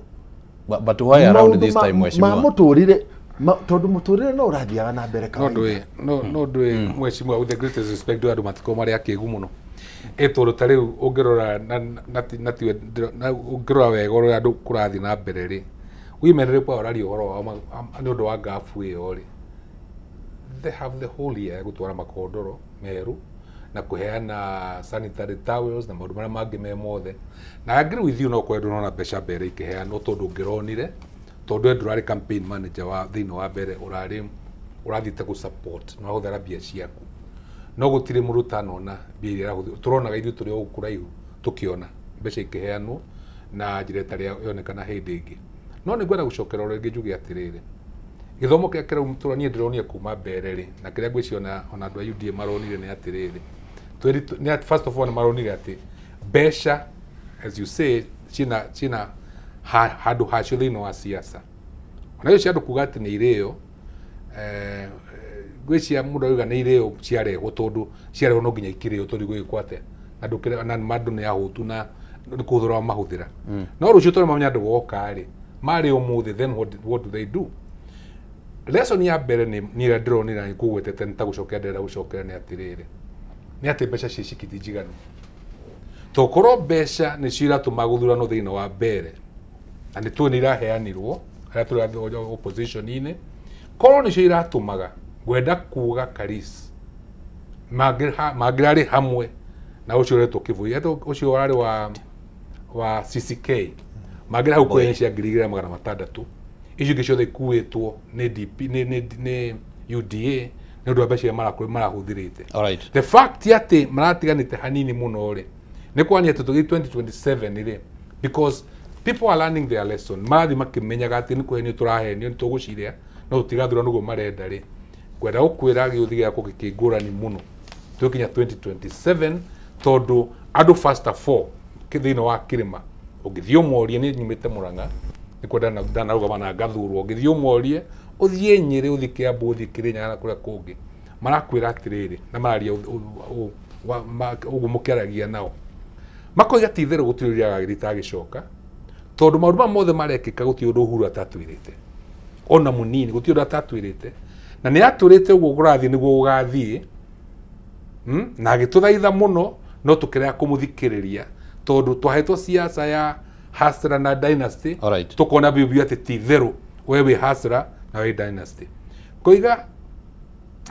But why around this time mheshimiwa? Ma mũtũrĩre, tondũ mũtũrĩre no ũrathiaga na mbere kawaida. No ndũĩ mheshimiwa, with the greatest respect, andũ matikorwo marĩ akĩgu mũno. Tondũ ta rĩu ũngĩrora na ũngĩrora wega ũrĩa andũ kũrathiĩ na mbere rĩ, women rep ũraria ũhoro wao nĩ ũndũ wa ngabu ĩyo rĩ, they have the whole year gũtwara makondoro meru na kũheana sanitary towels na maũndũ marĩa mangĩ me mothe. Na agree with you, no kwendwo nona mbeca mbere ikĩheanwo tondũ ũngĩronire, tondũ we ndũrarĩ campaign manager wa thĩinĩ wa mbere, ũrarĩ ũrathiĩte gũ support na ũrahũthĩra mbia ciaku. No gũtirĩ mũndũ ũtanona mbia iria arahũthĩra. Tũronaga ithuĩ tũrĩ o gũkũ kũraihu tũkĩona mbeca ikĩheanwo na njĩra ĩtarĩ yonekana hĩndĩ ĩngĩ. No nĩ ngwenda gũcokera o rĩngĩ njuge atĩrĩrĩ, gĩthomo kĩrĩa kĩraumĩra niĩ ndĩronire kuma mbere rĩ, na kĩrĩa ngwĩciria ona andũ a UDA maronire nĩ atĩrĩrĩ, first of all nĩ maronire atĩ mbeca as you say ciĩna handũ hacio thĩinĩ wa siasa. Ona icio cia andũ kuga atĩ nĩ irĩo, ngwĩciria mũndũ auga nĩ irĩo ciarehwo, tondũ ciarehwo no nginya ikĩrĩo, tondũ igũgĩkwo atĩa? Na ndũkĩre na andũ nĩ ahũtu na nĩ kũhũthĩra mahũthĩra. No rũciũ tondũ mamenya andũ goka rĩ, Marĩ ũmũthĩ, then what do they do? Lesson ya mbere nĩ ĩrĩa ndĩronire ngũgwetete nĩ ta gũcokera ndĩrenda gũcokera nĩ atĩrĩrĩ, nĩ atĩ mbeca ciĩ cikiti njiganu. Tokorwo mbeca nĩcio iratũma gũthurano thĩinĩ wa mbere, na nĩ tũĩ nĩ iraheanirwo harĩa tũrĩ opposition-inĩ, korwo nĩcio iratũmaga ngwenda kuga Karis mangĩrarĩ hamwe na ũcio ũretwo Kĩboi, ũcio warĩ wa CCK, mangĩrĩ hau kwenye cia 2,600, icio ingĩ ciothe ikuĩtwo nĩ DP nĩ UDA nĩ ũndũ wa mbeca iria marahũthĩrĩte. The fact atĩ maratiganĩte hanini mũno rĩ, nĩ kuonania atĩ tũgĩthiĩ 2027 rĩ, because people are learning their lesson, marathiĩ makĩmenyaga atĩ nĩ kũhenio tũrahenio, nĩ tũgũciria no tũtigathura nĩguo marenda rĩ, ngwenda gũkwĩra gĩũthi gĩakwa gĩkĩngũrani mũno tũkinya 2027, tondũ andũ faster 4 thĩinĩ wa kĩrĩma ũngĩthiĩ ũmorie, nĩ nyumĩte Mũrang'a nĩ kwenda ndanarũgama na ngathurwo, ũngĩthiĩ ũmorie ũthiĩ Nyĩrĩ, ũthiĩ Kĩambu, ũthiĩ Kĩrĩnyaga na kũrĩa kũngĩ, marakwĩra atĩrĩrĩ na mararia ũguo mũkĩaragia nao, makoiga ti itherũ gũtirĩ ũrĩa agagĩrĩte agĩcoka, tondũ maũndũ maya mothe marekĩka gũtirĩ ũndũ Uhuru atatwĩrĩte ona mũnini, gũtirĩ ũndũ atatwĩrĩte, na nĩ atwĩrĩte ũguo kũrathiĩ nĩguo gũgathiĩ, na agĩtũthaitha mũno no tũkĩrega kũmũthikĩrĩria tondũ twahetwo siasa ya hasra na dynasty. Tukona biũ biũ atĩ ti itherũ we wĩ hasra na wĩ dynasty. Koiga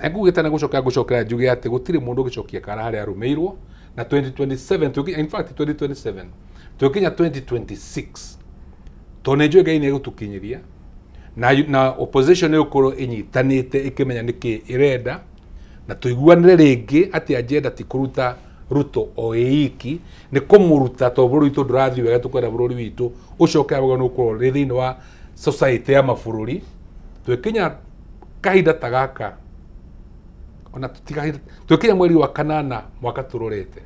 ngugĩte na gũcokera ngũcokera njuge atĩ gũtirĩ mũndũ ũgĩcokia kara harĩa arũmĩirwo, na 2027 in fact 2027 tũkinya 2026 tondũ nĩ njũĩ Ngai nĩ egũtũkinyĩria na opposition nĩ ĩgũkorwo ĩnyitanĩte ĩkĩmenya nĩkĩ ĩrenda, na tũiguanĩre rĩngĩ atĩ agenda ti kũruta Ruto o ĩiki, nĩ kũmũruta tondũ bũrũri witũ ndũrathiĩ wega, tũkwenda bũrũri witũ ũcoke wega nĩ ũkorwo rĩ thĩinĩ wa society ya mabũrũri. Twĩkinya kahinda ta gaka, ona twĩkinya mweri wa kanana mwaka tũrorete,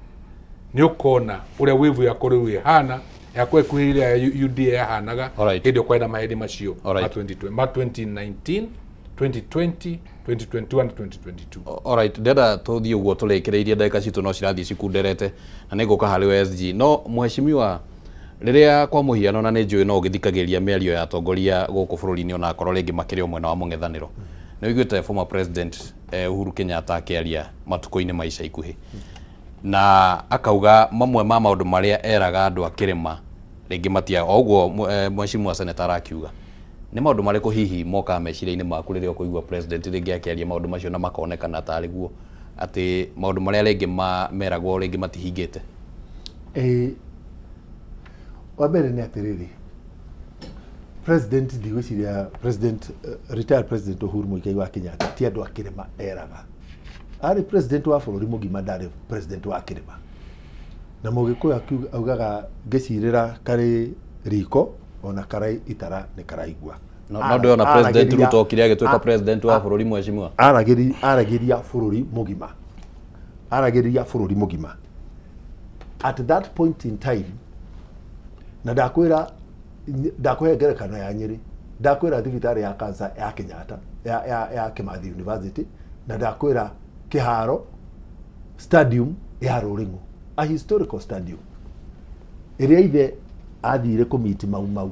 nĩ ũkona ũrĩa wĩvu yakwa rĩu ĩhana, yakwa ĩkuhĩrĩirie ya UDA yahanaga hĩndĩ ĩyo kwarĩ na mahĩndĩ macio ma 2019, 2020, 2021 na 2022. Alright, ndĩrenda tũthiĩ ũguo tũrĩkĩrĩirie ndagĩka citũ no cirathiĩ cikunderete na nĩ ngũka harĩ we SG. No mheshimiwa, rĩrĩa kwa mũhiano na nĩ njũĩ no ũgĩthikagĩrĩria mĩario ya atongoria gũkũ bũrũri-inĩ ona akorwo rĩngĩ makĩrĩ o mwena wa mũng'ethanĩro, nĩ ũiguĩte former president Uhuru Kenyatta akĩaria matukũ-inĩ ma ica ikuhĩ, na akauga mamwe ma maũndũ marĩa eraga andũ a kĩrĩma rĩngĩ matia o ũguo mheshimiwa senator arakiuga. Nĩ maũndũ marĩkũ hihi mokaga meciria-inĩ maku rĩrĩa ũkũigua president rĩngĩ akĩaria maũndũ macio na makonekana tarĩ guo atĩ maũndũ marĩa rĩngĩ meragwo rĩngĩ matihingĩte? Wa mbere nĩ atĩrĩrĩ, president ndigwĩciria president retired president Uhuru Muigai wa Kenyatta ti andũ a kĩrĩma eraga, arĩ president wa bũrũri mũgima, ndarĩ president wa kĩrĩma. Na Mũgĩkũyũ augaga ngĩcirĩra karĩ riko ona karai itara nĩ karaigua. No ndĩrona president Ruto okire agĩtuĩka president wa bũrũri mheshimiwa. Aragĩria bũrũri mũgima, aragĩria bũrũri mũgima at that point in time. Na ndakwĩra, ndakũhe ngerekano ya Nyĩrĩ, ndakwĩra thibitarĩ ya cancer ya Kenyatta ya Kimathi University, na ndakwĩra kĩharo stadium ya Rũrĩng'ũ, a historical stadium ĩrĩa ithe athire kũmiti Mau Mau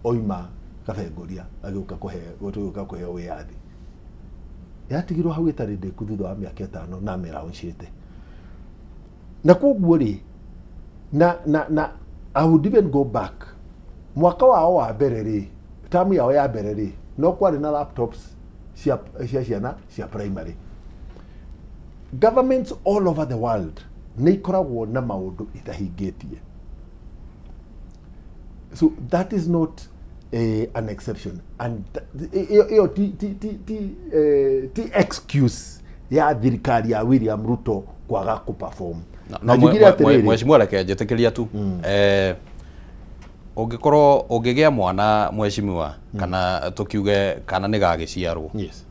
oima Kabengoria agĩũka kũheo wĩyathi, yatigirwo hau ĩtarĩ ndĩku thutha wa mĩaka 5 na mĩraũncĩte. Na koguo rĩ, na I would even go back mwaka wao wa mbere rĩ, tamu yao ya mbere rĩ, no kwarĩ na laptops cia ciana cia primary. Governments all over the world nĩ ikoragwo na maũndũ itahingĩtie, so that is not an exception, and ĩyo ti excuse ya thirikari ya William Ruto kwaga kũperform. No mheshimiwa, reke njĩtĩkĩria tu, ũngĩkorwo ũngĩgĩa mwana mheshimiwa, kana tũkiuge kana nĩ gagĩciarwo, yes,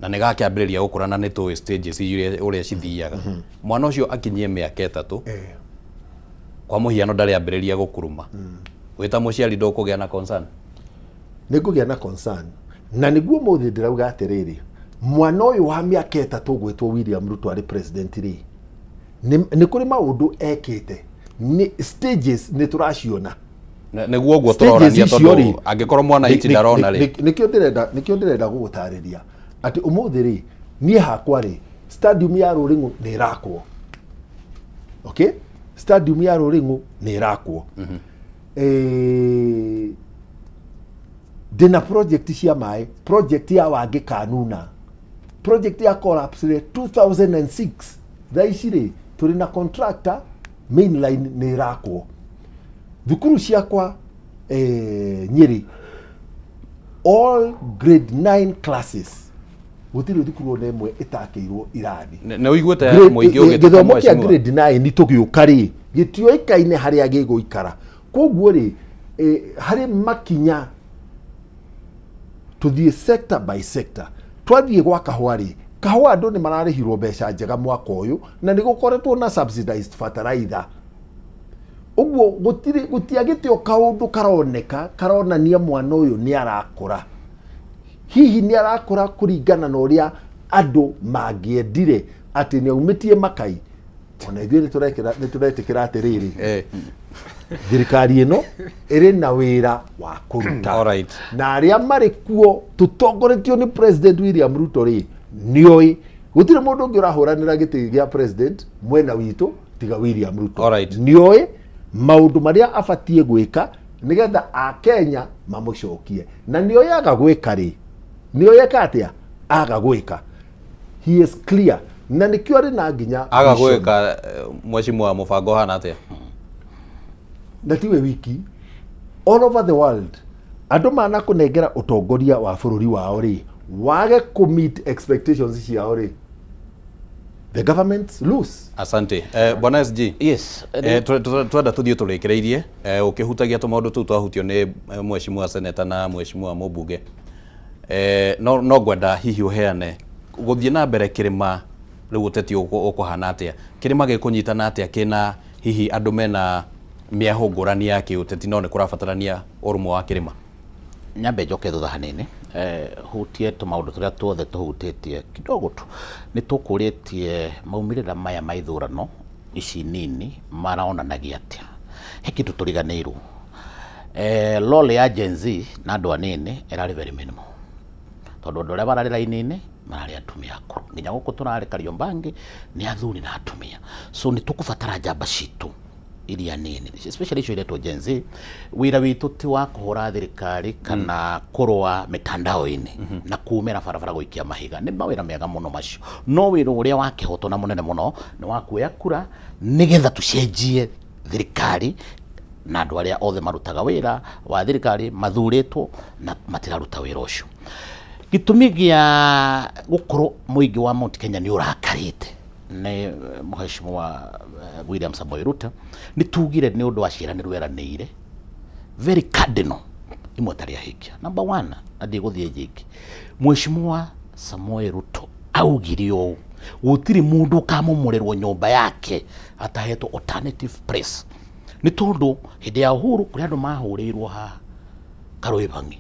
na nĩ gakĩambĩrĩria gũkũra na nĩ tũĩ stages ũrĩa cithiaga, mwana ũcio akinyie mĩaka 3 kwa mũhiano ndarĩ ambĩrĩria gũkuruma, wĩ ta mũciari ndũkũgĩa na concern? Nĩ ngũgĩa na concern, na nĩguo mũthĩ ndĩrauga atĩrĩrĩ, mwana ũyũ wa mĩaka 3 gwĩtwo William Ruto arĩ president rĩ, nĩ kũrĩ maũndũ ekĩte, nĩ stages nĩ tũraciona. Nĩguo ũguo tũrorania tondũ angĩkorwo mwananchi ndarona rĩ. Nĩkĩo ndĩrenda gũgũtarĩria atĩ ũmũthĩ rĩ niĩ hakwa rĩ stadium ya Rũrĩng'ũ nĩ ĩrakwo. Okay? Stadium ya Rũrĩng'ũ nĩ ĩrakwo. Ndĩna project cia maĩ, project ya Wangĩ Kanuna, project ya collapse rĩ 2006. Thaa ici rĩ tũrĩ na contractor, mainline nĩ ĩrakwo. Thukuru ciakwa Nyĩrĩ, all grade 9 classes, gũtirĩ thukuru ona ĩmwe ĩtakĩirwo irathi. Nĩ ũiguĩte mũingĩ ũgĩteta gĩthomo kĩa grade 9 tũgĩũka rĩ gĩtiũĩkaine harĩa gĩgũikara. Koguo rĩ harĩ makinya tũthiĩ sector by sector. Twathiĩ gwa kahũa rĩ, kahũa andũ nĩ mararĩhirwo mbeca njega mwaka ũyũ na nĩ gũkoretwo na subsidized fertilizer. Ũguo gũtiagĩte o kaũndũ karoneka karonania mwana ũyũ nĩ arakũra. Hihi nĩ arakũra kũringana na ũrĩa andũ mangĩendire atĩ nĩ aumĩtie makai. Ona ithuĩ nĩ tũretĩkĩra atĩrĩrĩ, thirikari ĩno ĩrĩ na wĩra wa kũruta. Na arĩa marĩ kuo tũtongoretio nĩ President William Ruto rĩ nĩoĩ gũtirĩ mũndũ ũngĩ ũrahũranĩra gĩtĩ gĩa president mwena witũ tiga William Ruto. Nĩoĩ maũndũ marĩa abatiĩ gwĩka nĩgetha Akenya mamũcokie. Na nĩoĩ aga gwĩka rĩ, nĩoĩ eka atĩa aga gwĩka. He is clear. Na nĩkĩo arĩ na nginya aga gwĩka. Mheshimiwa, mũbango hana atĩa? Na tiwe wiki, all over the world andũ manakũnengera ũtongoria wa bũrũri wao rĩ wage kũ meet expectations ciao rĩ, the government lose. Asante. Bwana SG. Yes. Twenda tuthiĩ tũrĩkĩrĩirie ũkĩhutagia tũmaũndũ tũu twahutio nĩ mheshimiwa seneta na mheshimiwa mũmbunge. No ngwenda hihi ũheane gũthiĩ na mbere kĩrĩma rĩu ũteti ũkũhana atĩa? Kĩrĩma gĩkũnyitana atĩa kĩna hihi andũ mena mĩahũ ngũrani ya kĩũteti no nĩ kũrabatarania ũrũmwe wa kĩrĩma? Nyambe njoke thutha hanini hutie tũmaũndũ tũrĩa tuothe tũhutĩtie kidogo tu. Nĩ tũkũrĩtie maumĩrĩra maya ma ithurano ici nini maronanagia atĩa. He kĩndũ tũriganĩirwo, role ya Gen Z na andũ anini ĩrarĩ very minimal, tondũ andũ arĩa mararĩ raini-inĩ mararĩ atumia akũrũ, nginya gũkũ tũrarĩ Kariobangi nĩ athuri na atumia. So nĩ tũkũbatara njamba citũ iria nini, especially icio iretwo Gen Z. Wĩra witũ ti wa kũhũra thirikari kana kũrũa mitandao-inĩ na kumĩra barabara gũikia mahiga. Nĩ mawĩra mega mũno macio, no wĩra ũrĩa wa kĩhoto na mũnene mũno nĩ wa kuoya kura nĩgetha tũcenjie thirikari na andũ arĩa othe marutaga wĩra wa thirikari mathurĩtwo na matiraruta wĩra ũcio. Gĩtũmi gĩa gũkorwo mũingĩ wa Mount Kenya nĩ ũrakarĩte nĩ mheshimiwa William Samoei Ruto nĩ tugire nĩ ũndũ wa ciĩranĩro eranĩire very cardinal imwe tarĩ ahingia. Number 1, na ndigũthiĩ nyingĩ, mheshimiwa Samoei Ruto augire ũũ, gũtirĩ mũndũ ũkamomorerwo nyũmba yake atahetwo alternative place. Nĩ tondũ hĩndĩ ya Uhuru kũrĩ andũ mahũrĩirwo haha Karũĩbang'i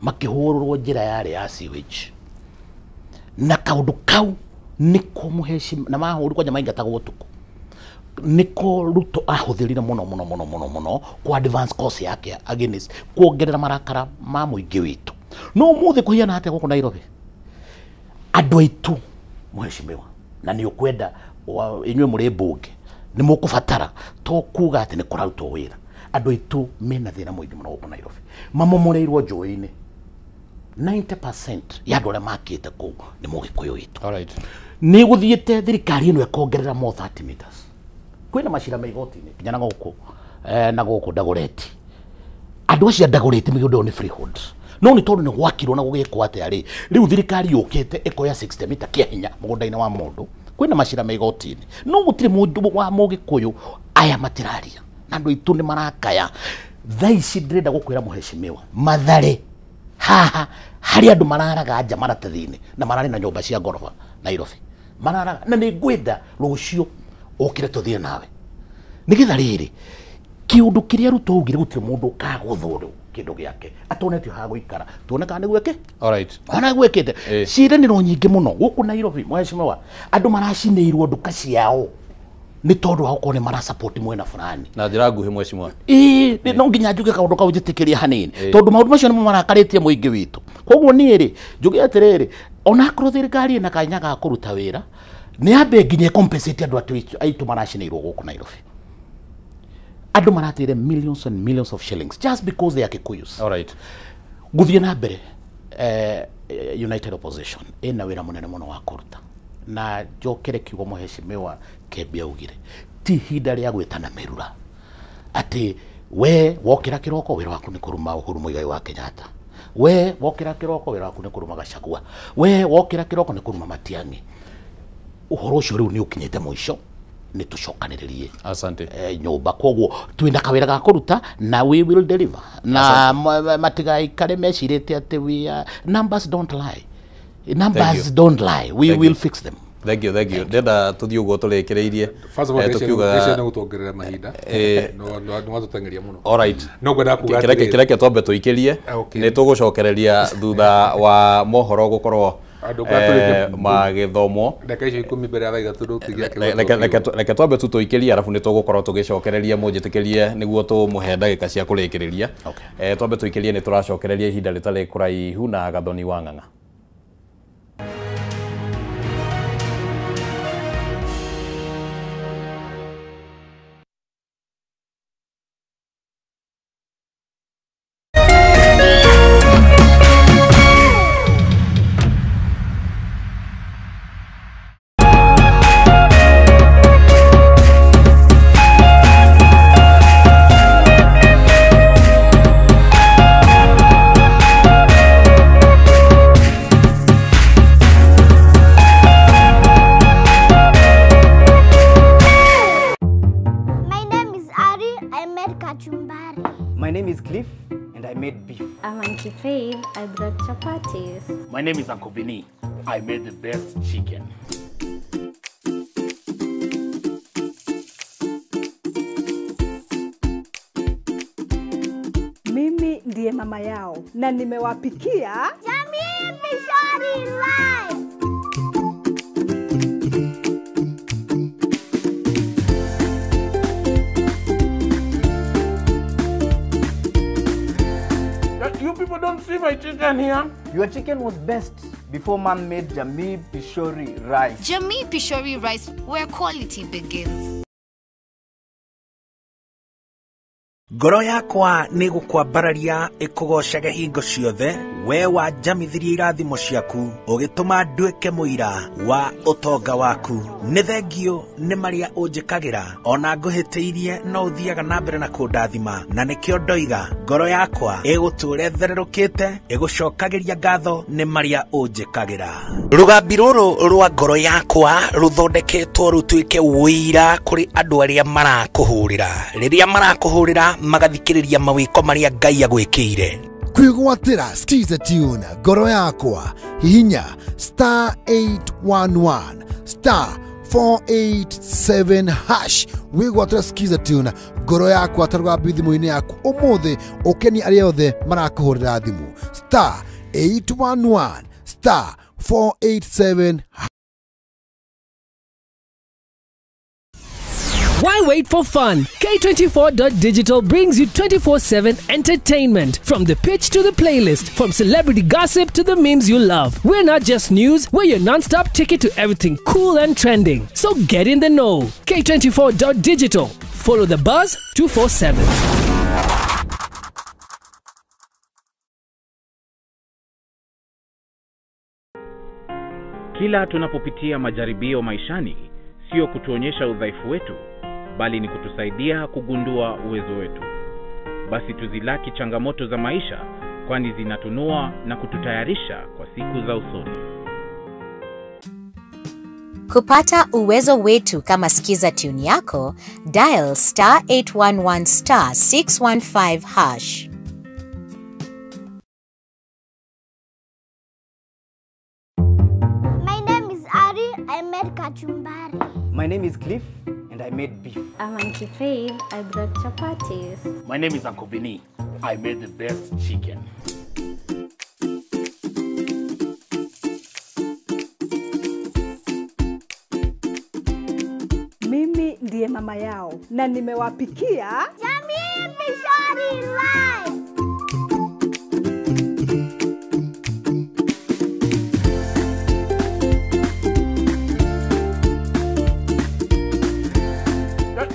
makĩhũrũrwo njĩra yarĩ ya sewage, na kaũndũ kau nĩko mũheshimiwa na mahũrwo kwanja maingatagwo ũtukũ, nĩko Ruto ahũthĩrire mũno mũno mũno mũno mũno kwa advance course yake against kuongerera marakara ma mũingĩ witũ. No ũmũthĩ kũhiana atĩa gũkũ Nairobi? Andũ aitũ mheshimiwa, na nĩ ũkwenda inyuĩ mũrĩ mbunge nĩ mũkũbatara to kuga atĩ nĩ kũrarutwo wĩra. Andũ aitũ mena thĩna mũingĩ mũno gũkũ Nairobi, mamomoreirwo njũĩ-inĩ. 90% ya andũ arĩa makĩte kũu nĩ mũgĩkũyũ witũ. Nĩ gũthiĩte thirikari ĩno ĩkongerera more 30 meters. Kwĩna macira ma igoti-inĩ nginya na gũkũ na gũkũ Dagoretti. Andũ acio a Dagoretti mĩgũnda ĩyo nĩ freehold, no nĩ tondũ nĩ gwakirwo na gũgĩkwo atĩa rĩ, rĩu thirikari yũkĩte ĩkoya 60 mita kĩa hinya mũgũnda-inĩ wa mũndũ. Kwĩna macira ma igoti-inĩ, no gũtirĩ mũndũ wa mũgĩkũyũ, aya matiraria na andũ aitũ nĩ marakaya. Thaa ici ndĩrenda gũkwĩra mũheshimiwa, Mathare haha harĩ andũ mararaga nja maratathi-inĩ na mararĩ na nyũmba cia ngoroba Nairobi mararaga, na nĩ ngwenda rũciũ ũkĩre tũthiĩ nawe nĩgetha rĩrĩ kĩũndũ kĩrĩa Ruto augire gũtirĩ mũndũ ũkagũthũrwo kĩndũ gĩake atonetio ha gũikara tuone kana nĩ gwĩke. Alright. Ona gwĩkĩte ciĩranĩro nyingĩ mũno gũkũ Nairobi mheshimiwa, andũ maracinĩirwo nduka ciao Nĩ tondũ wa gũkorwo nĩ mara support mwena fulani. Na njĩra nguhĩ mheshimiwa. Ĩĩ, no nginya njuge kaũndũ kau njĩtĩkĩrie hanini tondũ maũndũ macio nĩmo marakarĩtie mũingĩ witũ. Koguo niĩ rĩ njuge atĩrĩrĩ, onakorwo thirikari ĩna kanya ga kũruta wĩra, nĩ yambe nginya compensate andũ aitũ maracinĩirwo gũkũ Nairobi. Andũ marateire millions and millions of shillings just because they are Kikuyus. All right. Gũthiĩ na mbere, United Opposition ĩna wĩra mũnene mũno wa kũruta, na njokere kiugo mũheshimiwa Kembi augire, ti ihinda rĩa gwĩtana mĩrura atĩ we wokĩra kĩroko wĩra waku nĩ kũruma Uhuru Muigai wa Kenyatta, we wokĩra kĩroko wĩra waku nĩ kũruma Gachagua, we wokĩra kĩroko nĩ kũruma Matiang'i. Ũhoro ũcio rĩu nĩ ũkinyĩte mũico, nĩ tũcokanĩrĩrie. Asante. Nyũmba koguo twĩna kawĩra ga kũruta na we will deliver, na matigaikare mecirĩtie atĩ we are, numbers don't lie. Numbers don't lie. We will fix them. Thank you, thank you. Ndenda tuthiĩ ũguo tũrĩkĩrĩirie. First of all, ndĩreciria nĩ gũtuongerera mahinda. No nĩ watũteng'eria mũno. All right. No ngwenda kuga atĩrĩrĩ. Kĩreke twambe tũikĩrie. Nĩ tũgũcokereria thutha wa mohoro gũkorwo magĩthomwo. Ndagĩka icio 10 mbere ya thaa 3 ndũkĩgĩa kĩgoto. Reke twambe tu tũikĩrie arabu nĩ tũgũkorwo tũgĩcokereria mũnjĩtĩkĩrie nĩguo tũmũhe ndagĩka cia kũrĩkĩrĩria. Twambe tũikĩrie nĩ tũracokereria ihinda rĩtarĩ kũraihu na Gathoni wa Ng'ang'a. I brought chapatis. My name is Uncle Vinny. I made the best chicken. Mimi ndiye mama yao na nimewapikia Jamii Pishori Rice. You people don't see my chicken here. Your chicken was best before man made Jamii Pishori Rice. Jamii Pishori Rice, where quality begins. Ngoro yakwa nĩ gũkwambararia ĩkũgocage hingo ciothe, we wanjamithirie irathimo ciaku ũgĩtũma nduĩke mũira wa ũtonga waku. Nĩ thengio nĩ marĩa ũnjĩkagĩra, ona ngũhĩtĩirie no ũthiaga na mbere na kũndathima, na nĩkĩo ndoiga ngoro yakwa ĩgũtũũra ĩthererũkĩte ĩgũcokagĩria ngatho nĩ marĩa ũnjĩkagĩra. Rũgambi rũrũ rwa ngoro yakwa rũthondeketwo rũtuĩke ũira kũrĩ andũ arĩa marakũhũrĩra. Rĩrĩa marakũhũrĩra magathikĩrĩria mawĩko marĩa Ngai agwĩkĩire. Kwĩgwatĩra Skiza Tune ngoro yakwa, hihinya star 811 star 487 hash wĩgwatĩra Skiza Tune ngoro yakwa ta rũgambi thimũ-inĩ yaku ũmũthĩ, ũkenie arĩa othe marakũhũrĩra thimũ star 811 star 487. Why wait for fun? K24.digital brings you 24/7 entertainment. From the pitch to the playlist, from celebrity gossip to the memes you love. We're not just news, we're your non-stop ticket to everything cool and trending. So get in the know. K24.digital. Follow the buzz 247. Kila tunapopitia majaribio maishani, sio kutuonyesha udhaifu wetu, bali ni kutusaidia kugundua uwezo wetu. Basi tuzilaki changamoto za maisha, kwani zinatunua na kututayarisha kwa siku za usoni. Kupata uwezo wetu kama Skiza Tune yako, dial star 811 star 615 hash. My name is Ari. I made kachumbari. My name is Cliff and I made beef. I'm Auntie Faith. I brought chapatis. My name is Uncle Vinny. I made the best chicken. Mimi Mimi ndiye mama yao na nimewapikia Jamii Pishori Rice.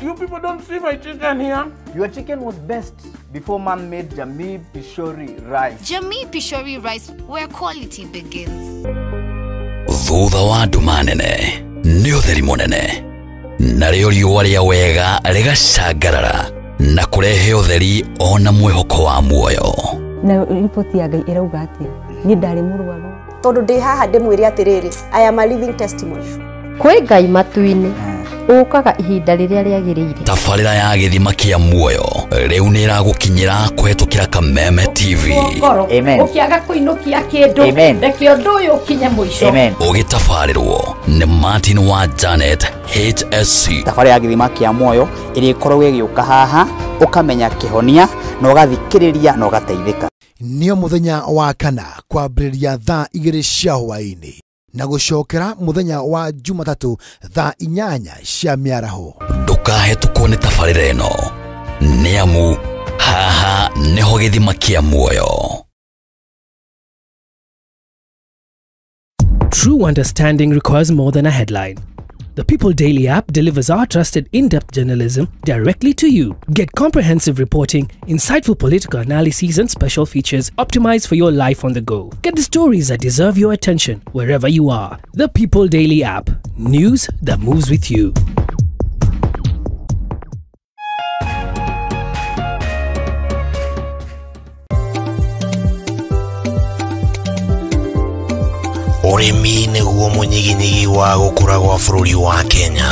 You people don't see my chicken here. Your chicken was best before man made Jamii Pishori Rice. Jamii Pishori Rice, where quality begins. Thutha wa nduma nene nĩ ũtheri mũnene, narĩo riũa rĩa wega rĩgacangarara na kũrehe ũtheri ona mwĩhoko wa muoyo. Na riboti ya Ngai ĩrauga atĩa? Niĩ ndarĩ mũrwaru. Tondũ ndĩ haha ndĩmwĩre atĩrĩrĩ, I am a living testimony. Kwĩ Ngai matu-inĩ ũkaga ihinda rĩrĩa rĩagĩrĩire. Tabarĩra ya gĩthima kĩa muoyo rĩu nĩ ĩragũkinyĩra kũhetũkĩra Kameme TV. Amen. Ũkĩaga kũinũkia kĩndũ, reke ũndũ ũyũ ũkinye mũico. Ũgĩtabarĩrwo nĩ Martin wa Janet HSC. Tabarĩra ya gĩthima kĩa muoyo ĩrĩa ĩkoragwo ĩgĩũka haha ũkamenya kĩhonia na ũgathikĩrĩria na ũgateithĩka. Nĩo mũthenya wa kana kwambĩrĩria thaa 2 cia hwaĩ-inĩ na gũcokera mũthenya wa Jumatatũ thaa 8 cia mĩaraho. Ndũkahetũkwo nĩ tabarĩra ĩno, nĩ amu haha nĩho gĩthima kĩa muoyo. True understanding requires more than a headline. The People Daily app delivers our trusted in-depth journalism directly to you. Get comprehensive reporting, insightful political analyses and special features optimized for your life on the go. Get the stories that deserve your attention wherever you are. The People Daily app. News that moves with you. Ũrĩmi nĩguo mũnyiginyigi wa gũkũra gwa bũrũri wa Kenya,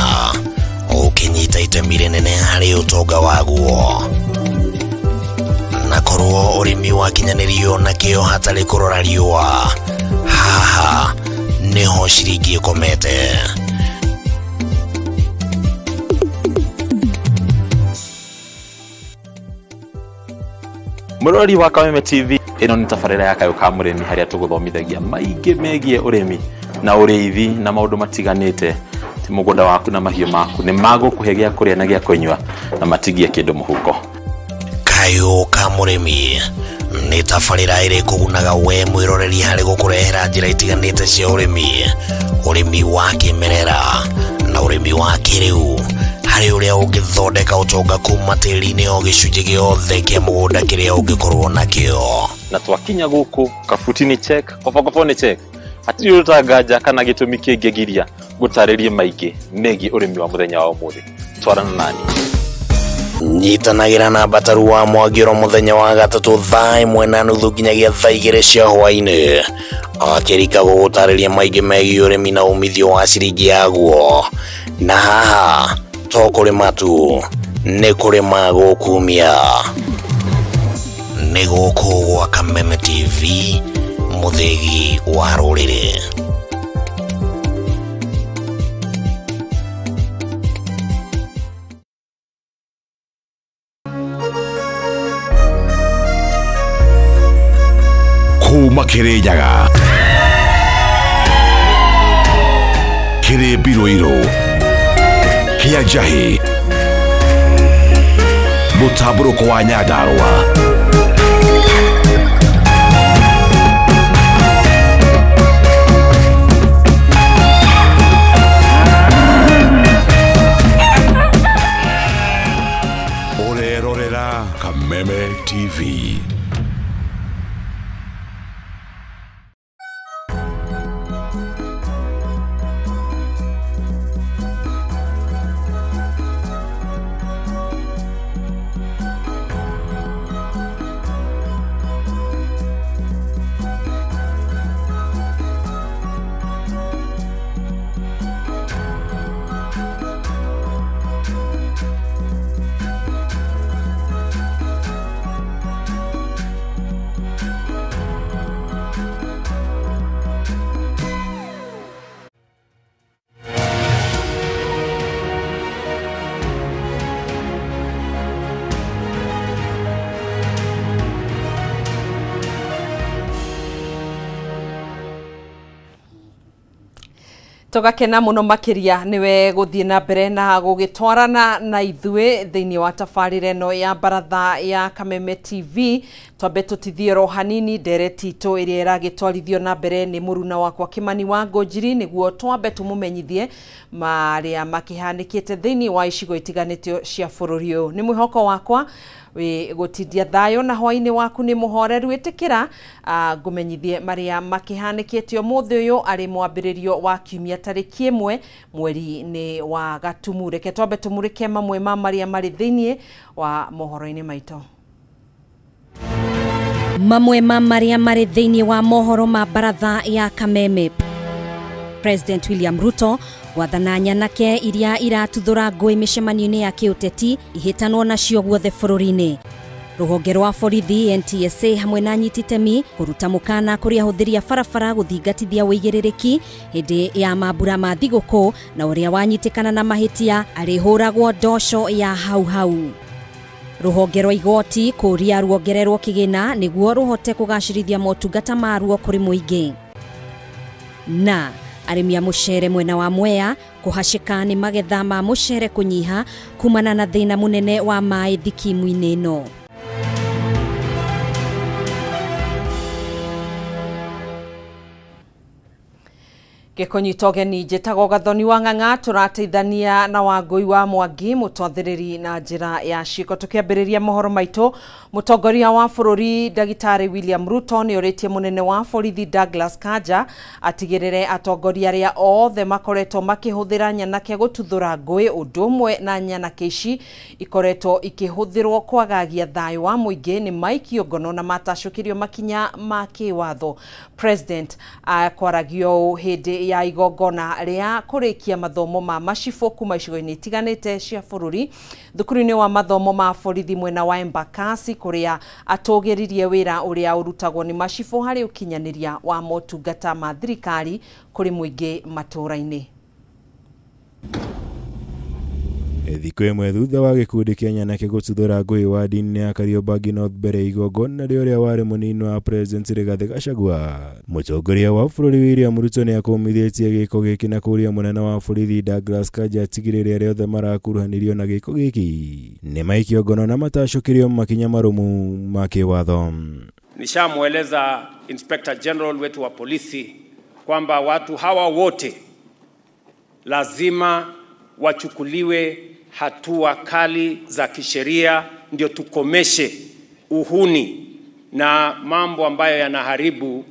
ũkĩnyita itemi rĩnene harĩ ũtonga waguo. Na korwo ũrĩmi wakinyanĩrio na kĩo hatarĩ kũrora riũa, haha nĩho ciringi ĩkomete. Mũrori wa Kameme TV, ĩno nĩ tabarĩra ya Kayũ ka Mũrĩmi harĩa tũgũthomithagia maingĩ megiĩ ũrĩmi na ũrĩithi na maũndũ matiganĩte. Ti mũgũnda waku na mahiũ maku nĩ magũkũhe gĩa kũrĩa na gĩa kũnyua na matigie kĩndũ mũhuko. Kayũ ka Mũrĩmi nĩ tabarĩra ĩrĩ kũgunaga we mwĩroreri harĩ gũkũrehera njĩra itiganĩte cia ũrĩmi, ũrĩmi wa kĩmerera na ũrĩmi wa kĩrĩu, harĩ ũrĩa ũngĩthondeka ũtonga kuma tĩri-inĩ o gĩcunjĩ gĩothe kĩa mũgũnda kĩrĩa ũngĩkorwo nakĩo. Na twakinya gũkũ kabuti nĩ check, kobokobo nĩ check, hatirĩ ũrutanganja kana gĩtũmi kĩngĩgiria gũtarĩrie maingĩ megiĩ ũrĩmi wa mũthenya wa ũmũthĩ. Twarana nani. Nyitanagĩra na Mbataru wa Mwangĩro mũthenya wa gatatũ thaa 1:30 nginyagia thaa 2 cia hwaĩ-inĩ, akĩrika gũgũtarĩria maingĩ megiĩ ũrĩmi na umithio wa ciringi yaguo. Na haha to kũrĩma tu, nĩ kũrĩma gũkumia. Nĩ gũkũ gwa Kameme TV, mũthĩgi wa rũrĩrĩ. Kuma Kĩrĩnyaga, kĩrĩ mbirũirũ, kĩa njahĩ, mũtambũrũko wa Nyandarũa. Ũrerorera Kameme TV. Tugakena muno makiria niwe guthie na mbere na gugitwarana na ithuĩ thĩinĩ wa tabarĩra ĩno ya baratha ya Kameme TV. Twambe tũtithie ro hanini ndereti itũ ĩrĩa ĩragĩtwarithio na mbere nĩ mũruna wakwa Kimani wa Ngũnjiri, nĩguo twambe tũmũmenyithie marĩa makĩhanĩkĩte thĩinĩ wa icigo itiganĩte cia bũrũri ũyũ. Nĩ mwĩhoko wakwa wĩ gũtindia thayũ na hwainĩ waku nĩ mũhoreru. Ĩtĩkĩra ngũmenyithie marĩa makĩhanĩkĩte ũmũthĩ ũyũ arĩ mwambĩrĩrio wa kiumia tarĩki 1 mweri-inĩ wa Gatumu. Reke twambe tũmũrĩke mamwe ma marĩa marĩ thĩinĩ wa mohoro-inĩ maitũ. Mamwe ma marĩa marĩ thĩinĩ wa mohoro ma baratha ya Kameme. President William Ruto gwathana nyanake iria iratuthũra ngũĩ mĩcemanio-inĩ ya kĩũteti ihĩtanwo nacio guothe bũrũri-inĩ. Rũhonge rwa borithi NTSA hamwe na anyititemi kũruta mũkana kũrĩ ahũthĩri a barabara gũthingatithia ũigĩrĩrĩki hĩndĩ ya mambura ma thigũkũ, na ũrĩa wanyitĩkana na mahĩtia arĩhũragwo ndoco ya hau hau. Rũhonge rwa igoti kũria ruongererwo kĩgĩna nĩguo rũhote kũgacĩrithia motungata maruo kũrĩ mũingĩ. Na arĩmi a mũcere mwena wa Mwea kũhacĩka nĩ magetha ma mũcere kũnyiha kumana na thĩna mũnene wa maĩ thikimu-inĩ ĩno. Gĩkũnyita ũgeni njĩtagwo Gathoni wa Ng'ang'a, tũrateithania na Wangũi wa Mwangi mũtwathĩrĩri na njĩra ya ciĩko. Tũkĩambĩrĩria mohoro maitũ, mũtongoria wa bũrũri ndagĩtarĩ William Ruto nĩ orĩtie mũnene wa borithi Douglas Kanja atigĩrĩre atongoria arĩa othe makoretwo makĩhũthĩra nyanake gũtuthũra ngũĩ, ũndũ ũmwe na nyanake ici ikoretwo ikĩhũthĩrwo kwagagia thayũ wa mũingĩ nĩ maikio ngono na matacũkĩrio makinya ma kĩwatho. President akwaragio hĩndĩ ya igongona rĩa kũrĩkia mathomo ma macibũ kuma icigo-inĩ itiganĩte cia bũrũri thukuru-inĩ wa mathomo ma borithi mwena wa Embakasi, kũrĩa atũgĩririe wĩra ũrĩa ũrutagwo nĩ macibũ harĩ ũkinyanĩria wa motungata ma thirikari kũrĩ mũingĩ matũũra-inĩ. Thikũ ĩmwe thutha wa gĩkundi kĩa nyanake gũtuthũra ngũĩ wadi-inĩ ya Kariobangi North mbere igongona rĩa ũrĩa warĩ mũnini wa President Rigathi Gachagua, mũtongoria wa bũrũri William Ruto nĩ akũmithĩtie gĩko gĩkĩ na kũria mũnene wa borithi Douglas Kanja atigĩrĩre arĩa othe marakuruhanirio na gĩko gĩkĩ nĩ maikio ngono na matacũkĩrio makinya marũmu ma kĩwatho. Nishamweleza Inspector General wetu wa polisi kwamba watu hawa wote lazima wachukuliwe hatua kali za kisheria, ndio tukomeshe uhuni na mambo ambayo yanaharibu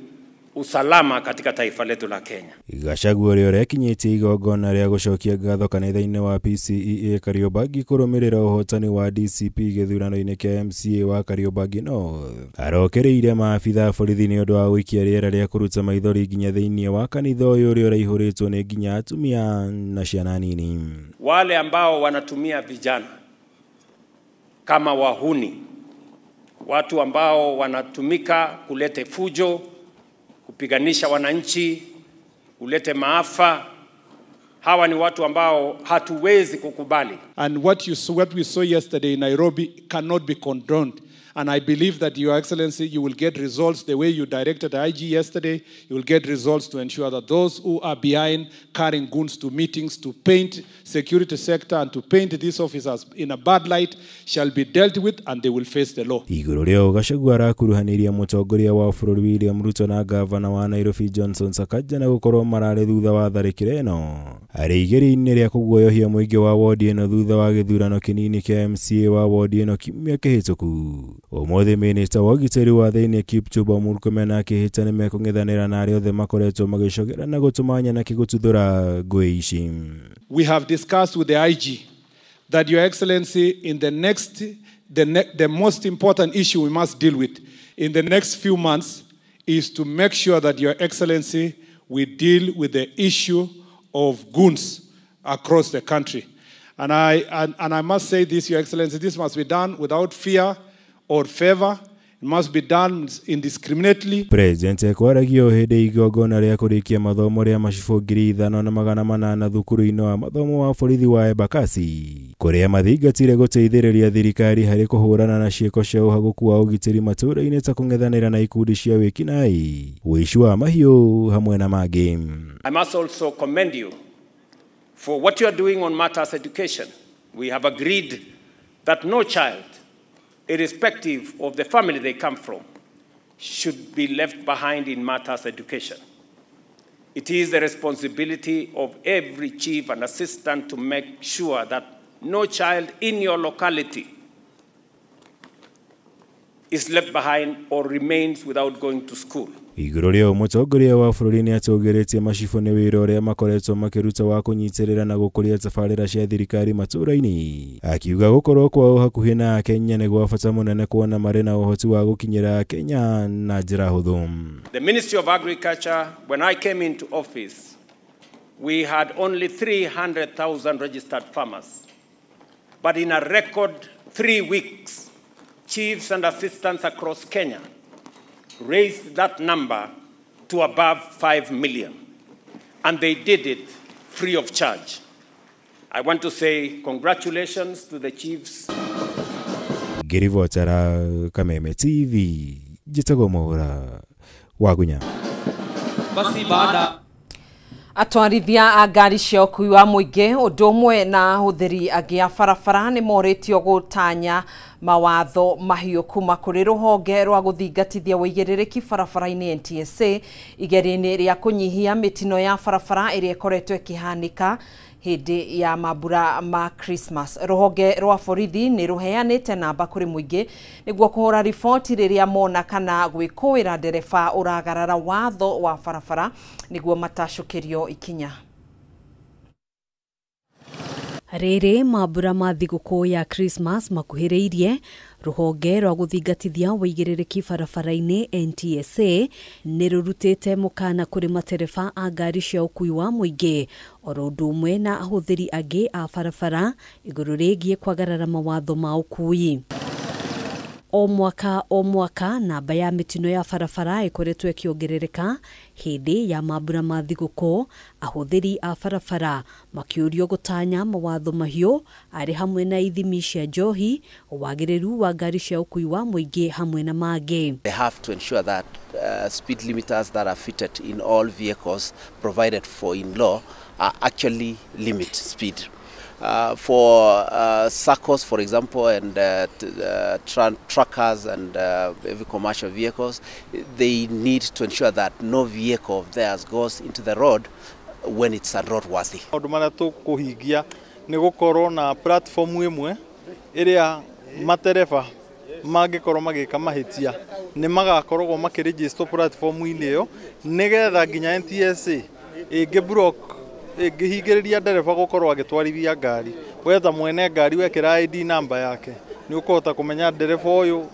usalama katika taifa letu la Kenya. Gachagua ũrĩa ũrekinyĩtie igongona rĩa gũcokia ngatho kanitha-inĩ wa PCEA Kariobangi kũrũmĩrĩra ũhotani wa DCP gĩthurano-inĩ kĩa MCA wa Kariobangi North arokereire maabitha a borithi nĩ ũndũ wa gũikia rĩera rĩa kũruta maithori nginya thĩinĩ wa kanitha ũyũ ũrĩa ũraihũrĩtwo nĩ nginya atumia na ciana nini. Wale ambao wanatumia vijana kama wahuni, watu ambao wanatumika kulete fujo, kupiganisha wananchi, kulete maafa, hawa ni watu ambao hatuwezi kukubali. And what we saw yesterday in Nairobi cannot be condoned. And I believe that, Your Excellency, you will get results the way you directed IG yesterday. You will get results to ensure that those who are behind carrying guns to meetings, to paint security sector and to paint these officers in a bad light shall be dealt with and they will face the law. Igũrũ rĩao Gachagua arakuruhanirie mũtongoria wa bũrũri William Ruto na gavana wa Nairobi Johnson Sakaja na gũkorwo mararĩ thutha wa tharĩkĩra ĩno arĩ igerio-inĩ rĩa kũguoyohia mũingĩ wa wodi ĩno thutha wa gĩthurano kĩnini kĩa MCA wa wodi ĩno kiumia kĩhĩtũku. Ũmũthĩ mĩnĩsta wa ũgitĩri wa thĩinĩ Kipchumba Murkomen akĩhĩta nĩ mekũng'ethanĩra na arĩa othe makoretwo magĩcogera na gũtũma nyanake gũtuthũra ngũĩ ici. We have discussed with the IG that, Your Excellency, in the next, the most important issue we must deal with in the next few months is to make sure that, Your Excellency, we deal with the issue of goons across the country. And I must say this, Your Excellency, this must be done without fear or favor. It must be done indiscriminately. President ekwaragio hĩndĩ igongona rĩa kũrĩkia mathomo rĩa macibũ 5800 thukuru-inĩ wa mathomo wa borithi wa Embakasi kũrĩa mathingatire gũteithĩrĩria thirikari harĩ kũhũrana na ciĩko cia ũhagũku wa ũgitĩri matũũra-inĩ ta kũng'ethanĩra na ikundi cia wĩkinaĩ, ũici wa mahiũ hamwe na mangĩ. I must also commend you for what you are doing on matters education. We have agreed that no child, irrespective of the family they come from, should be left behind in matters education. It is the responsibility of every chief and assistant to make sure that no child in your locality is left behind or remains without going to school. Igũrũ rĩa mũtongoria wa bũrũri nĩatũgĩrĩtie macibũ nĩ wĩra ũrĩa makoretwo makĩruta wa kũnyitĩrĩra na gũkũria tabarĩra cia thirikari matũũra-inĩ, akiuga gũkorwo kwao hakuhĩ na Akenya nĩ gwa bata mũnene kuona marĩ na ũhoti wa gũkinyĩra Akenya na njĩra hũthũ. The Ministry of Agriculture, when I came into office, we had only 300,000 registered farmers. But in a record 3 weeks, chiefs and assistants across Kenya raised that number to above 5 million. And they did it free of charge. I want to say congratulations to the chiefs. Ngĩribotera Kameme TV, njĩtagwo Mwaura Wagunya. Basi baada atwarithia a ngari cia ũkuui wa mũingĩ ũndũ ũmwe na ahũthĩri angĩ a barabara nĩ morĩtio gũtanya mawatho mahiũ kuma kũrĩ rũhonge rwa gũthingatithia ũigĩrĩrĩki barabara-inĩ NTSA igeria-inĩ rĩa kũnyihia mĩtino ya barabara ĩrĩa ĩkoretwo ĩkĩhanĩka hĩndĩ ya mambura ma Christmas. Rũhonge rwa borithi nĩ rũheanĩte namba kũrĩ mũingĩ nĩguo kũhũra riboti rĩrĩa mona kana gwĩkũĩra ndereba ũragarara watho wa barabara nĩguo matacũkĩrio ikinya. Rĩrĩ mambura ma thigũkũ ya Christmas makuhĩrĩirie, rũhonge rwa gũthingatithia ũigĩrĩrĩki barabara-inĩ NTSA nĩ rũrutĩte mũkana kũrĩ matereba a ngari cia ũkuui wa mũingĩ oro ũndũ ũmwe na ahũthĩri angĩ a barabara igũrũ rĩgiĩ kwagarara mawatho ma ũkuui. O mwaka namba ya mĩtino ya barabara ĩkoretwo ĩkĩongerereka hĩndĩ ya mambura ma thigũkũ, ahũthĩri a barabara makĩũrio gũtanya mawatho mahiũ arĩ hamwe na ithimi cia njohi, wagĩrĩru wa ngari cia ũkuui wa mũingĩ hamwe na mangĩ. They have to ensure that speed limiters that are fitted in all vehicles provided for in law are actually limit speed. For SACCOs, for example, and truckers and heavy commercial vehicles, they need to ensure that no vehicle of theirs goes into the road when it's unroadworthy. Maũndũ marĩa tũkũhingia nĩ gũkorwo na platform ĩmwe ĩrĩa matereba mangĩkorwo magĩka mahĩtia nĩ magakoragwo makĩregister platform-inĩ ĩyo nĩgetha nginya NTSA ĩngĩ block ĩngĩhingĩrĩria ndereba gũkorwo agĩtwarithia ngari, wetha mwene ngari wekĩra ID namba yake nĩ ũkũhota kũmenya ndereba ũyũ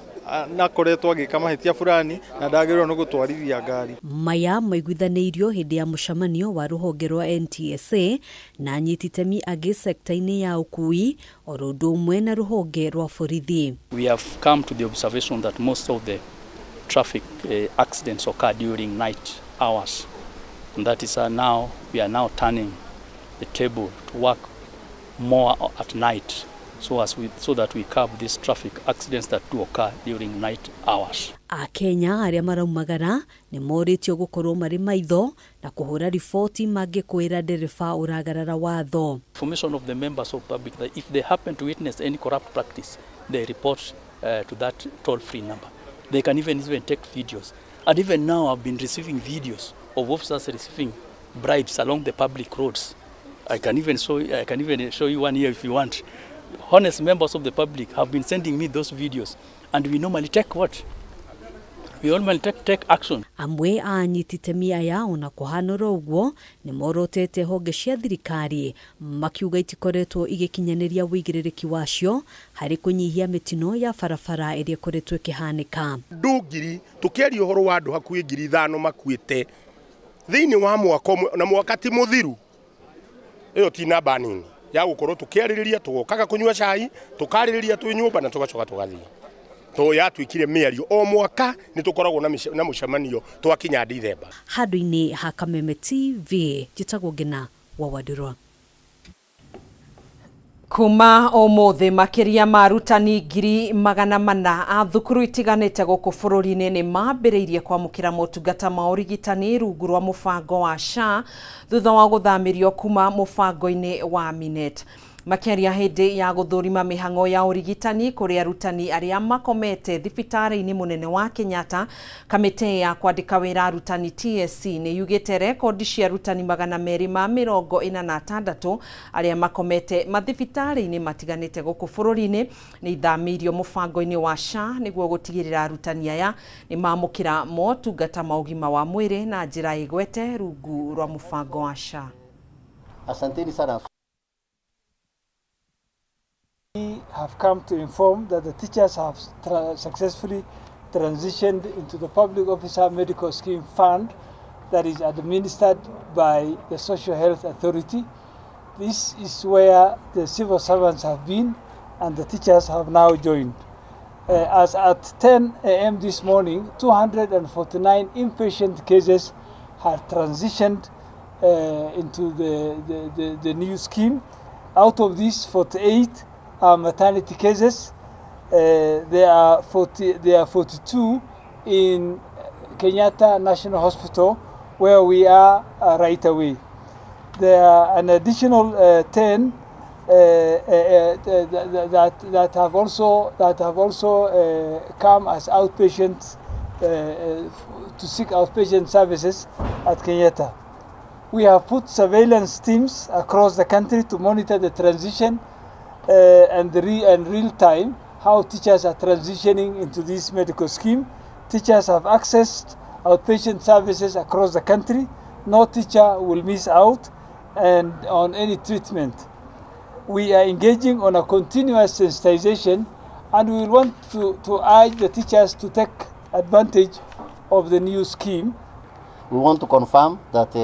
nakoretwo agĩka mahĩtia fulani na ndagĩrĩirwo nĩ gũtwarithia ngari. Maya maiguithanĩirio hĩndĩ ya mũcemanio wa rũhonge rwa NTSA na anyiti itemi angĩ sekta-inĩ ya ũkuui oro ũndũ ũmwe na rũhonge rwa borithi. We have come to the observation that most of the traffic accidents occur during night hours. And that is now we are now turning the table to work more at night so that we curb these traffic accidents that do occur during night hours. Akenya arĩa maraumagara nĩ morĩtio gũkorwo marĩ maitho na kũhũra riboti mangĩkwĩra ndereba ũragarara watho. Information of the members of public that if they happen to witness any corrupt practice, they report to that toll-free number. They can even take videos. And even now I've been receiving videos of officers receiving bribes along the public roads. I can even show you one here if you want. Honest members of the public have been sending me those videos, and we normally take what? We normally take action. Amwe a anyiti itemi aya ona kũhanũra ũguo nĩ morotete honge cia thirikari makiuga itikoretwo igĩkinyanĩria ũigĩrĩrĩki wacio harĩ kũnyihia mĩtino ya barabara ĩrĩa ĩkoretwo ĩkĩhanĩka. Andũ ngiri tũkĩaria ũhoro wa andũ hakuhĩ 5,000 makuĩte thĩinĩ wa mwaka ũmwe, na mwaka ti mũthiru, ĩyo ti namba nini ya gũkorwo tũkĩarĩrĩria, tũgokaga kũnyua cai, tũkarĩrĩria twĩ nyũmba na tũgacoka tũgathiĩ. To yatuikire mĩario o mwaka nĩ tũkoragwo na mũcemanio twakinya Dithemba. Handũ-inĩ ha Kameme TV njĩtagwo Ngina wa Wandirwa. Kuma ũmũthĩ makĩria ma arutani 400,000 a thukuru itiganĩte gũkũ bũrũri-inĩ nĩ mambĩrĩirie kwamũkĩra motungata ma ũrigitani rungu rwa mũbango wa SHA thutha wa gũthamĩrio kuma mũbango-inĩ wa Minet. Makĩaria hĩndĩ ya gũthũrima mĩhang'o ya ũrigitani kũrĩ arutani arĩa makomete thibitarĩ-inĩ mũnene wa Kenyatta, kamĩtĩ ya kwandĩka wĩra arutani TSC nĩ yugĩte rekondi cia arutani 246 arĩa makomete mathibitarĩ-inĩ matiganĩte gũkũ bũrũri-inĩ nĩ ithamĩirio mũbango-inĩ wa SHA nĩguo gũtigĩrĩra arutani aya nĩ mamũkĩra motungata ma ũgima wa mwĩrĩ na njĩra ĩgwete rungu rwa mũbango wa SHA. Asanteni sana. We have come to inform that the teachers have successfully transitioned into the Public Officer Medical Scheme Fund that is administered by the Social Health Authority. This is where the civil servants have been and the teachers have now joined. As at 10 a.m. this morning, 249 inpatient cases have transitioned into the new scheme. Out of these, 48 are maternity cases. There are 42 in Kenyatta National Hospital, where we are right away. There are an additional 10 that have also come as outpatients to seek outpatient services at Kenyatta. We have put surveillance teams across the country to monitor the transition and real time how teachers are transitioning into this medical scheme. Teachers have accessed outpatient services across the country. No teacher will miss out and on any treatment. We are engaging on a continuous sensitization, and we want to urge the teachers to take advantage of the new scheme. We want to confirm that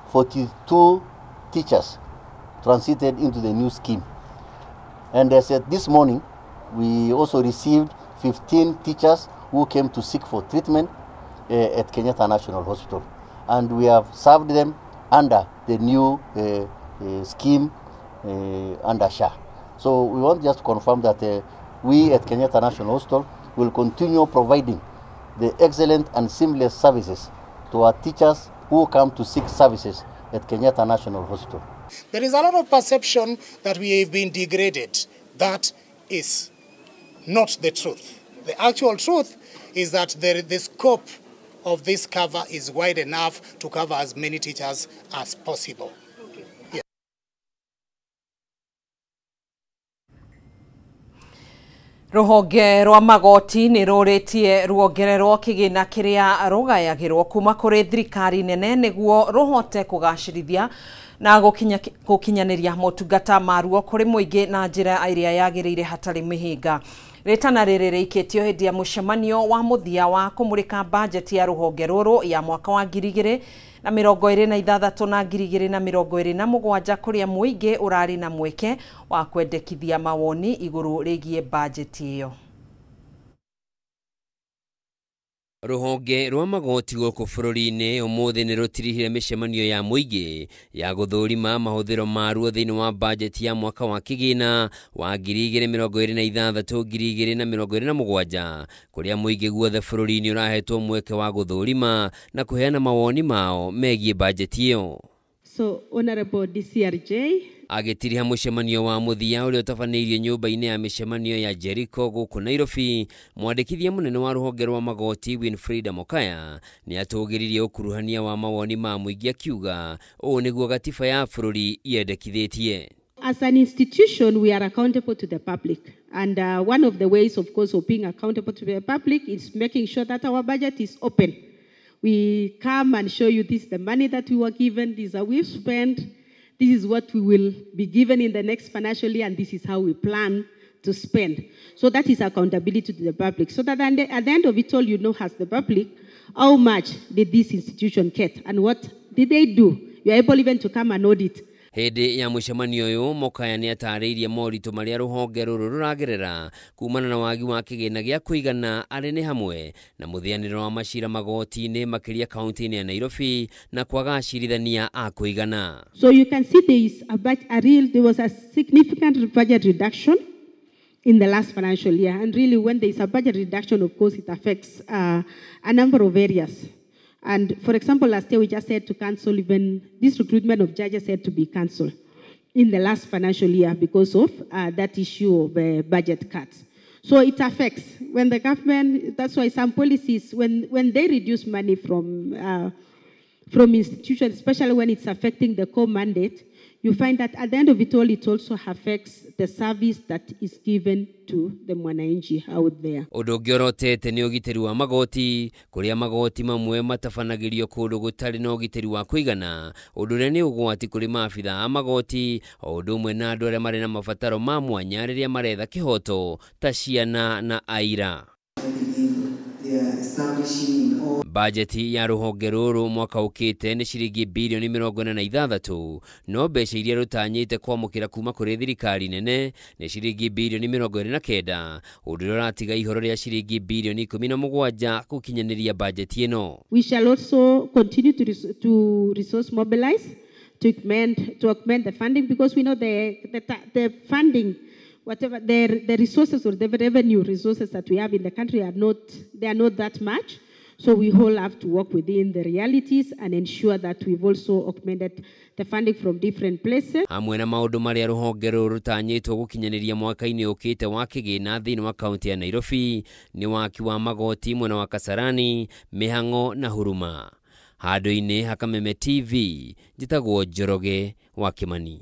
42 teachers transited into the new scheme. And as at this morning, we also received 15 teachers who came to seek for treatment at Kenyatta National Hospital. And we have served them under the new scheme under SHA. So we want just to confirm that we at Kenyatta National Hospital will continue providing the excellent and seamless services to our teachers who come to seek services at Kenyatta National Hospital. There is a lot of perception that we have been degraded. That is not the truth. The actual truth is that the scope of this cover is wide enough to cover as many teachers as possible. Yeah. Ruhonge rwa magoti nĩ rũrĩtie ruongererwo kĩgĩna kĩrĩa rũgayagĩrwo kuma kũrĩ thirikari nene nĩguo rũhote kũgacĩrithia na gũkinyanĩria motungata maruo kũrĩ mũingĩ na njĩra ĩrĩa yagĩrĩire hatarĩ mĩhĩnga. Rĩtana rĩrĩ rĩikĩtio hĩndĩ ya mũcemanio wa mũthia wa kũmũrĩka bajeti ya rũhonge rũrũ ya mwaka wa 2026 na 2027 kũrĩa mũingĩ ũrarĩ na mweke wa kwendekithia mawoni igũrũ rĩgiĩ bajeti ĩyo. Ruhonge rwa magoti gũkũ bũrũri-inĩ ũmũthĩ nĩ rũtirihire mĩcemanio ya mũingĩ ya gũthũrima mahũthĩro maruo thĩinĩ wa bajeti ya mwaka wa kĩgĩna wa 2026 2027 kũrĩa mũingĩ guothe bũrũri-inĩ ũrahetwo mweke wa gũthũrima na kũheana mawoni mao megiĩ bajeti ĩyo. So, Honorable DCRJ agĩtiriha mũcemanio wa mũthia ũrĩa ũtabanĩirio nyũmba-inĩ ya mĩcemanio ya Jericho gũkũ Nairobi, mwandĩkithia mũnene wa rũhonge rwa magoti Winfrida Mokaya nĩ atũgĩririe ũkuruhania wa mawoni ma mũingĩ akiuga ũũ nĩguo gatiba ya bũrũri yendekithĩtie. As an institution, we are accountable to the public. And one of the ways, of course, of being accountable to the public is making sure that our budget is open. We come and show you this is the money that we were given, this is how we've spent, this is what we will be given in the next financial year, and this is how we plan to spend. So that is accountability to the public. So that at the end of it all, you know, as the public, how much did this institution get and what did they do? You're able even to come and audit. Hĩndĩ ya mũcemanio ũyũ Mokaya nĩ atarĩirie moritũ marĩa rũhonge rũrũ rũragerera kumana na wagi wa kĩgĩna gĩa kũigana arĩ nĩ hamwe na mũthĩanĩro wa macira magoti-inĩ makĩria kaunti-inĩ ya Nairobi na kwaga acirithania a kũigana. So you can see there is there was a significant budget reduction in the last financial year, and really when there is a budget reduction, of course, it affects a number of areas. And for example, last year we just had to cancel even this recruitment of judges had to be cancelled in the last financial year because of that issue of budget cuts. So it affects when the government, that's why some policies, when they reduce money from institutions, especially when it's affecting the core mandate, you find that at the end of it all, it also affects the service that is given to the mwananchi out there. Ũndũ ũngĩ ũrotete nĩ ũgitĩri wa magoti, kũrĩa magoti mamwe matabanagĩrio kũndũ gũtarĩ na ũgitĩri wa kũigana, ũndũ ũrĩa nĩ ũgwati kũrĩ maabitha a magoti, o ũndũ ũmwe na andũ arĩa marĩ na mabataro ma mwanya rĩrĩa maretha kĩhoto ta ciana na aira. Bajeti ya rũhonge rũrũ mwaka ũkĩte nĩ ciringi bilioni 46, no mbeca iria rũtanyĩte kwamũkĩra kuma kũrĩ thirikari nene nĩ ciringi bilioni 29, ũndũ ũrĩa ũratiga ihoro rĩa ciringi bilioni 17 gũkinyanĩria bajeti ĩno. We shall also continue to resource mobilize to augment the funding, because we know the funding, whatever the resources or the revenue resources that we have in the country are not that much. So we all have to work within the realities and ensure that we've also augmented the funding from different places. Hamwe na maũndũ marĩa rũhonge rũrũ rũtanyĩtwo gũkinyanĩria mwaka-inĩ ũkĩte wa kĩgĩna thĩinĩ wa kaunti ya Nairobi nĩ waki wa magoti mwena wa Kasarani, Mĩhang'o na Huruma. Handũ-inĩ ha Kameme TV, njĩtagwo Njoroge wa Kĩmani.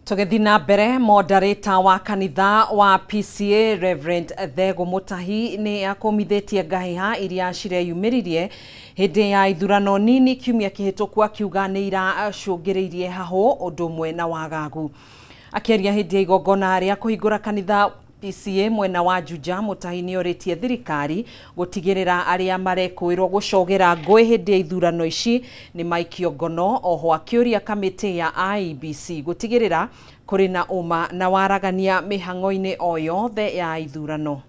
Tũgĩthiĩ na mbere, moderator wa kanitha wa PCA Reverend Thego Mutahi nĩ akũmithĩtie ngahĩha iria cireyumĩririe hĩndĩ ya ithurano nini kiumia kĩhĩtũku, akiuga nĩ iracũngĩrĩirie hahũ ũndũ ũmwe na wagagu. Akĩaria hĩndĩ ya igongona rĩa kũhingũra kanitha PCA mwena wa Juja, Mutahi nĩ orĩtie thirikari gũtigĩrĩra arĩa marekũĩrwo gũcogera ngũĩ hĩndĩ ya ithurano ici nĩ maikio ngono, oho akĩũria kamĩtĩ ya IEBC gũtigĩrĩra kũrĩ na ũma na waragania mĩhang'o-inĩ o yothe ya ithurano.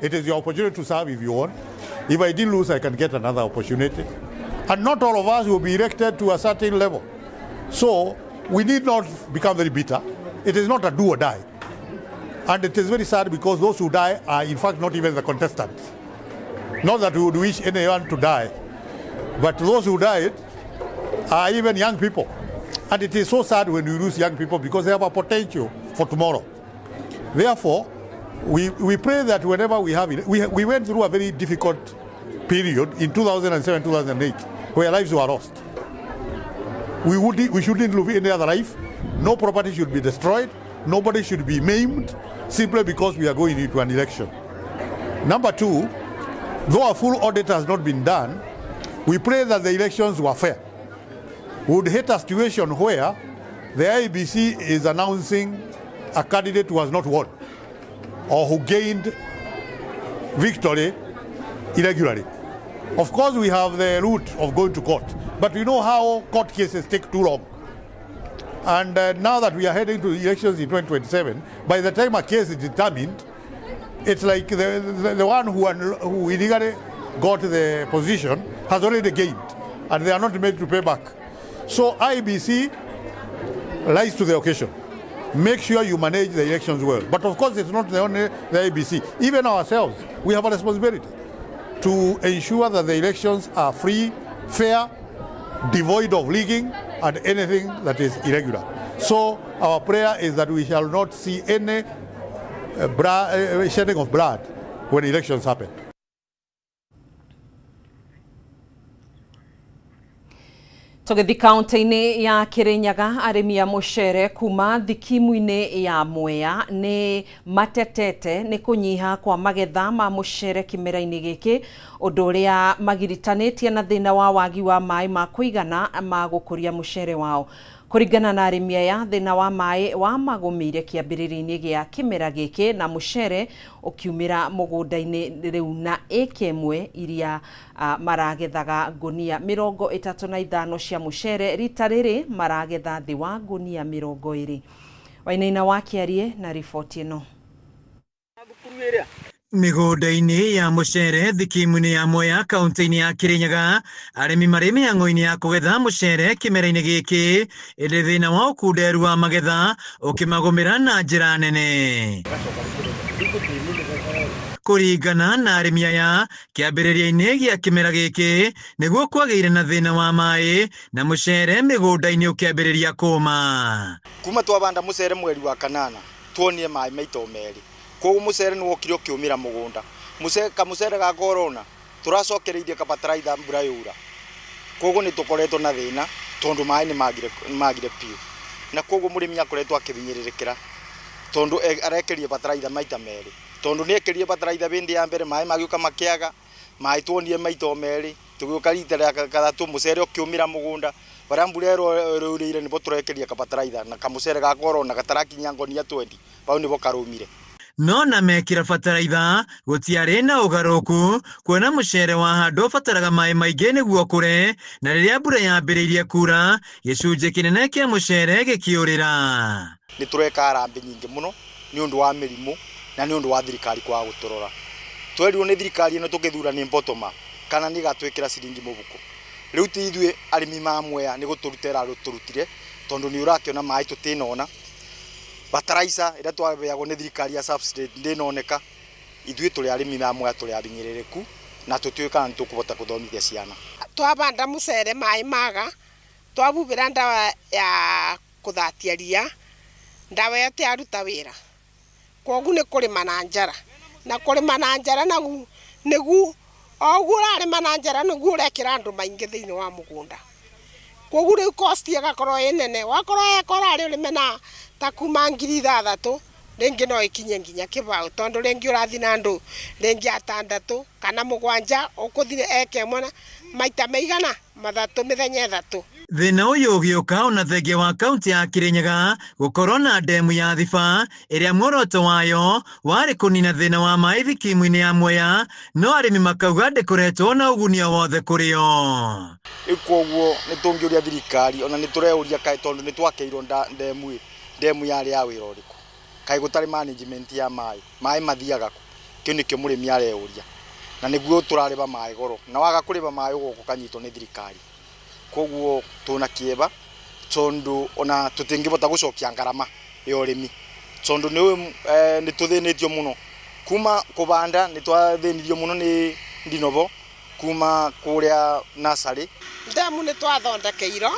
It is your opportunity to serve if you want. If I didn't lose, I can get another opportunity. And not all of us will be elected to a certain level. So we need not become very bitter. It is not a do or die. And it is very sad because those who die are in fact not even the contestants. Not that we would wish anyone to die, but those who died are even young people. And it is so sad when we lose young people because they have a potential for tomorrow. Therefore, we pray that whenever we have it, we went through a very difficult period in 2007, 2008, where lives were lost. We shouldn't lose any other life. No property should be destroyed. Nobody should be maimed simply because we are going into an election. Number two, though a full audit has not been done, we pray that the elections were fair. We would hate a situation where the IEBC is announcing a candidate who has not won or who gained victory irregularly. Of course, we have the route of going to court, but we know how court cases take too long. And now that we are heading to the elections in 2027, by the time a case is determined, it's like the one who illegally got the position has already gained, and they are not made to pay back. So IEBC lies to the occasion. Make sure you manage the elections well. But of course, it's not the only the IEBC. Even ourselves, we have a responsibility to ensure that the elections are free, fair, devoid of rigging and anything that is irregular. So our prayer is that we shall not see any shedding of blood when elections happen. Tũgĩthiĩ kaunti-inĩ ya Kirinyaga, arĩmi a mũcere kuma thikimu-inĩ ya Mwea nĩ matetete nĩ kũnyiha kwa magetha ma mũcere kĩmera-inĩ gĩkĩ, ũndũ ũrĩa magiritanĩtie na thĩna wa wagi wa maĩ ma kũigana ma gũkũria mũcere wao. Kũringana na arĩmi aya, thĩna wa maĩ wa magũmĩire kĩambĩrĩria-inĩ gĩa kĩmera gĩkĩ na mũcere ũkiumĩra mũgũnda-inĩ rĩu na ĩka ĩmwe iria maragethaga ngũnia 35 cia mũcere rita rĩrĩ maragetha thĩ wa ngũnia 20. Wainaina wa Kĩarie na riboti ĩno. Mĩgũnda-inĩ ya mũcere thikimu-inĩ ya Mwea kaunti-inĩ ya Kirinyaga, arĩmi marĩ mĩhang'o-inĩ ya kũgetha mũcere kĩmera-inĩ gĩkĩ, ĩndĩ thĩna wa ũkunderu wa magetha ũkĩmagũmĩra na njĩra nene. Kũringana na arĩmi aya, kĩambĩrĩria-inĩ gĩa kĩmera gĩkĩ nĩguo kwagĩire na thĩna wa maĩ na mũcere mĩgũnda-inĩ ũkĩambĩrĩria kũma. Kuma twabanda mũcere mweri wa kanana tuonie maĩ maita merĩ, koguo mũcere nĩ wokire ũkĩũmĩra mũgũnda. Kamũcere ga korona tũracokereirie kabataraitha mbura yaura, koguo nĩ tũkoretwo na thĩna tondũ maĩ nĩ magire biũ, na koguo mũrĩmi akoretwo akĩhinyĩrĩrĩkĩra tondũ arekerie bataraitha maita merĩ, tondũ nĩ ekerie bataraitha bĩndĩ ya mbere maĩ magĩũka makĩaga, maĩ tuonie maita merĩ, tũgĩũka rita rĩa gatatũ mũcere ũkĩũmĩra mũgũnda. Barĩa mbura ĩrorĩire nĩbo tũrekeria kabataraitha na kamũcere ga korona gatarakinya ngonia 20 bau nĩbo karũmire. No na mekĩra bataraitha gũtiarĩ na ũgarũrũku kuona mũcere wa handũ ũbataraga maĩ maingĩ nĩguo ũkũre, na rĩrĩa mbura yambĩrĩirie kura gĩcunjĩ kĩnene kĩa mũcere gĩkĩũrĩra. Nĩ tũreka harambee nyingĩ mũno nĩ ũndũ wa mĩrimũ na nĩ ũndũ wa thirikari kwaga gũtũrora. Twerirwo nĩ thirikari ĩno tũgĩthura nĩ bottom up kana nĩ ĩgatwĩkĩra ciringi mũbuko. Rĩu ti ithuĩ arĩmi ma Mwea nĩ gũtũruta ĩratũrutire tondũ nĩ ũrakĩona maĩ tũtinona, bataraitha ĩrĩa twaheagwo nĩ thirikari ya subsidy ndĩnoneka. Ithuĩ tũrĩ arĩmi ma Mwea tũrĩ ahinyĩrĩrĩku na tũtiũĩ kana nĩ tũkũhota gũthomithia ciana. Twabanda mũcere maĩ maga, twabubĩra ndawa ya kũthatia ria, ndawa ĩyo tĩaruta wĩra, kwoguo nĩ kũrĩma na njara, na kũrĩma na njara nagu nĩguo o ũguo ũrarĩma na njara nĩguo ũrekĩra andũ maingĩ thĩinĩ wa mũgũnda, kwoguo rĩu cost ĩgakorwo ĩ nene. Wakorwo eka ũrarĩ ũrĩme na ta kuma 6,000 rĩngĩ no ĩkinye nginya kĩbaũ, tondũ rĩngĩ ũrathiĩ na andũ rĩngĩ 6 kana 7 ũkũthiĩ eka ĩmwe na maita maigana 3 mĩthenya 3. Thĩna ũyũ ũgĩũka ona thengia wa kaunti ya Kirinyaga gũkorwo na ndemu ya Thiba ĩrĩa muoroto wayo warĩ kũnina thĩna wa maĩ thikimu-inĩ ya Mwea, no arĩmi makauga ndĩkoretwo na ũguni o wothe kũrĩ o. Rĩu koguo nĩ tũngĩũria thirikari ona nĩ tũreũria kaĩ tondũ nĩ twakĩirwo ndemu ĩ, ndemu yarĩ ya wĩra ũrĩkũ? Kaĩ gũtarĩ management ya maĩ, maĩ mathiaga kũ? Kĩu nĩkĩo mũrĩmi areũria, na nĩguo tũrarĩba maĩ goro, na waga kũrĩba maĩ ũgoka ũkanyitwo nĩ thirikari. Koguo tũna kĩeva tondũ ona tũtingĩbota gũcokia ngarama ya ũrĩmi tondũ nĩ tũthĩnĩtio mũno kuma kũbanda, nĩ twathĩnirio mũno nĩ ndinobo kuma kũrĩa nursery. Ndemu nĩ twathondekeirwo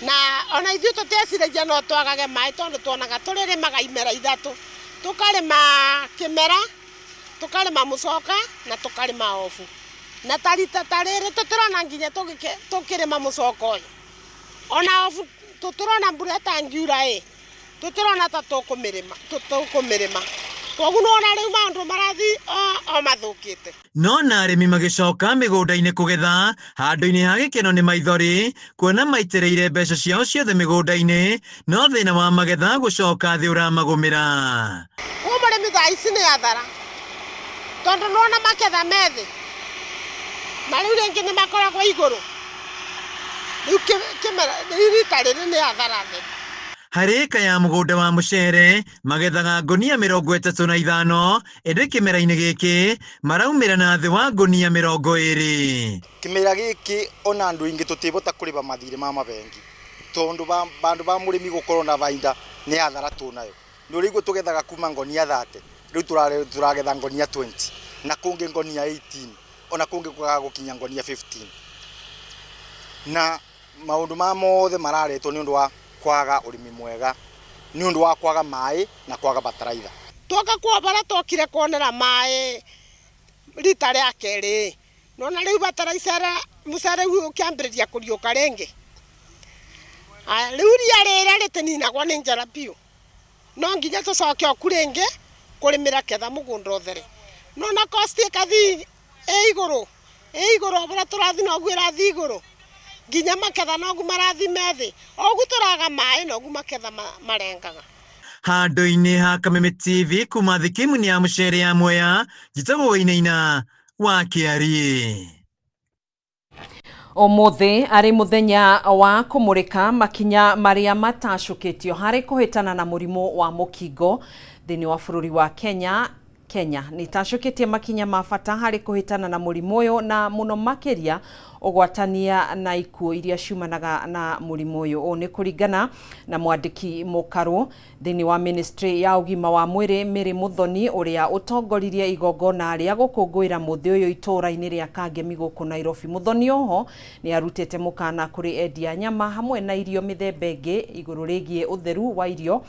na ona ithuĩ tũtieciragia no twagage maĩ tondũ tuonaga tũrĩrĩmaga imera 3, tũkarĩma kĩmera, tũkarĩma mũcoka na tũkarĩma obu, na tarita tarĩrĩ tũtirona nginya tũkĩrĩma mũcoka ũyũ, ona obu tũtirona mbura ĩtangiura ĩ, tũtirona ta tũkũmĩrĩma, koguo nĩwona rĩu maũndũ marathiĩ o mathũkĩte. No na arĩmi magĩcoka mĩgũnda-inĩ kũgetha handũ-inĩ ha gĩkeno nĩ maithori kuona maitĩrĩire mbeca ciao ciothe mĩgũnda-inĩ, no thĩna wa magetha gũcoka thĩ ũramagũmĩra. Koguo mũrĩmi thaa ici nĩ athara tondũ nĩwona maketha me thĩ na rĩu rĩngĩ nĩ makoragwo igũrũ, rĩu kĩmera rĩu rita rĩrĩ nĩ athara thĩ. Harĩ ĩka ya mũgũnda wa mũcere magethaga ngũnia 35, ĩndĩ kĩmera-inĩ gĩkĩ maraumĩra na thĩ wa ngũnia 20. Kĩmera gĩkĩ ona andũ aingĩ tũtibota kũrĩba mathirĩ ma mabengi tondũ bandũ ba mũrĩmi gũkorwo na bainda nĩ athara tũnayo. Nĩ ũrĩguo tũgethaga kuma ngonia 30, rĩu tũragetha ngonia 20 na kũngĩ ngonia 18 ona kũngĩ kwaga gũkinya ngonia 15, na maũndũ ma mothe mararetwo nĩ ũndũ wa kwaga ũrĩmi mwega, nĩ ũndũ wa kwaga maĩ na kwaga bataraitha. Twoka kuo bara twokire kuonera maĩ rita rĩa kerĩ, nona rĩu bataraitha mũcere ũyũ ũkĩambĩrĩria kũriũka rĩngĩ. Aya rĩu ria rĩrĩa rĩtininagwo nĩ njara biũ, no nginya tũcoke oku rĩngĩ kũrĩmĩra ketha mũgũnda ũthere, nona cost ĩkathiĩ ĩ igũrũ, ĩ igũrũ o ũrĩa tũrathiĩ noguo ĩrathiĩ igũrũ. Nginya maketha nogu marathi methi ogu turaga maĩ nogu maketha marengaga. Handũ-inĩ ha Kameme TV kuma thikimu-inĩ ya mũcere ya Mwea, njĩtagwo Wainaina wa Kĩariĩ. Ũmũthĩ arĩ mũthenya wa kũmũrĩka makinya marĩa matacũkĩtio harĩ kũhĩtana na mũrimũ wa mũkingo thĩinĩ wa bũrũri wa Kenya. Kenya nĩ ĩtacũkĩtie makinya ma bata harĩ kũhĩtana na mũrimũ ũyũ na mũno makĩria ũgwatania na ikuũ iria ciumanaga na mũrimũ ũyũ. Ũũ nĩ kũringana na mwandĩki mũkarũ thĩinĩ wa ministry ya ũgima wa mwĩrĩ Mary Muthoni, ũrĩa ũtongoririe igongona rĩa gũkũngũĩra mũthĩ ũyũ itũũra-inĩ rĩa Kangemi gũkũ Nairobi. Muthoni oho nĩ arutĩte mũkana kũrĩ endia nyama hamwe na irio mĩthemba ĩngĩ igũrũ rĩgiĩ ũtheru wa irio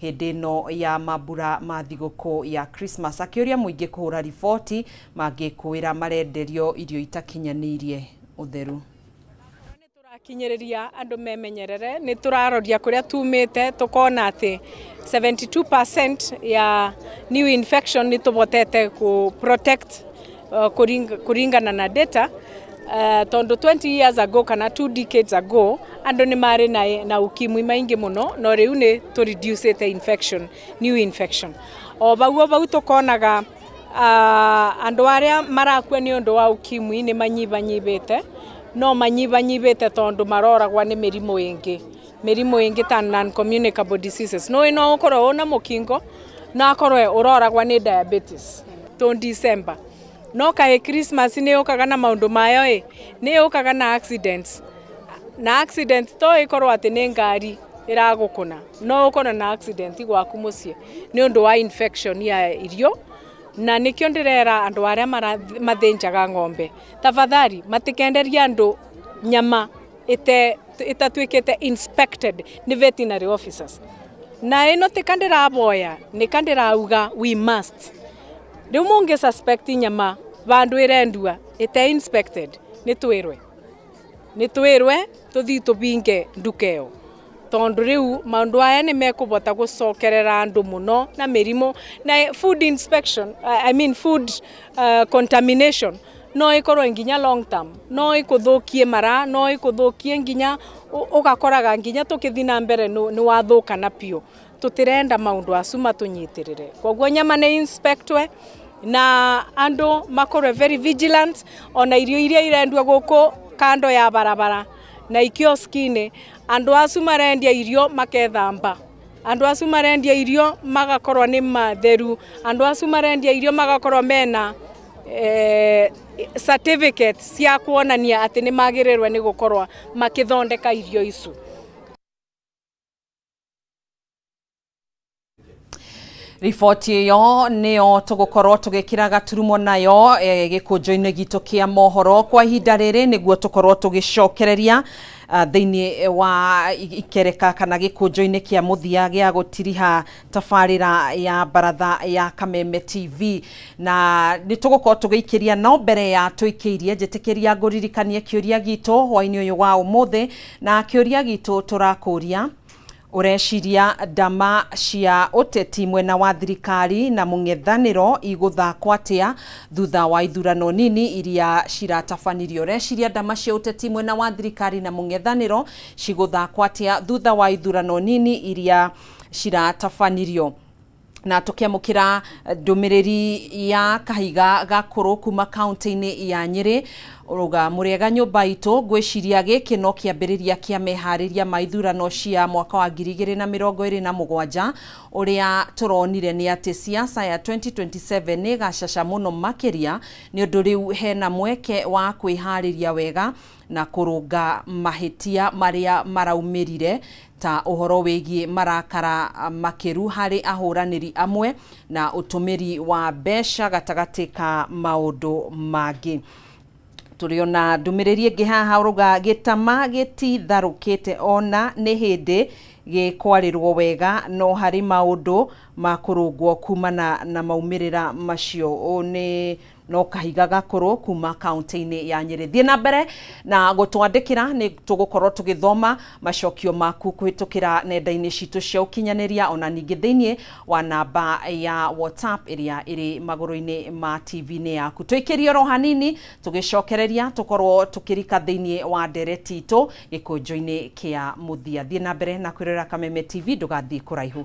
hĩndĩ ĩno ya mambura ma thigũkũ ya Christmas, akĩũria mũingĩ kũhũra riboti mangĩkũĩra marenderio irio itakinyanĩirie ũtheru. Tũrakinyĩrĩria andũ memenyerere, nĩ tũraroria kũrĩa tumĩte tũkona atĩ 72% ya new infection nĩ tũbotete kũ protect kũringana na data. Tondu 20 years ago kana 2 decades ago andu ni mari na ukimwi maingi muno, no riu ni tu reduce the infection, new infection. O bau bau tukonaga andu aria marakua ni undu wa ukimwi ni manyibanyibite, no manyibanyibite tondu maroragwa ni mirimu ingi, mirimu ingi ta non communicable diseases. No ino ukorwo una mukingo na akorwo uroragwa ni diabetes to December. No kae Christmas ni yukaga na maundu mayo ĩ, ni yukaga na accidents. Na accident to ikorwo ati ni ngari iragukuna, no ukorwo na accident gwaku muciĩ ni undu wa infection ya irio. Na nikio ndirera andu aria mathinjaga ng'ombe, tafadhali matikenderia andu nyama itatuikite inspected ni veterinary officers. Na ino ti kandiraboya, ni kandirauga we must. Riu mungi suspect nyama vandu irendua ite inspected, ni twirwe tuthii tubinge ndukeo, tondu riu maundu aya ni mekubota gucokerera andu muno na mirimu na food inspection, I mean food contamination no ikorwo nginya long term, no ikuthukie mara, no ikuthukie nginya ugakoraga nginya tukithi na mbere ni wathuka na piu. Tutirenda maundu acu matunyitirire, koguo nyama ni inspectwe na andu makorwe very vigilant ona irio iria irendwa guku kando ya barabara na ikioski-ini. Andu acu marendia irio makethamba, andu acu marendia irio magakorwo ni matheru, andu acu marendia irio magakorwo mena certificate cia kuonania ati ni magirirwe ni gukorwo makithondeka irio icu. Riboti ĩyo nĩyo tũgũkorwo tũgĩkĩra gaturumo nayo gĩkũnjo-inĩ gitũ kĩa mohoro kwa ihinda rĩrĩ, nĩguo tũkorwo tũgĩcokereria thĩinĩ wa ikereka kana gĩkũnjo-inĩ kĩa mũthia gĩa gũtiriha tabarĩra ya baratha ya Kameme TV, na nĩ tũgũkorwo tũgĩikĩria. No mbere ya tũikĩirie, njĩtĩkĩria ngũririkanie kĩũria gitũ hwaĩ-inĩ ũyũ wa ũmũthĩ, na kĩũria gitũ tũrakũria: ureciria ndama cia ũteti mwena wa thirikari na mũng'ethanĩro igũthakwo atĩa thutha wa ithurano nini iria ciratabanirio? Ureciria ndama cia ũteti mwena wa thirikari na mũng'ethanĩro cigũthakwo atĩa thutha wa ithurano nini iria ciratabanirio? Na tukiamukira ndumiriri ya Kahiga Gakuru kuma kaunti-inĩ ya Nyĩrĩ, uruga muriega nyumba itu, ngwiciria giki no kiambiriria kia meharĩria ma ithurano cia mwaka wa 2027. Uria turonire ni ati siasa ya 2027 ni gacaca muno makiria, ni undu riu hena mweke wa kwihariria wega na kurunga mahitia maria maraumirire ta uhoro wigie marakara makiru hari ahuraniri amwe na utumiri wa mbeca gatagati ka maundu mangi. Turiona ndumiriri ĩngĩ haha uruga gĩtama gĩtitharũkĩte ona nĩ hĩndĩ gĩkwarĩrwo wega, no harĩ maũndũ ma kũrũngwo kumana na maumĩrĩra macio. Ũũ nĩ no kahiga gakorwo kuma kaunti-inĩ ya Nyĩrĩ. Thiĩ na mbere na gũtwandĩkĩra, nĩ tũgũkorwo tũgĩthoma macokio maku kũhĩtũkĩra nenda-inĩ citũ cia ũkinyanĩria, ona ningĩ thĩinĩ wa namba ya WhatsApp ĩrĩa ĩrĩ magũrũ-inĩ ma TV-inĩ yaku. Tũikĩrie oro hanini tũgĩcokereria tũkorwo tũkĩrika thĩinĩ wa ndereti itũ gĩkũnjo-inĩ kĩa mũthia. Thiĩ na mbere na kwĩrorera Kameme TV, ndũgathiĩ kũraihu.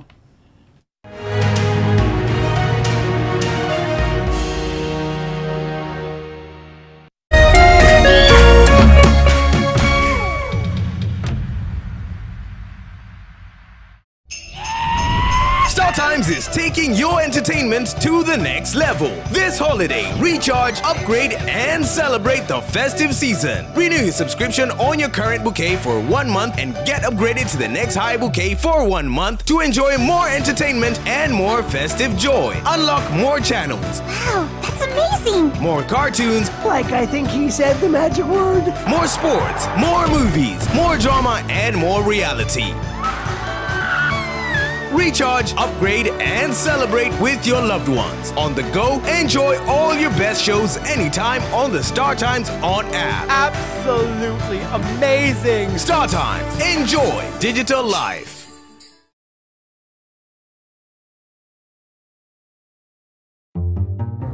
StarTimes is taking your entertainment to the next level. This holiday, recharge, upgrade, and celebrate the festive season. Renew your subscription on your current bouquet for 1 month and get upgraded to the next high bouquet for 1 month to enjoy more entertainment and more festive joy. Unlock more channels. Wow, that's amazing! More cartoons. Like I think he said the magic word. More sports, more movies, more drama, and more reality. Recharge, upgrade, and celebrate with your loved ones. On the go, enjoy all your best shows anytime on the StarTimes On app. Absolutely amazing! StarTimes, enjoy digital life.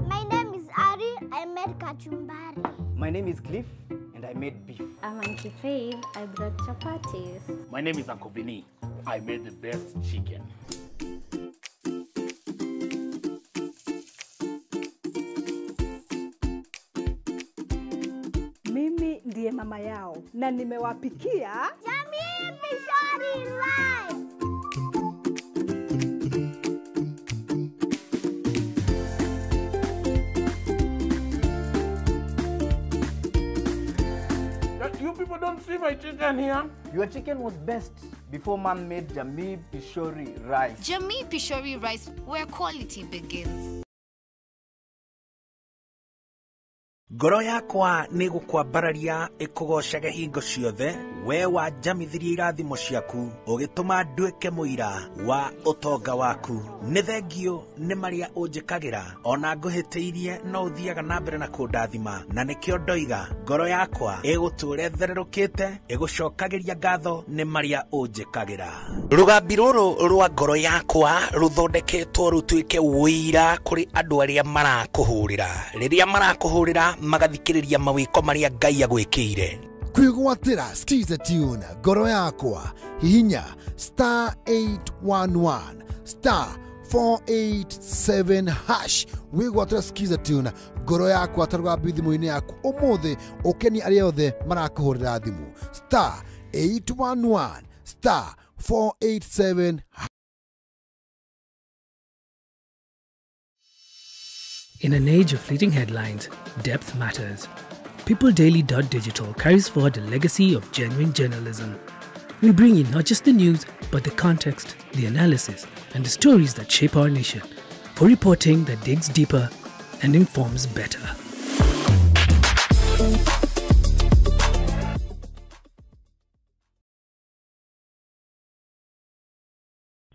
My name is Ari. I made kachumbari. My name is Cliff, and I made beef. I'm Auntie Faith. I brought chapatis. My name is Uncle Vinny. I made the best chicken. Mimi ndiye mama yao na nimewapikia Jamii Pishori Rice. You people don't see my chicken here. Your chicken was best before mom made Jamii Pishori Rice. Jamii Pishori Rice, where quality begins. Ngoro yakwa nĩ gũkwambararia ĩkũgocage hingo ciothe, we wanjamithirie irathimo ciaku ũgĩtũma nduĩke mũira wa ũtonga waku. Nĩ thengio nĩ marĩa ũnjĩkagĩra, ona ngũhĩtĩirie no ũthiaga na mbere na kũndathima, na nĩkĩo ndoiga ngoro yakwa ĩgũtũũra ĩthererũkĩte ĩgũcokagĩria ngatho nĩ marĩa ũnjĩkagĩra. Rũgambi rũrũ rwa ngoro yakwa rũthondeketwo rũtuĩke ũira kũrĩ andũ arĩa marakũhũrĩra. Rĩrĩa marakũhũrĩra magathikĩrĩria mawĩko marĩa Ngai agwĩkĩire. Kwĩgwatĩra Skiza Tune ngoro yakwa, hihinya star 811 star 487 hash wĩgwatĩra Skiza Tune ngoro yakwa ta rũgambi thimũ-inĩ yaku ũmũthĩ, ũkenie arĩa othe marakũhũrĩra thimũ. Star 811 star 487. In an age of fleeting headlines, depth matters. PeopleDaily.digital carries forward a legacy of genuine journalism. We bring you not just the news, but the context, the analysis, and the stories that shape our nation, for reporting that digs deeper and informs better.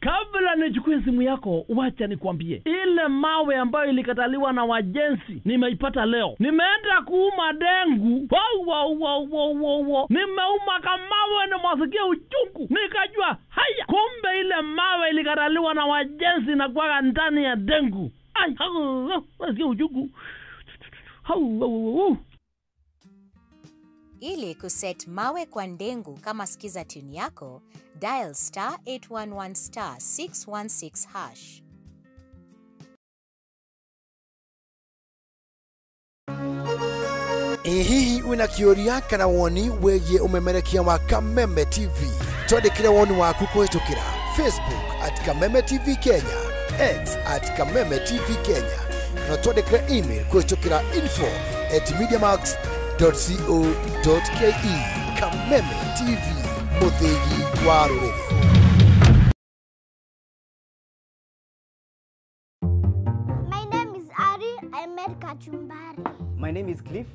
Kabla nichukue simu yako, wacha nikwambie, ile mawe ambayo ilikataliwa na wajenzi nimeipata leo. Nimeenda kuuma dengu, wow. Nimeuma kamawe na masikia uchungu. Nikajua haya, kumbe ile mawe ilikataliwa na wajenzi na kuwaga ndani ya dengu. Ai, masikia uchungu. Hau. Ili kuset mawe kwa ndengu kama Skiza Tune yako, dial star 811 star 616 hash. Hihi wina kĩũria kana woni wĩgiĩ ũmemerekia wa Kameme TV, twandĩkĩre woni waku kũhĩtũkĩra Facebook at Kameme TV Kenya, X at Kameme TV Kenya, na twandĩkĩre email kũhĩtũkĩra info@mediamax.co.ke. Kameme TV, mũthĩgi wa rũrĩrĩ. My name is Ari. I made kachumbari. My name is Cliff,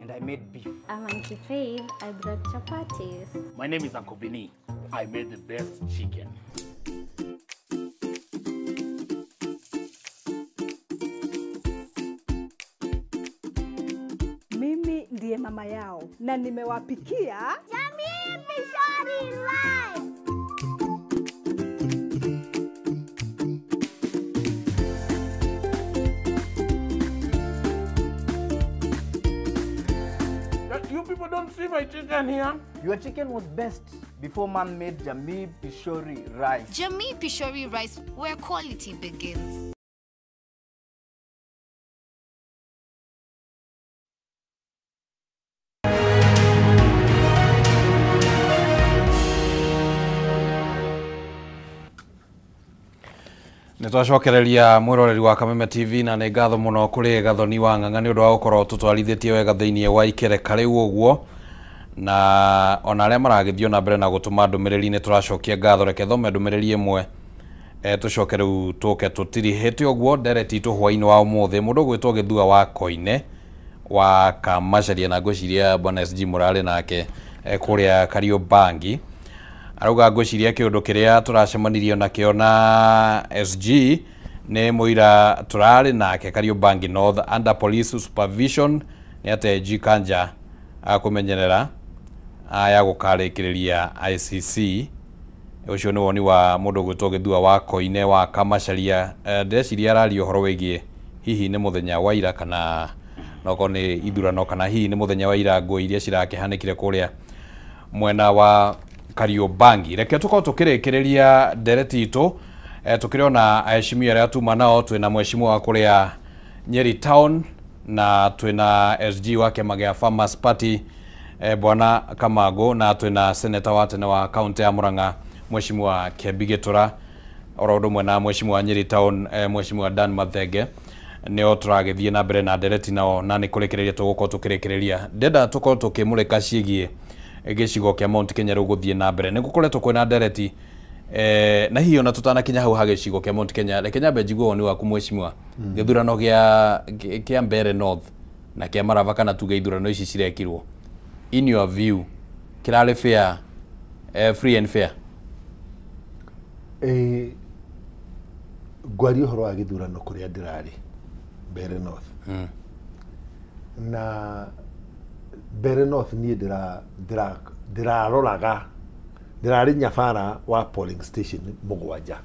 and I made beef. I'm Auntie Faith. I brought chapatis. My name is Uncle Vinny. I made the best chicken. Ndiye mama yao na nimewapikia Jamii Pishori Rice. You people don't see my chicken here. Your chicken was best before man made Jamii Pishori rice. Jamii Pishori rice, where quality begins. Nĩ twacokereria mwĩroreri wa Kameme TV na nĩ ngatho mũno kũrĩ Gathoni wa Ng'ang'a nĩ ũndũ wa gũkorwo tũtwarithĩtie wega thĩinĩ wa ikereka rĩu ũguo, na ona arĩa maragĩthiĩ na mbere na gũtũma ndũmĩrĩri nĩ tũracokia ngatho. Reke thome ndũmĩrĩri ĩmwe tũcoke rĩu tũke tũtirihĩte ũguo ndereti itũ hwainĩ wa ũmũthĩ. Mũndũ ũgwĩtwo Gĩthua wa Koine wa Kamacaria, na ngwĩciria Bwana SG mũrarĩ nake kũrĩa Kariobangi, arauga ngwĩciria kĩũndũ kĩrĩa tũracemanirio nakĩo na SG nĩ mũira tũrarĩ nake Kariobangi North under police supervision nĩ atĩ G Kanja akũmenyerera aya gũkarĩkĩrĩria ICC. Ũcio nĩ woni wa mũndũ ũgwĩtwo Gĩthua wa Koine wa Kamacaria. Ndĩreciria araria ũhoro wĩgiĩ hihi nĩ mũthenya wa ira kana nokorwo nĩ ithurano, kana hihi nĩ mũthenya wa ira ngũĩ iria cirakĩhanĩkire kũrĩa mwena wa Kariobangi. Reke tukorwo tukĩrĩkĩrĩria ndereti itũ tukĩrĩ aheshimiwa arĩa tuma nao. Twĩna mheshimiwa wa kũrĩa Nyeri Town na twĩna SG wa kĩama gĩa Farmers Party Bwana Kamago, na twĩna senator wa tene wa kaunti ya Murang'a Mheshimiwa Kembi Gĩtũra, oro ũndũ ũmwe na mheshimiwa wa Nyeri Town Mheshimiwa Dan Mathenge. Nĩo tũragĩthiĩ na mbere na ndereti nao, na nĩ kũrĩkĩrĩria tũgũkorwo tũkĩrĩkĩrĩria. Ndenda tũkorwo tũkĩmũrĩka ciĩgiĩ gĩcigo kĩa Mount Kenya rĩu gũthiĩ na mbere. Nĩ gũkoretwo kwĩna ndereti na hihi ona tũtanakinya hau ha gĩcigo kĩa Mount Kenya, reke nyambe njigue woni waku mheshimiwa. Gĩthurano kĩa Mbeere North na kĩa Marava, kana tuge ithurano ici cirekirwo, in your view kĩrarĩ fair, free and fair? Ngwaria ũhoro wa gĩthurano kũrĩa ndĩrarĩ Mbeere North. Na Mbeere North niĩ ndĩraroraga, ndĩrarĩ nyabara wa polling station 7.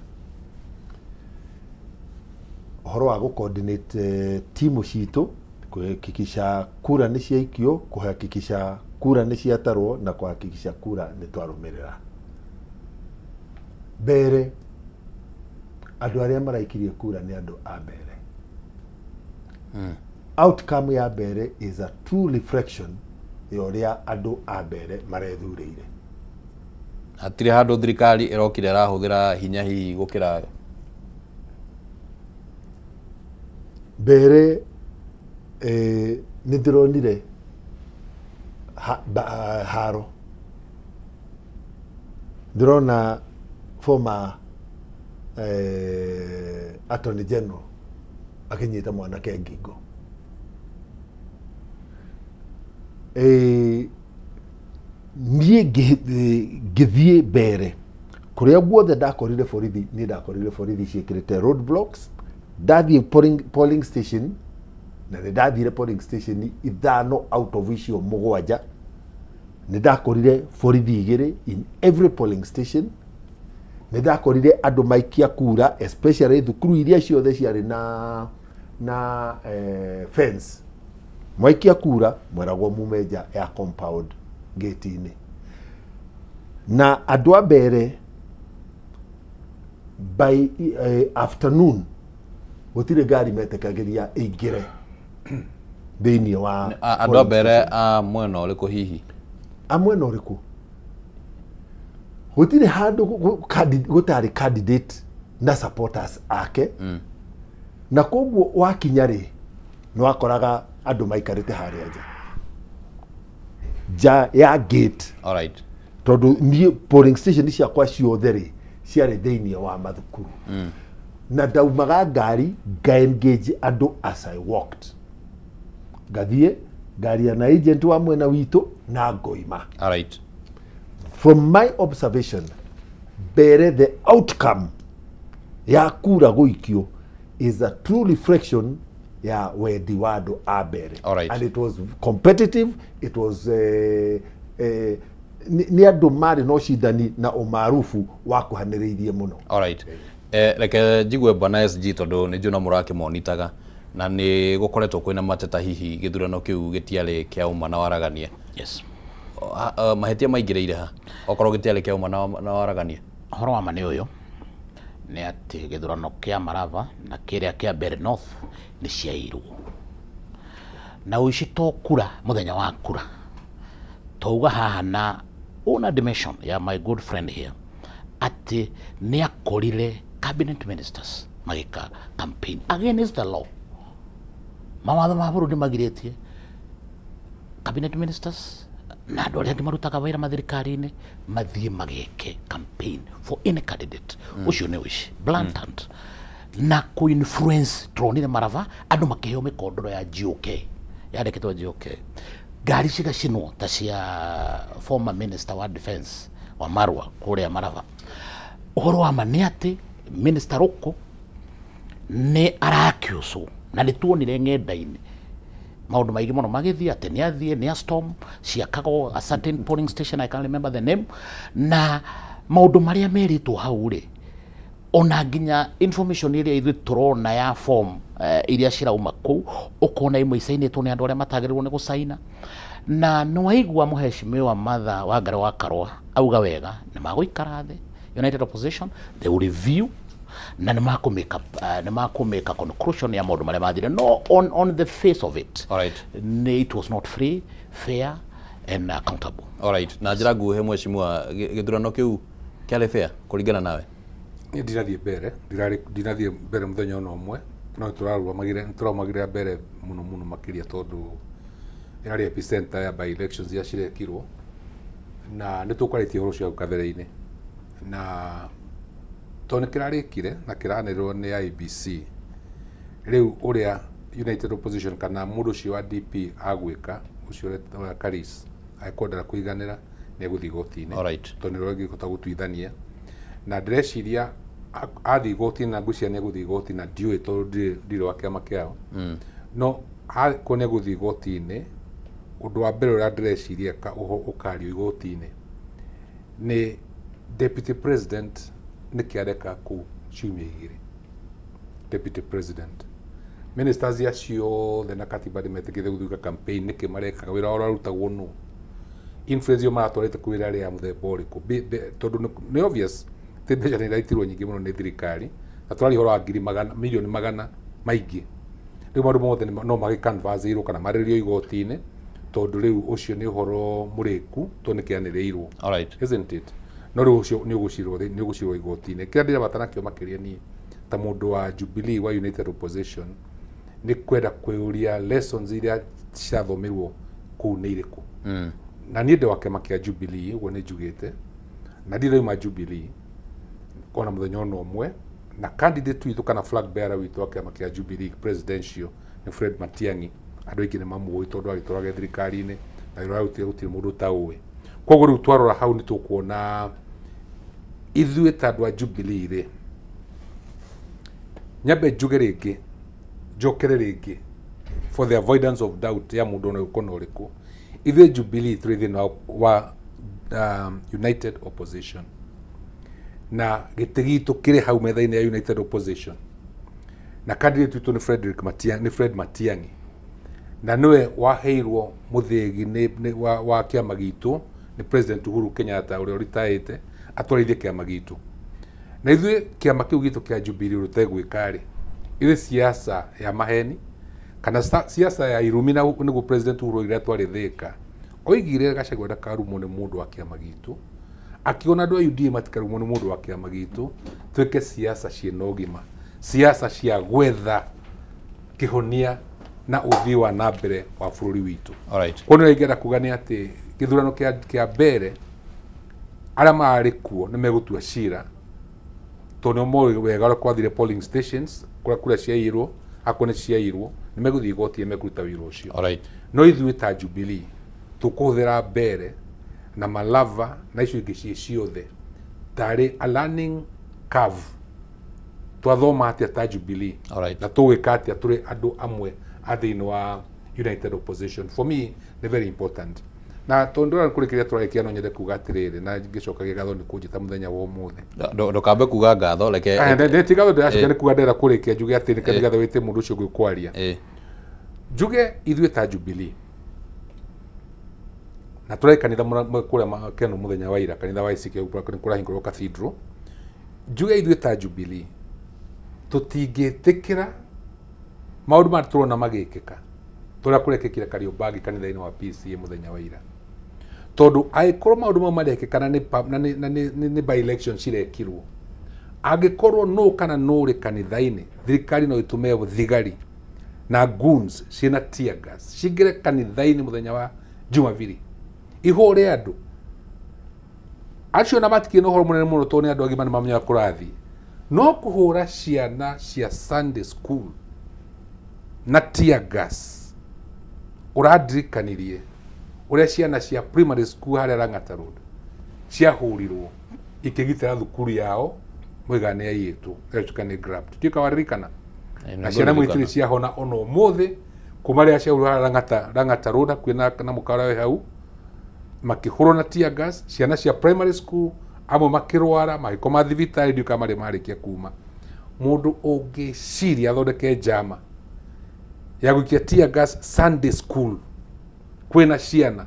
Ũhoro wa gũ-coordinate timu citũ kuhakikisha kura nĩ ciaikio, kuhakikisha kura nĩ ciatarwo, na kuhakikisha kura nĩ twarũmĩrĩra. Mbeere andũ arĩa maraikirie kura nĩ andũ a Mbeere. Outcome ya Mbeere is a true reflection ya ũrĩa andũ a Mbeere marethurĩire. Hatirĩ handũ thirikari ĩrokire ĩrahũthĩra hinya hihi gũkĩra Mbeere. Nĩ ndĩronire haro, ndĩrona former Attorney General akinyita mwanake ngingo. Niĩ ngĩthiĩ Mbeere kũrĩa guothe ndakorire borithi, niĩ ndakorire borithi ciĩkĩrĩte road blocks. Ndathiĩ polling station, na nĩ ndathire polling station 5 out of icio 7, nĩ ndakorire borithi 2 in every polling station. Nĩ ndakorire andũ maikia kura, especially thukuru iria ciothe ciarĩ na fence. Mwaikia kura mweragwo mume nja ya compound gate-inĩ. Na andũ a Mbeere by afternoon gũtirĩ ngari metĩkagĩria ĩingĩre thĩinĩ wa andũ a Mbeere. A mwena ũrĩkũ hihi? A mwena ũrĩkũ? Gũtirĩ handũ gũtarĩ candidate na supporters ake. Na koguo wakinya rĩ, nĩ wakoraga andũ maikarĩte harĩa nja ya gate. Alright. Tondũ niĩ polling station ciakwa ciothe rĩ ciarĩ thĩinĩ wa mathukuru. Na ndaumaga ngari nga engage andũ as I walked. Ngathiĩ ngaria na agent wa mwena witũ na ngoima. Alright. From my observation, Mbeere the outcome ya kura gũikio is a true reflection ya wendi wa andũ a mbere. Alright. And it was competitive, it was nĩ andũ marĩ na ũcindani na ũmarubu wa kuhanĩrĩirie mũno. Alright. Reke njigue bwana SG tondũ nĩ njũĩ no mũrakĩmonitaga na nĩ gũkoretwo kwĩna mateta hihi gĩthurano kĩu gĩtiarĩ kĩa ũma na waragania. Yes. Mahĩtia maingĩrĩire ha okorwo gĩtiarĩ kĩa ũma na waragania? Ũhoro wa ma nĩ ũyũ nĩ atĩ gĩthurano kĩa Malava na kĩrĩa kĩa Mbeere North nĩ ciairwo na ũici to kura mũthenya wa kura twauga haha na una dimension ya my good friend here atĩ nĩ akorire cabinet ministers magĩka campaign against the law. Mawatho ma bũrũri magirĩtie cabinet ministers na andũ arĩa angĩ marutaga wĩra mathirikari-inĩ mathiĩ mageke campaign for any candidate. Ũcio nĩ ũici blatant na kũ-influence. Turonire Malava andũ makĩheo mĩkondoro ya GOK yandĩkĩtwo GOK, ngari cigacinwo ta cia former minister wa defense wa Marwa kũrĩa Malava. Ũhoro wa ma nĩ atĩ minister Ruku nĩ arakiucwo na nĩ tuonire ng'enda-inĩ maũndũ maingĩ mũno magĩthiĩ atĩ nĩ athiĩ nĩ a storm ciakagwo a certain polling station, I can't remember the name, na maũndũ marĩa merĩtwo hau rĩ ona nginya information ĩrĩa ithuĩ tũrona ya form iria cirauma kũu ũkona imwe icainĩtwo nĩ andũ arĩa matagĩrĩirwo nĩ gũcaina. Na nĩ waigua mũhecimiwa Martha Wangari wa Karua auga wega nĩ magũikara thĩ United Opposition, they will review na nĩ makũmĩka conclusion ya maũndũ marĩa mathire. No on the face of it, Alright. it was not free, fair and accountable. Alright. Na njĩra nguhĩ mheshimiwa, gĩthurano kĩu kĩarĩ fair kũringana nawe? Niĩ ndinathiĩ mbere, ndinathiĩ mbere mũthenya ona ũmwe, no nĩtũraumagĩrĩra mbere mũno mũno makĩria tondũ ĩrarĩ epicenter ya by elections iria cirekirwo na nĩ tũkwarĩtie ũhoro ũcio hau kabere-inĩ na tondũ nĩ kĩrarĩkire na kĩranĩrĩrwo nĩ IEBC. Rĩu ũrĩa United Opposition kana mũndũ ũcio wa DP agwĩka ũcio wa Karis angĩkorwo ndara kũiganĩra nĩ egũthiĩ igoti-inĩ. Alright. Tondũ nĩrĩo rĩngĩhota gũtuithania na ndĩreciria athiĩ igoti-inĩ na ngwĩciria nĩ egũthiĩ igoti na ndiũĩ tondũ ndirĩ wa kĩama kĩao, no akorwo nĩ egũthiĩ igoti-inĩ ũndũ wa mbere ũrĩa ndĩreciria ũkario igoti-inĩ nĩ deputy president nĩkĩ areka kũu ciumia igĩrĩ. Deputy president, ministers acio othe na katiba nĩ metĩkĩrĩte gũthiĩ campaign, nĩkĩ marekaga wĩra wao ũrarutagwo nũ, influence ĩyo maratwarĩte kwĩ wĩra ya mũthemba ũrĩkũ, tondũ nĩ obvious atĩ mbeca nĩ iraitirwo nyingĩ mũno nĩ thirikari na tũraria ũhoro wa ngiri magana milioni magana maingĩ. Rĩu maũndũ mothe no magĩcanvasĩirwo kana marĩrĩrio igoti-inĩ tondũ rĩu ũcio nĩ ũhoro mũrĩku tondũ nĩ kĩanĩrĩirwo. Alright. Isn't it? No rĩu ũcio nĩ ũgũcirwo igoti-inĩ. Kĩrĩa ndĩrabatara nakĩo makĩria niĩ ta mũndũ wa Jubilee wa United Opposition nĩ kwenda kwĩyũria lessons iria cirathomirwo kũu nĩ irĩkũ. Na niĩ ndĩ wa kĩama kĩa Jubilee, ũguo nĩ njugĩte, na ndirĩ ndauma Jubilee ona mũthenya ona ũmwe, na candidate witũ kana flag bearer witũ wa kĩama kĩa Jubilee presidential nĩ Fred Matiang'i. Andũ aingĩ nĩ mamũĩ tondũ agĩtũraga thirikari-inĩ na wĩra ũrĩa gũtirĩ mũndũ ũtaũĩ. Koguo rĩu twarora hau nĩ tũkuona ithuĩ ta andũ a Jubilee rĩ, nyambe njuge rĩngĩ, njokere rĩngĩ for the avoidance of doubt ya mũndũ ona ũrĩkũ na ũrĩkũ, ithuĩ Jubilee tũrĩ thĩinĩ wa United Opposition na gĩtĩ gitũ kĩrĩ hau metha-inĩ ya United Opposition na candidate witũ nĩ Frederick Matiang'i, nĩ Fred Matiang'i, na nĩwe waheirwo mũthĩgi wa kĩama gitũ nĩ President Uhuru Kenyatta ũrĩa ũritaĩte atwarithie kĩama gitũ. Na ithuĩ kĩama kĩu gitũ kĩa Jubilee rũtegwĩka rĩ, ithuĩ siasa ya maheni kana siasa ya irumi, na nĩguo President Uhuru oigire twarĩ Thĩka, oigire Gachagua ndakarumwo nĩ mũndũ wa kĩama gitũ, akiona andũ a UDA matikarumwo nĩ mũndũ wa kĩama gitũ, twĩke siasa ciĩna ũgima, siasa cia gwetha kĩhonia na ũthii wa na mbere wa bũrũri witũ. Alright. Koguo nĩ ingĩenda kuga nĩ atĩ gĩthurano kĩa mbere arĩa marĩ kuo nĩ megũtua cira tondũ nĩo moĩ wega ũrĩa kwathire polling stations kũrĩa kura ciaiyirwo, akorwo nĩ ciaiyirwo nĩ megũthiĩ igoti-inĩ mekũruta wĩra ũcio. Alright. No ithuĩ ta Jubilee tũkũhũthĩra mbere na Malava na icio ingĩ ciĩ ciothe tarĩ a learning curve. Twathoma atia ta Jubilee na tũgwĩka atia tũrĩ andũ amwe a thĩinĩ wa United Opposition. For me nĩ very important. Na tondũ ndĩrona kũrĩkĩrĩria tũrarĩkia, no nyende kuga atĩrĩrĩ, na ngĩcokagia ngatho nĩ kũnjĩta mũthenya wa ũmũthĩ. Ndũkambe kuga ngatho, reke. Ti ngatho ndĩracokia, nĩ kuga ndĩrenda kũrĩkia njuge atĩ nĩ ngatho wĩte mũndũ ũcio ũngĩ kwaria. Njuge ithuĩ ta Jubilee na tũrarĩ kanitha kũrĩa Keno mũthenya wa ira, kanitha wa ICK kũrahingũrwo cathedral. Njuge ithuĩ ta Jubilee tũtingĩtĩkĩra maũndũ marĩa tũrona magĩkĩka tũrĩa kũrekĩkire Kariobangi kanitha-inĩ wa PCA mũthenya wa ira, tondũ angĩkorwo maũndũ mau marekĩka na nĩ by election cirekirwo, angĩkorwo nũ kana nũ ũrĩ kanitha-inĩ, thirikari no ĩtũme thigari na goons ciĩna tear gas cingĩre kanitha-inĩ mũthenya wa Jumapili ihũre andũ acio, na matikĩrĩ na ũhoro mũnene mũno tondũ nĩ andũ agima nĩ mamenyaga kũrathiĩ. No kũhũra ciana cia Sunday school na tear gas ũrandirikanirie ũrĩa ciana cia primary school harĩa Lang'ata Road ciahũrirwo ikĩgitĩra thukuru yao, moiga nĩ yaiyĩtwo, ĩgatuĩka nĩ grabbed. Ndiũĩ kana waririkana. Na ciana imwe itirĩ ciahona ona ũmũthĩ kuma rĩrĩa ciahũrirwo harĩa Lang'ata Road hakuhĩ na mũkawa wĩ hau, makĩhũrwo na tear gas ciana cia primary school, amwe makĩrwara magĩkoma thibitarĩ, ndiũĩ kana marĩ marĩkia kuma. Mũndũ ũngĩciria athondeke njama ya gũikia tear gas Sunday school kwĩna ciana,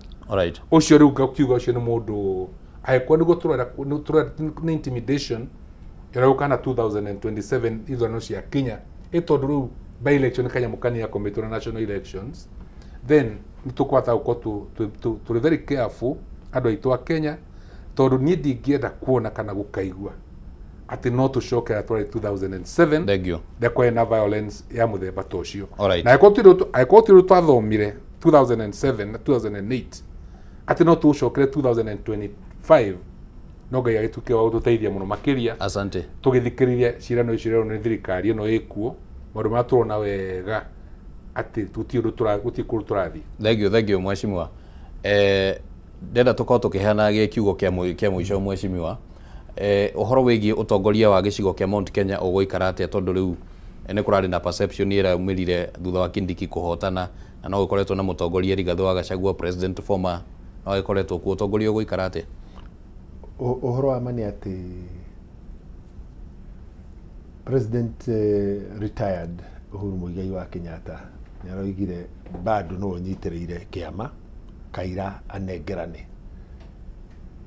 ũcio rĩu ngakiuga ũcio nĩ mũndũ angĩkorwo nĩguo tũrenda nĩ intimidation ĩragũka na 2027 ithurano cia kinya, ĩ tondũ rĩu by election nĩ kanyamũ kanini gakometwo na national elections, then nĩ tũkũhota gũkorwo tũrĩ very careful andũ aitũ a Kenya, tondũ niĩ ndingĩenda kuona kana gũkaigua atĩ no tũcokera twarĩ 2007 ndekwarĩ na violence ya mũthemba ta ũcio. Na angĩkorwo ti ũndũ twathomire 2007 na 2008 atĩ no tũcokere 2025, no Ngai agĩtuĩke wa gũtũteithia mũno makĩria. Asante. Tũgĩthikĩrĩria cirano icio irerwo nĩ thirikari ĩno ĩkuo, maũndũ marĩa tũrona wega atĩ gũtirĩ kũndũ tũrathiĩ. Thank you mheshimiwa. Ndĩrenda tũkorwo tũkĩheana gĩkiugo kĩa mũico mheshimiwa. Ũhoro wĩgiĩ ũtongoria wa gĩcigo kĩa Mount Kenya ũgũikara atĩa, tondũ rĩu nĩ kũrarĩ na perception ĩraumĩrire thutha wa Kindiki kũhotana, na no gũkoretwo na mũtongoria Rigathĩ wa Gachagua, president former, no gĩkoretwo kuo, ũtongoria ũgũikara atĩa? Ũhoro wa ma nĩ atĩ President retired Uhuru Muigai wa Kenyatta nĩ aroigire bado no ũnyitĩrĩire kĩama kaira anengerane.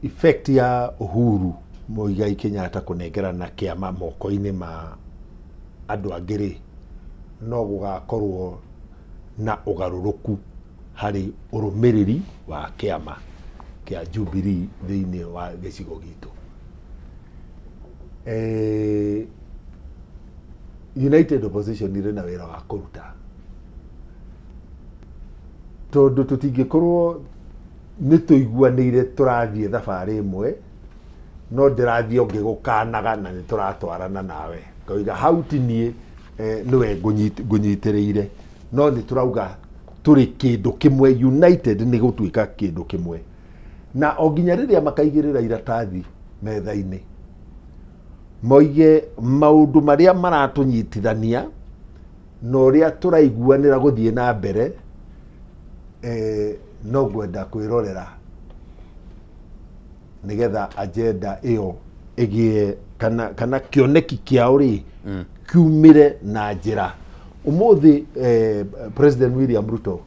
Effect ya Uhuru Muigai Kenyatta kũnengerana kĩama moko-inĩ ma andũ angĩ rĩ, no gũgakorwo na ũgarũrũku harĩ ũrũmĩrĩri wa kĩama kĩa Jubilee thĩinĩ wa gĩcigo gitũ. United Opposition irĩ na wĩra wa kũruta, tondũ tũtingĩkorwo nĩ tũiguanĩire tũrathiĩ thabarĩ ĩmwe, no ndĩrathiĩ o ngĩgũkanaga na nĩ tũratwarana nawe, ngauga hau ti niĩ, nĩwe ngũnyitĩrĩire, no nĩ tũrauga tũrĩ kĩndũ kĩmwe. United nĩ gũtuĩka kĩndũ kĩmwe, na o nginya rĩrĩa makaigĩrĩra iratathi metha-inĩ moige maũndũ marĩa maratũnyitithania na ũrĩa tũraiguanĩra gũthiĩ na mbere, no ngwenda kwĩrorera nĩgetha agenda ĩyo ĩgĩe kana kĩoneki kĩao rĩ kiumĩre na njĩra. Ũmũthĩ President William Ruto,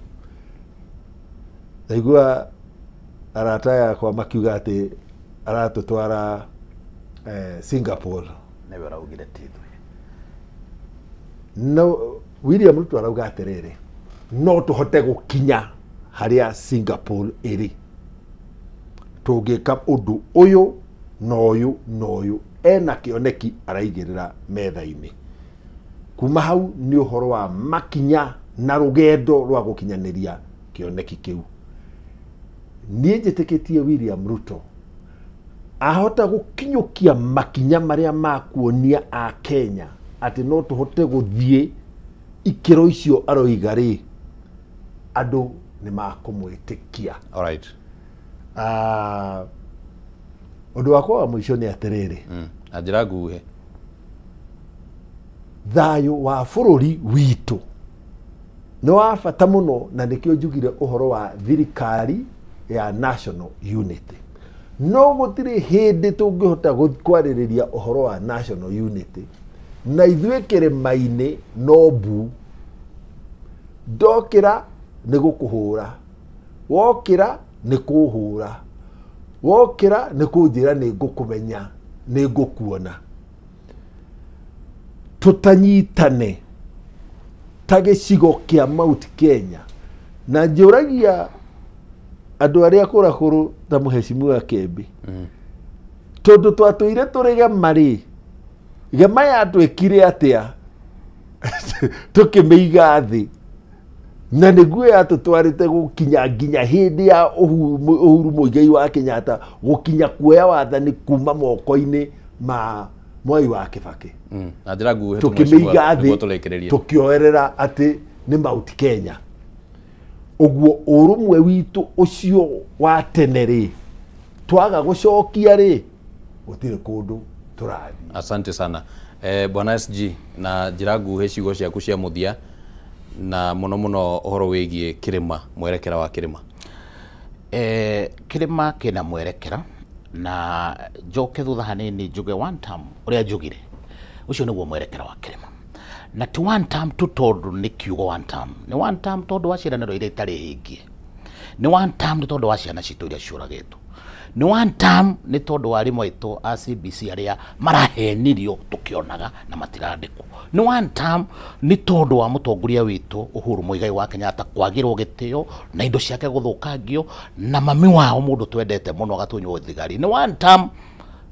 ndaigua arata yakwa makiuga atĩ aratũtwara Singapore. Nĩwe ũraugire, ti ithuĩ. No William Ruto arauga atĩrĩrĩ, no tũhote gũkinya harĩa Singapore ĩrĩ tũngĩka ũndũ ũyũ na ũyũ na ũyũ. Ena kĩoneki araigĩrĩra metha-inĩ. Kuma hau nĩ ũhoro wa makinya na rũgendo rwa gũkinyanĩria kĩoneki kĩu. Niĩ njĩtĩkĩtie William Ruto ahota gũkinyũkia makinya marĩa makuonia a Kenya atĩ no tũhote gũthiĩ ikĩro icio aroiga rĩ, andũ nĩ makũmwĩtĩkia. Ũndũ wakwa wa mũico nĩ atĩrĩrĩ, na njĩra nguhĩ, Thayũ wa bũrũri witũ nĩ wa bata mũno, na nĩkĩo njugire ũhoro wa thirikari ya national unity. No gũtirĩ hĩndĩ tũngĩhota kwarĩrĩria ũhoro wa national unity na ithuĩ kĩrĩma-inĩ no mbu. Ndokĩra nĩ gũkũhũra, wokĩra nĩ kũhũra, wokĩra nĩ kũnjĩra nĩ ngũkũmenya, nĩ ngũkuona. Tũtanyitane ta gĩcigo kĩa Mount Kenya. Na njũragia andũ arĩa akũrakũrũ ta mũhecimiwa Kembi, tondũ twatũire tũrĩ gema rĩ, gema yatwĩkire atĩa tũkĩmĩiga thĩ, na nĩguo yatũtwarĩte gũkinya nginya hĩndĩ ya Uhuru Muigai wa Kenyatta gũkinya kuoya wathani kuma moko-inĩ ma Mwai wa Kibaki. Na njĩra nguhĩ tũkĩmĩiga thĩ tũkĩoerera atĩ nĩ Mount Kenya. Ũguo ũrũmwe witũ ũcio wa tene rĩ, twaga gũcokia rĩ, gũtirĩ kũndũ tũrathiĩ. Asante sana Bwana SG, na njĩra nguhĩ ciugo ciaku cia mũthia, na mũno mũno ũhoro wĩgiĩ kĩrĩma, mwerekera wa kĩrĩma. Kĩrĩma kĩna mwerekera, na njoke thutha hanini njuge one term ũrĩa njugire ũcio nĩguo mwerekera wa kĩrĩma. Na ti one term tu tondũ nĩ kiugo one term, nĩ one term tondũ wa ciĩranĩro iria itarĩ hingie, nĩ one term nĩ tondũ wa ciana citũ iria ciũragĩtwo, nĩ one term nĩ tondũ wa arimũ aitũ a CBC arĩa marahenirio tũkĩonaga na matirandĩkwo, nĩ one term nĩ tondũ wa mũtongoria witũ Uhuru Muigai wa Kenyatta kwagĩrwo gĩtĩo na indo ciake gũthũkangio na mami wao mũndũ twendete mũno agatunywo thigari, nĩ one term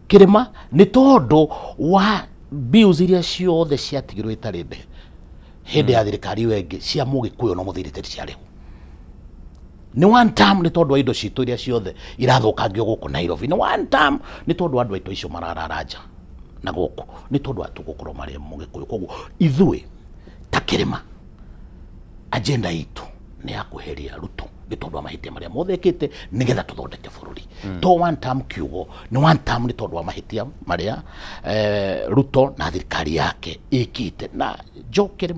kĩrĩma nĩ tondũ wa bills iria ciothe ciatigirwo itarĩ ndĩhe hĩndĩ ya thirikari ĩyo ĩngĩ cia Mũgĩkũyũ no mũthirĩte ciarĩhwo, nĩ one term nĩ tondũ wa indo citũ iria ciothe irathũkangio gũkũ Nairobi, nĩ one term nĩ tondũ wa andũ aitũ acio mararara nja na gũkũ, nĩ tondũ wa tũgũkorwo marĩ Mũgĩkũyũ. Koguo ithuĩ ta kĩrĩma agenda itũ nĩ ya kweheria Ruto nĩ tondũ wa mahĩtia marĩa mothe ekĩte nĩgetha tũthondeke bũrũri. To one term kiugo, nĩ one term nĩ tondũ wa mahĩtia marĩa Ruto na thirikari yake ĩkĩte. Na njokere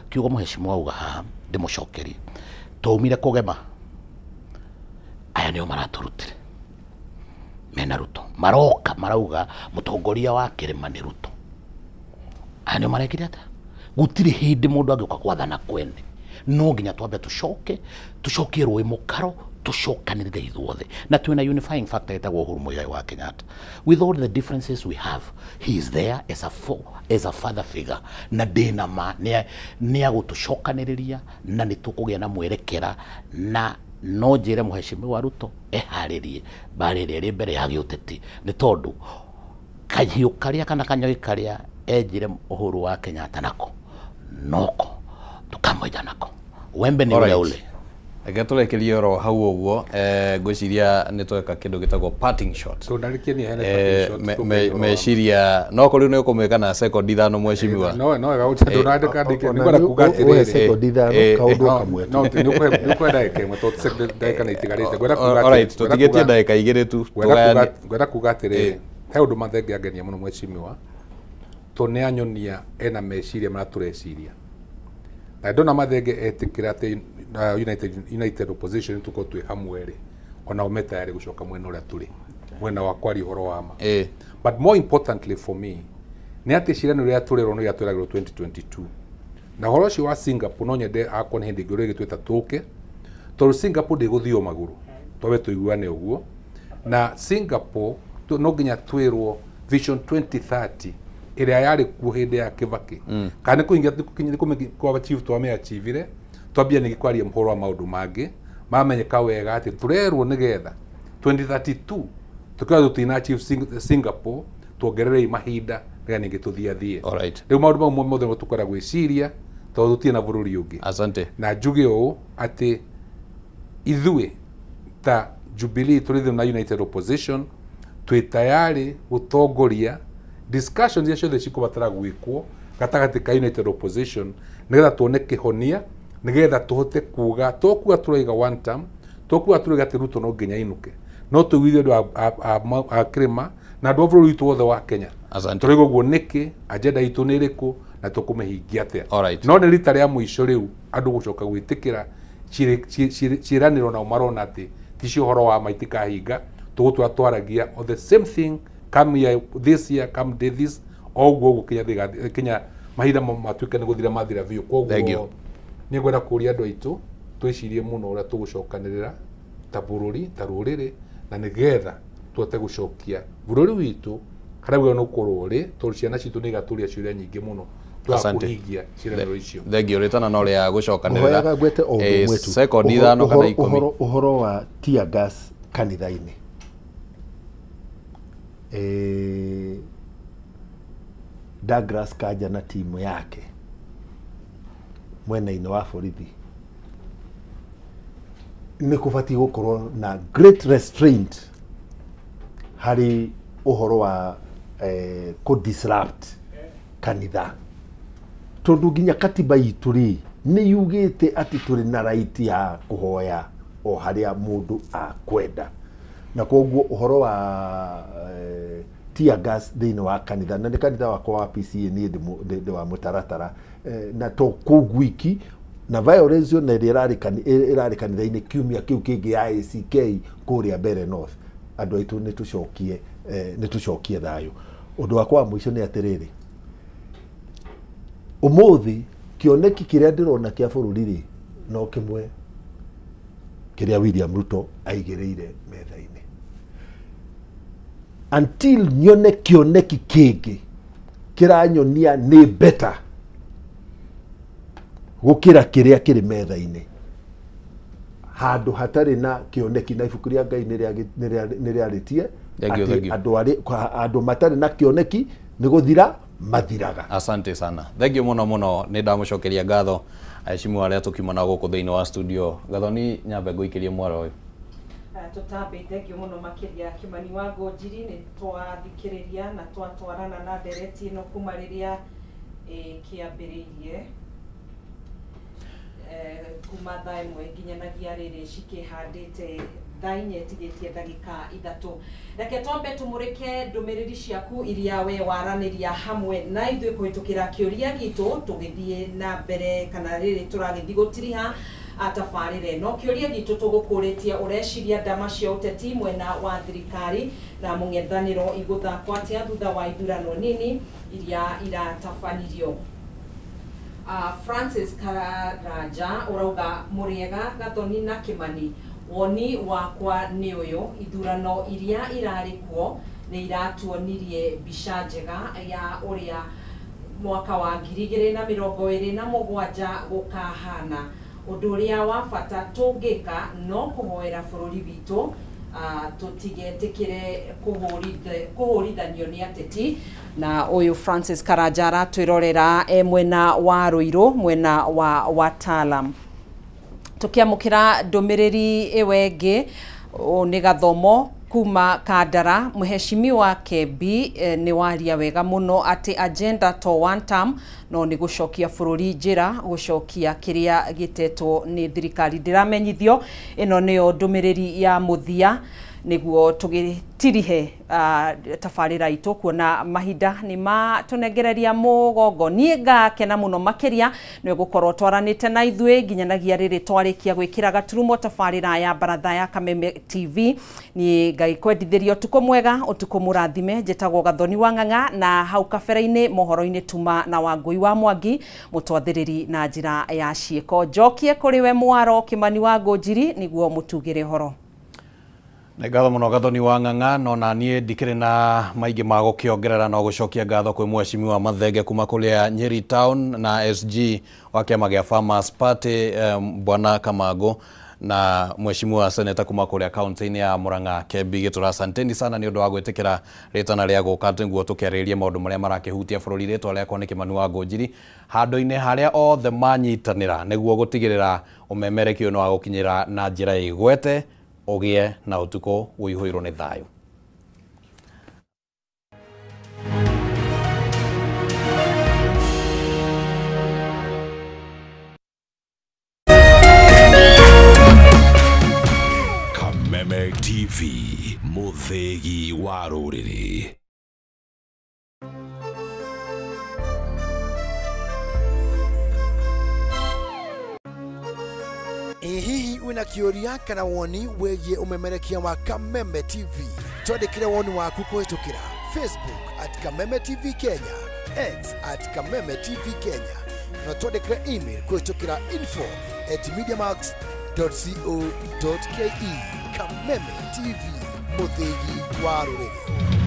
kiugo mũhecimiwa auga haha ndĩmũcokerie, twaumire kũgema, aya nĩo maratũrutire mena Ruto, maroka marauga mũtongoria wa kĩrĩma nĩ Ruto. Aya nĩo marekire atĩa? Gũtirĩ hĩndĩ mũndũ angĩũka gwathana kwene, no nginya twambe tũcoke tũcokie rũĩ mũkaro, tũcokanĩrĩre ithuothe, na twĩna unifying factor ĩtagwo Uhuru Muigai wa Kenyatta. With all the differences we have, he is there as a father figure, na ndĩna ma nĩ agũtũcokanĩrĩria na nĩ tũkũgĩa na mwerekera. Na no njĩre mũhecimiwa Ruto eharĩrie mbara ĩrĩa ĩrĩ mbere ya gĩũteti, nĩ tondũ kahiũ karĩa kana kanyoi karĩa enjire Uhuru wa Kenyatta nako noko tukamwenja nako wembe ni ule ule. Reke tũrekerie oro hau ũguo. Ngwĩciria nĩ tweka kĩndũ gĩtagwo parting shot. Meciria no korwo nĩ ũkũmĩka na sekondi 5 mheshimiwa. No no ndũnandĩka ndĩke nĩngwenda kuga atĩrĩrĩ, sekondi 5 kaũndũ kamwe, no nĩũkũhe ndagĩka ĩmwe tondũ ndagĩka nĩ itigarĩte. Ngwenda kuga atĩrĩrĩ, tũtigĩtie ndagĩka 2 tu, ngwenda kuga atĩrĩrĩ, he ũndũ Mathenge angenia mũno mheshimiwa, tondũ nĩ anyonia ena meciria marĩa tũreciria. Na ndona Mathenge etĩkĩra atĩ United Opposition tukorwo twĩ hamwe rĩ, onao me tayari gũcoka mwena ũrĩa tũrĩ, mwena wa kwaria ũhoro wa ma. But more importantly for me nĩ atĩ ciĩranĩro iria tũrerwo nĩ iria tweragĩrwo 2022, na ũhoro ũcio wa Singapore no nyende akwa nĩ hĩndĩ ĩngĩ ũrĩa ĩgĩtwĩta tũke, tondũ Singapore ndĩgũthio magũrũ, twambe tũiguane ũguo. Na Singapore no nginya twĩrwo Vision 2030 ĩrĩa yarĩ kuo hĩndĩ ya Kibaki, kana nĩ kũhingia nĩ achieve twamĩachievire, twambia ningĩ kwaria ũhoro wa maũndũ mangĩ mamenyeka wega atĩ tũrerwo nĩgetha 2032 tukiwa tũtina achieve Singapore tuongererei mahinda nĩgetha ningĩ tũthiathie. Rĩu maũndũ mau mothe tũkwenda gwĩciria tondũ tũtirĩ na bũrũri ũngĩ. Asante. Na njuge ũũ atĩ ithuĩ ta Jubilee tũrĩ thĩinĩ na United Opposition twĩ tayari gũtongoria discussions iria ciothe cikũbatara gwĩkwo gatagatĩ ka United Opposition nĩgetha tuone kĩhonia, nĩgetha tũhote kuga tokuga tũraiga one term, tokuga tũraiga atĩ Ruto no nginya ainũke, no tũiguithie andũ a kĩrĩma Na andũ a bũrũri witũ wothe wa Kenya tũrauga ũguo nĩkĩ, agenda itũ nĩ ĩrĩkũ na tũkũmĩhingia atĩa. No nĩ rita rĩa mũico rĩu andũ gũcoka gwĩtĩkĩra ciĩranĩro nao marona atĩ ti cio ũhoro wa ma itikahinga, tũgũtũra twaragia o the same thing come year, this year come day this o ũguo ũguo kinya kinya mahinda matuĩke nĩ gũthira mathira biũ. Koguo nĩ ngwenda kũria andũ aitũ twĩcirie mũno ũrĩa tũgũcokanĩrĩra ta bũrũri ta rũrĩrĩ na nĩgetha tũhote gũcokia bũrũri witũ harĩa wagĩrĩirwo nĩ gũkorwo ũrĩ, tondũ ciana citũ nĩ igatũria ciũria nyingĩ mũno twaga kũhingia ciĩranĩro icio. Thengio rĩtana no rĩa gũcokanĩrĩra. Ngũhoyaga ngwete o ũndũ ũmwe tu. Sekondi 5 kana 10. Ũhoro wa tear gas kanitha-inĩ, Douglas Kanja na timu yake mwena-inĩ wa borithi nĩ kũbatiĩ gũkorwo na great restraint harĩ ũhoro wa kũ disrupt kanitha, tondũ nginya katiba itũ rĩ nĩ yugĩte atĩ tũrĩ na right ya kũhoya o harĩa mũndũ akwenda, na koguo ũhoro wa tear gas thĩinĩ wa kanitha, na nĩ kanitha wakwa wa PCA niĩ ndĩ wa mũtaratara, na to kũu gwiki na violence yona ĩrĩa ĩrarĩ kanitha-inĩ kiumia kĩu kĩngĩ ya ACK kũrĩa Mbere North, andũ aitũ nĩ tũcokie thayũ. Ũndũ wakwa wa mũico nĩ atĩrĩrĩ, ũmũthĩ kĩoneki kĩrĩa ndĩrona kĩa bũrũri rĩ no kĩmwe kĩrĩa William Ruto aigĩrĩire metha-inĩ. Until nyone kĩoneki kĩngĩ kĩranyonia nĩ better gũkĩra kĩrĩa kĩrĩ metha-inĩ, handũ hatarĩ na kĩoneki, na ibuku rĩa Ngai nĩ rĩarĩtie atĩ andũ matarĩ na kĩoneki nĩ gũthira mathiraga. Asante sana, thengio mũno mũno, nĩ ndamũcokeria ngatho aheshimu arĩa tũkiuma nao gũkũ thĩinĩ wa studio. Gathoni, nyambe ngũikĩrie mwaro ũyũ. Tũtambe thengio mũno makĩria Kimani wa Ngũnjiri, nĩ twathikĩrĩria na twatwarana na ndereti ĩno kuma rĩrĩa kĩambĩrĩirie kuma thaa 1 nginyanagia rĩrĩ cikĩhandĩte thaa 4 ĩtigĩtie ndagĩka 3. Reke twambe tũmũrĩke ndũmĩrĩri ciaku iria we waranĩria hamwe na ithuĩ kũhĩtũkĩra kĩũria gitũ tũgĩthiĩ na mbere kana rĩrĩ tũragĩthiĩ gũtiriha tabarĩra ĩno. Kĩũria gitũ tũgũkũrĩtie ũreciria ndama cia ũteti mwena wa thirikari na mũng'ethanĩro igũthakwo atĩa thutha wa ithurano nini iria iratabanirio. Francis Karanja ũrauga mũrĩega Gathoni na Kimani, woni wakwa nĩ ũyũ, ithurano iria irarĩ kuo nĩ iratuonirie mbica njega ya ũrĩa mwaka wa 2027 gũkahana. Ũndũ ũrĩa wa bata tũngĩka no kũhoera bũrũri witũ tũtigetĩkĩre kũhũrithanio nĩ ateti. Na ũyũ Francis Karanja aratwĩrorera e mwena wa Ruiru, mwena wa Wataalam. Tũkĩamũkĩra ndũmĩrĩri ĩwe ĩngĩ, ũũ nĩ Gathomo kuma Kandara. Mheshimiwa Kebi nĩ waria wega mũno atĩ agenda to one term no nĩ gũcokia bũrũri njĩra, gũcokia kĩrĩa gĩtetwo nĩ thirikari. Ndĩramenyithio ĩno nĩyo ndũmĩrĩri ya mũthia nĩguo tũgĩtirihe tabarĩra itũ, kuona mahinda nĩ matũnengereria mũgongo. Niĩ ngakena mũno makĩria nĩ gũkorwo twaranĩte na ithuĩ nginyanagia rĩrĩ twarĩkia gwĩkĩra gaturumo tabarĩra ya baratha ya Kameme TV. Niĩ ngaikwendithĩria ũtukũ mwega, ũtukũ mũrathime. Njĩtagwo Gathoni wa Ng'ang'a, na hau kabere-inĩ mohoro-inĩ tuma na Wangũi wa Mwangi mũtwathĩrĩri na njĩra ya ciĩko. Njokie kũrĩ we mwaro Kimani wa Ngũnjiri nĩguo mũtugĩre ũhoro. Nĩ ngatho mũno Gathoni wa Ng'ang'a, no na niĩ ndikĩrĩ na maingĩ ma gũkĩongerera no gũcokia ngatho kwĩ mheshimiwa Mathenge kuma kũrĩa Nyeri Town na SG wa kĩama gĩa Farmers Party Bwana Kamango na mheshimiwa seneta kuma kũrĩa kaunti-inĩ ya Murang'a Kebi Gĩtũra. Asanteni sana nĩ ũndũ wa gwĩtĩkĩra rĩtana rĩa gũka nĩguo tũkĩarĩrĩrie maũndũ marĩa marakĩhutia bũrũri. Rĩtwa rĩakwa nĩ Kimani wa Ngũnjiri, handũ-inĩ harĩa othe manyitanĩra nĩguo gũtigĩrĩra ũmemerekio nĩ wa gũkinyĩra na njĩra ĩgwete, ũgĩe na ũtukũ ũihũirwo nĩ thayũ. Kameme TV. TV, mũthĩgi wa rũrĩrĩ. Ĩ hihi wĩna kĩũria kana woni wĩgiĩ ũmemerekia wa Kameme TV? Twandĩkĩre woni waku kũhĩtũkĩra Facebook at Kameme TV Kenya, X at Kameme TV Kenya, na twandĩkĩre email kũhĩtũkĩra info@mediamax.co.ke. Kameme TV, mũthĩgi wa rũrĩrĩ.